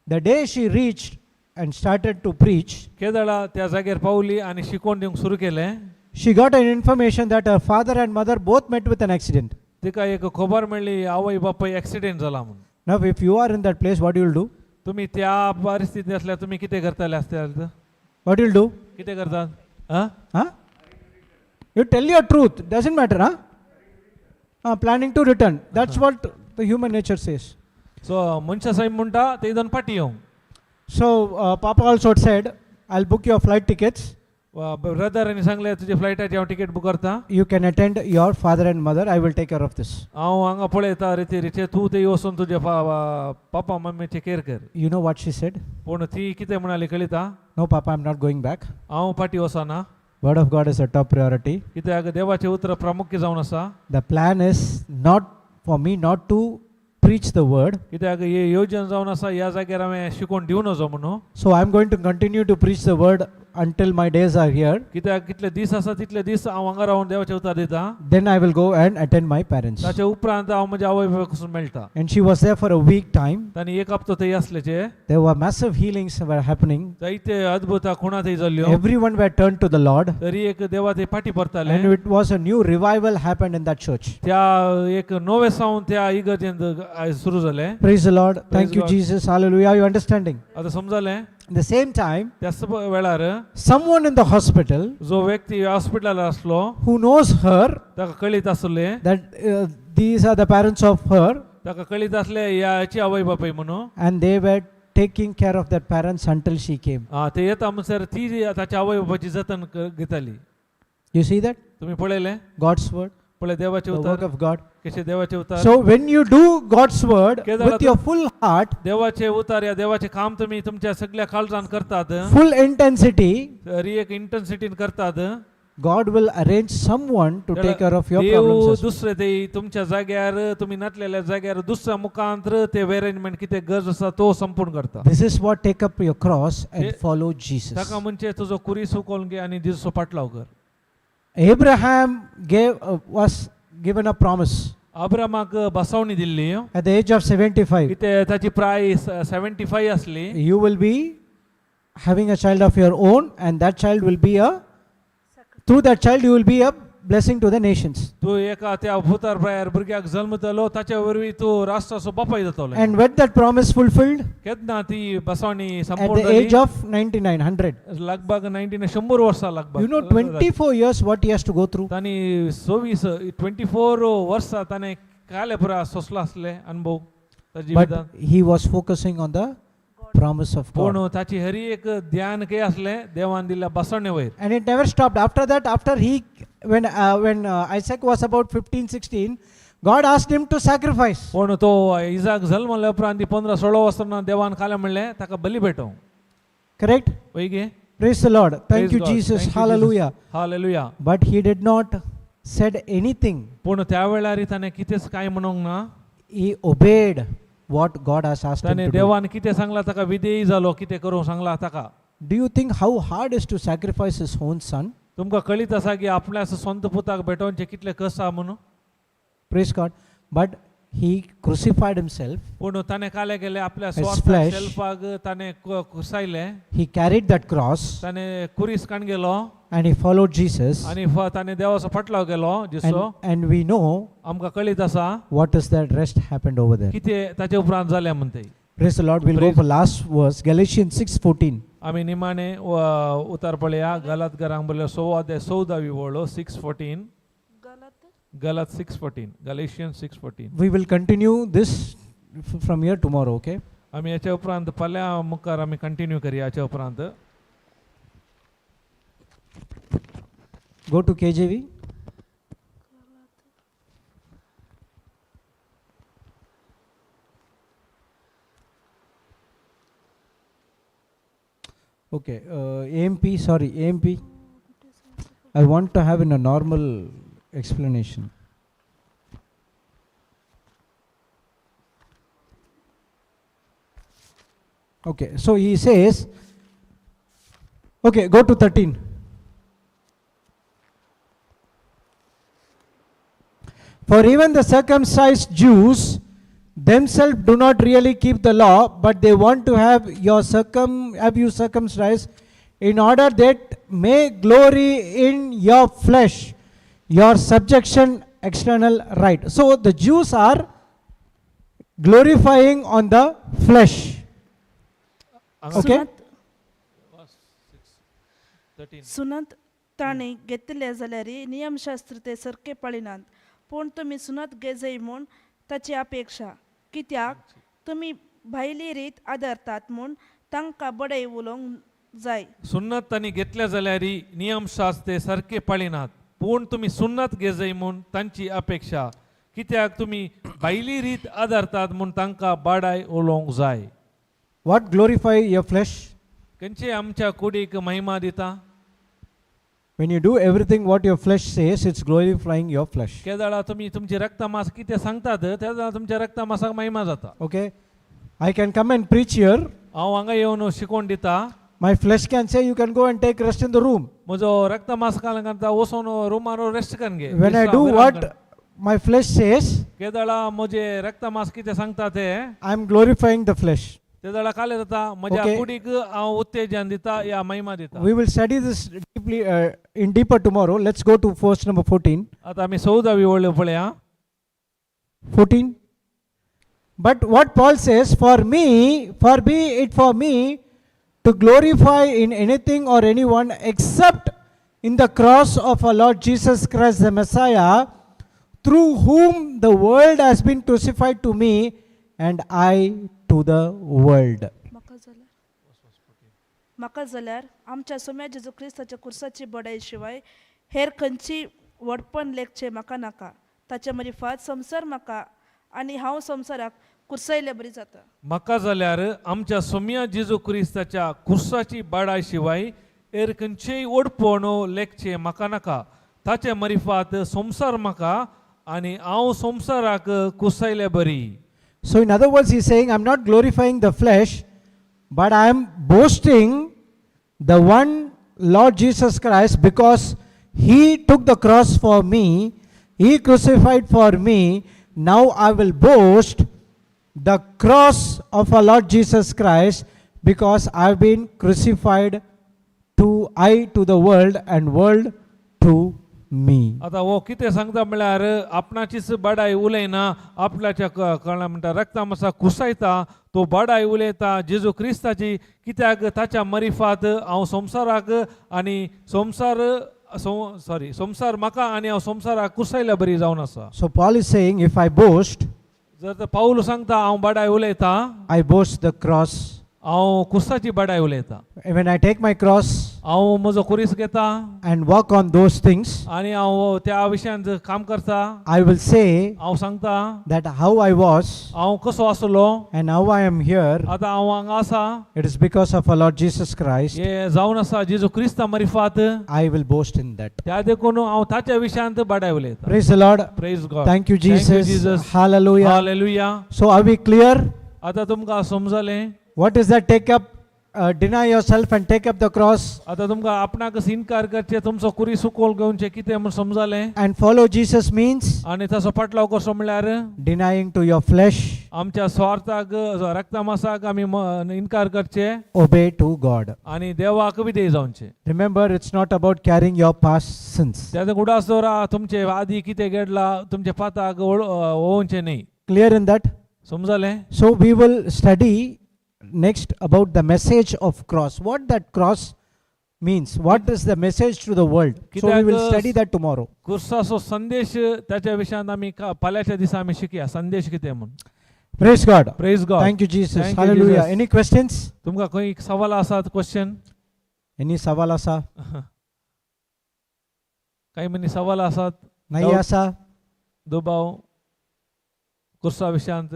The day she reached and started to preach, केदळा त्या जाग्यार पावली आनी शिकोवन दिवंक सुरू केलें, she got an information that her father and mother both met with an accident. तिका एक खबर मेळ्ळी आवय बापाय एक्सिडेंट जाला म्हणून. Now, if you are in that place, what you will do? तुमी त्या परिस्थितींत आसल्यार तुमी कितें करतले आसतले? What you will do? कितें करतात आं? Huh? You tell your truth. Doesn't matter, huh? Planning to return. That's what the human nature says. So मनशा साहेब म्हणटा ते दोन फाटी येवंक. So, Papa also said, "I'll book your flight tickets. ब्रदरांनी सांगलें तुजे फ्लायटाची हांव तिकेट बूक करता. You can attend your father and mother. I will take care of this." हांव हांगा पळयता रिती रिचे तूं थंय वचून तुजे पापा मम्मीचे केअर कर. You know what she said? पूण ती कितें म्हणाली कळिता? "No, Papa, I'm not going back. हांव फाटीं वचना. Word of God is a top priority. कित्याक देवाचें उतर प्रामुख्य जावन आसा. The plan is not for me not to preach the word. कित्याक ही योजन जावन आसा ह्या जाग्यार हांवें शिकोवन दिवं नजो म्हणून. So I'm going to continue to preach the word until my days are here. कित्याक कितले दीस आसा तितले दीस हांव हांगा रावन देवाचें उतार दिता. Then I will go and attend my parents. ताच्या उपरांत हांव म्हज्या आवय बापायक मेळटा. And she was there for a week time. तांणी एक हप्तो थंय आसलेचे. There were massive healings were happening. जायते अद्भुत खुणा थंय जाल्ल्यो. Everyone were turned to the Lord. तरी एक देवा थंय फाटी परताले. And it was a new revival happened in that church. त्या एक नवे सावन त्या इगर्जेंत सुरू जालें. Praise the Lord. Praise Thank you, God. Jesus. Hallelujah. Are you understanding? आतां समजलें? At the same time, त्याच वेळार someone in the hospital जो व्यक्ती हॉस्पिटलार आसलो who knows her, ताका कळीत आसलें that these are the parents of her, ताका कळीत आसलें ह्या हेची आवय बापूय म्हणून. And they were taking care of that parents until she came. आं, ते येता म्हणसर ती ताच्या आवय बापायची जतन घेताली. You see that? तुम्ही पळयलें? God's word, पळय देवाचे the work उतर of God. कशें देवाचे उतर. So when you do God's word Kedar with your full heart, देवाचे उतार या देवाचे काम तुम्ही तुमच्या सगळ्या काळजान करतात, full intensity, तरी एक इंटन्सिटीन करतात, God will arrange someone to take care of your Dev problems as well. दुसरे ते तुमच्या जाग्यार तुम्ही नातलेल्या जाग्यार दुसऱ्या मुखांतर ते अरेंजमेंट कितें गरज आसा तो संपूर्ण करता. This is what take up your cross and follow Jesus. ताका म्हणजे तुजो कुरीस उकोवन घे आनी जेजूचो पाटलाव कर. Abraham gave was given a promise अब्रामाक बसवणी Delhi at the age of 75. कितें ताची प्राय 75 आसली. You will be having a child of your own, and that child will be a through that child you will be a blessing to the nations. तूं एका त्या भुतार प्रायार भुरग्याक जल्मतलो ताच्या वरवीं तूं राष्ट्राचो बापाय जातलो. And when that promise fulfilled? केन्ना ती बसवणी At संपूर्ण the age जाली? of 99, 100. लगभग 19 100 वर्सां लगभग. 24 years what he has to go through. तांणी 24 24 वर्सां ताणें काले पुरा सोंसलो आसले अनुभव ताच्या But जिवितांत. He was focusing on the promise of पूण God. ताची हरी एक ध्यान कितें आसलें देवान दिल्ल्या बसवणे वयर. And it never stopped. After that, after he, when Isaac was about 15, 16, God asked him to sacrifice. पूण तो इजाक जल्मल्या उपरांत 15-16 वर्सां देवान काले म्हणलें ताका बली भेटोवं. Correct? वय गे? Praise the Lord. Thank Praise you, God. Jesus. Thank you, Hallelujah. Hallelujah. But he did not said anything. पूण त्या वेळार ताणें कितेंच कांय म्हणूंक ना. He obeyed what God has asked him ताणें to do. देवान कितें सांगलां ताका विधेयी जालो कितें करूंक सांगलां ताका. Do you think how hard is to sacrifice his own son? तुमकां कळीत आसा की आपल्या स्वंत पुताक भेटोवचें कितलें कस आहा म्हणून. Praise God. But he crucified himself. पूण ताणें काले गेले आपल्या His स्वार्थ flesh. शेल्फाक ताणें कुसायलें. He carried that cross ताणें कुरीस काण गेलो and he followed Jesus. आनी ताणें देवाचो फाटलाव केलो जिसो. And we know आमकां कळीत आसा what is that rest happened over there. कितें ताचे उपरांत जालें म्हण तें. Praise the Lord. We'll go Praise- for last verse, Galatians 6:14. आमी निमाणे उतार पळया गलात घरांक बरयल्या 16 14वी वळो 6:14. गलत. गलात 6:14, Galatian 6:14. We will continue this from here tomorrow, okay? आमी हाच्या उपरांत फाल्यां मुखार आमी कंटिन्यू करया हाच्या उपरांत. Go to KJV. Okay, AMP, sorry, AMP. I want to have in a normal explanation. Okay, so he says, okay, go to 13. For even the circumcised Jews themselves do not really keep the law, but they want to have you circumcised in order that may glory in your flesh, your subjection external right. So the Jews are glorifying on the flesh. हांगा Okay. सुनत 13. सुनत ताणें घेतिल्लें जाल्यार नियमशास्त्र ते सारकें पाळिनात पूण तुमी सुनत घेजय म्हूण ताची अपेक्षा कित्याक तुमी भायली रीत आदरतात म्हूण तांकां बडय उलोवंक जाय. सुन्नत तांणी घेतल्या जाल्यार नियमशास्त्र ते सारके पाळिनात पूण तुमी सुन्नत घेजय म्हूण तांची अपेक्षा कित्याक तुमी भायली रीत आदारतात म्हूण तांकां बाडाय उलोवंक जाय. What glorify your flesh? खंयचे आमच्या कुडीक महिमा दिता? When you do everything what your flesh says, it's glorifying your flesh. केदाळा तुमी तुमची रक्तमास कितें सांगतात त्या वेळार तुमच्या रक्तमासाक महिमा जाता. Okay? I can come and preach here. हांव हांगा येवन शिकोवन दिता. My flesh can say you can go and take rest in the room. म्हजो रक्त मास कालंकांता वचून रुमार रेस्ट करून घे. When I विश्राम- do विराम what कर. my flesh says, केदळा म्हजे रक्त मास कितें सांगता ते I am glorifying the flesh. तेदळा काले जाता म्हज्या Okay. कुडीक हांव उत्तेजन दिता या महिमा दिता. We will study this deeply in deeper tomorrow. Let's go to verse number 14. आता आमी चवदावी वळ पळया. 14. But what Paul says, for me, for be it for me to glorify in anything or anyone except in the cross of our Lord Jesus Christ the Messiah, through whom the world has been crucified to me and I to the world. म्हाका जाल्यार म्हाका जाल्यार आमच्या सोम्या जेजू क्रिस्ताच्या कुर्साची बडाय शिवाय हेर खंयची व्हडपण लेखचें म्हाका नाका. ताचे म्हजी फात संवसार म्हाका आनी हांव संवसाराक कुर्सयले बरी जाता. म्हाका जाल्यार आमच्या सोम्या जेजू क्रिस्ताच्या कुर्साची बाडाय शिवाय हेर खंयचेय ओडपण लेखचें म्हाका नाका. ताचे मरिफात संवसार म्हाका आनी हांव संवसाराक कुसयले बरी. So, in other words, he's saying, I'm not glorifying the flesh, but I am boasting the one Lord Jesus Christ because he took the cross for me, he crucified for me. Now I will boast the cross of our Lord Jesus Christ because I've been crucified to I to the world and world to me. आता हो कितें सांगता म्हळ्यार आपणाचीच बाडाय उलयना, आपल्याच्या कळना म्हणटा रक्ता कुसायता तो बाडाय उलयता जेजू क्रिस्ताची, कित्याक ताच्या मरिफात हांव संवसाराक आनी संवसार सॉरी संवसार म्हाका आनी हांव संवसाराक कुसायल्या बरी जावन आसा. So Paul is saying, if I boast, जर तर पावल सांगता हांव बाडाय उलयता, I boast the cross. हांव कुसाची बाडाय उलयता. When I take my cross हांव म्हजो कुरीस घेता and walk on those things, आनी हांव त्या विशयांत काम करता, I will say हांव सांगता that how I was हांव कसो आसलो and how I am here, आतां हांव हांगा आसा, it is because of our Lord Jesus Christ. हे जावन आसा जेजू क्रिस्ता मरिफात. I will boast in that. त्या देखून हांव ताच्या विशयांत बाडाय उलयता. Praise the Lord. Praise God. Thank you, Jesus. Jesus. Hallelujah. Hallelujah. So, are we clear? आतां तुमकां समजलें? What is that? Take up, deny yourself and take up the cross आतां तुमकां आपणाक इनकार करचें तुमचो कुरी सुकोल घेवचें कितें म्हूण समजलें? And follow Jesus means आनी ताचो पाटलाव कसो म्हणल्यार denying to your flesh, आमच्या स्वार्थाक रक्तमासाक आमी इनकार करचे obey to God. आनी देवाक विधेय जावचें. Remember, it's not about carrying your past sins. त्या उडास दवरा तुमचे आदी कितें घडला तुमच्या पाताक ओवचें न्ही. Clear in that? समजलें? So we will study next about the message of cross. What that cross means. What is the message to the world? So we will कित्याक- study that tomorrow. कुर्साचो संदेश त्याच्या विशयांत आमी फाल्यांच्या दिसा आमी शिकया संदेश कितें म्हूण. Praise God. Praise God. Thank you, Jesus. Thank you, Hallelujah. Jesus. Any questions? तुमकां खंय सवाल आसात क्वेश्चन? Any सवाल asa? काही मनी सवाल आसात? Nahi Doubt. asa? दुबाव कुर्सा विशयांत?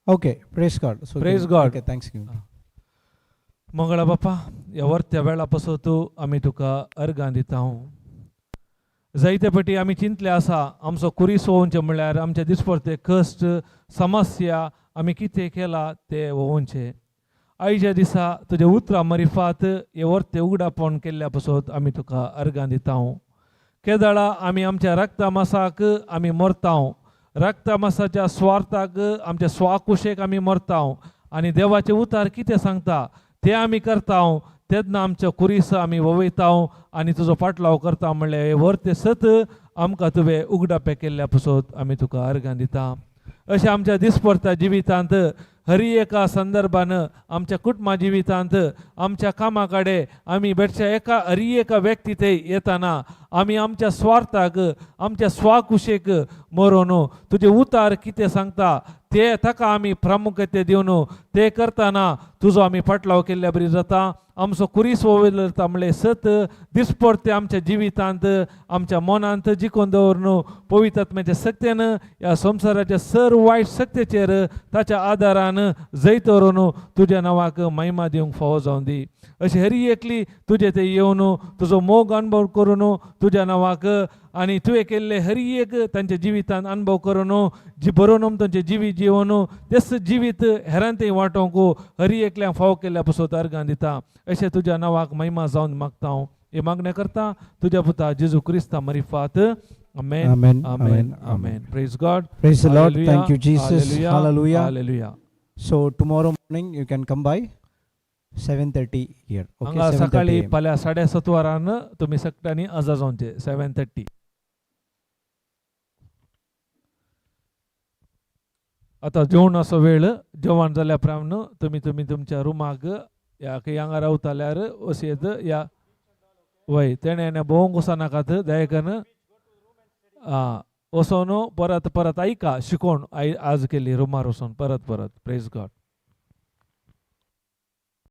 Okay. Praise God. So Praise God. Okay, thanks. Mangala बापा, ह्या वर्त्या वेळा पासत आमी तुका अर्गां दिता. जायते पटी आमी चिंतले आसा आमचो कुरीस वोवचें म्हणल्यार आमचे दिसपडते कश्ट समस्या आमी कितें केलां तें वोवचें. आयच्या दिसा तुज्या उतरां मरिफात हे वर्ते उगडापण केल्ल्या पासत आमी तुका अर्गां दिता. केदळा आमी आमच्या रक्तमासाक आमी मरता, रक्तमासाच्या स्वार्थाक आमच्या स्वाकुशेक आमी मरता आनी देवाचें उतार कितें सांगता ते आमी करता, तेन्ना आमच्या कुरीस आमी ववयता आनी तुजो पाटलाव करता म्हणल्यार हे वर्ते सत आमकां तुवें उगडापें केल्ल्या पासत आमी तुका अर्गां दिता. अशें आमच्या दिसपडत्या जिवितांत हरी एका संदर्भान आमच्या कुटुंबा जिवितांत आमच्या कामा कडेन आमी भेटच्या एका हरी एका व्यक्ती थंय येताना आमी आमच्या स्वार्थाक आमच्या स्वाकुशेक मरोन तुजें उतार कितें सांगता ते ताका आमी प्रामुख्यते दिवन ते करतना तुजो आमी पाटलाव केल्ल्या बरी जाता. आमचो कुरीस वयता म्हणलें सत दिसपडते आमच्या जिवितांत आमच्या मनांत जिखून दवरून पवित्र आत्म्याच्या सक्तेन ह्या संवसाराच्या सर वायट सक्तेचेर ताच्या आदारान संवसारान जैत व्हरून तुज्या नांवाक महिमा दिवंक फावो जावन दी. अशी हरी एकली तुजे ते येवन तुजो मोग अणभव करून तुज्या नांवाक आनी तुवें केल्ले हरी एक तांच्या जिवितान अणभव करून जी बरोवन तांचें जिवीत जिवन तेच जिवीत हेरांत थंय वांटोवंक हरी एकल्याक फावो केल्ल्या पसत अर्गां दिता. अशें तुज्या नांवाक महिमा जावन मागता हांव. हे मागणें करता तुज्या पुता जेजू क्रिस्ता मरिफात. Amen. Amen. Amen. Amen. Amen. Praise God. Praise the Lord. Thank you, Jesus. Hallelujah. Hallelujah. So tomorrow morning you can come by 7:30 here. Okay, हांगा 7:30 सकाळी a.m. फाल्यां 7:30 वरान तुमी सगळ्यांनी अजा जावचे, 7:30. आतां जेवणाचो वेळ. जेवण जाल्या उपरांत तुमी तुमी तुमच्या रुमाक या खंय हांगा रावताल्यार वसयत या वय तेणें भोवंक वचनाकात. दया करून आं वचोन परत परत आयका शिकोवन आज केली रुमार वचोन परत परत. Praise God.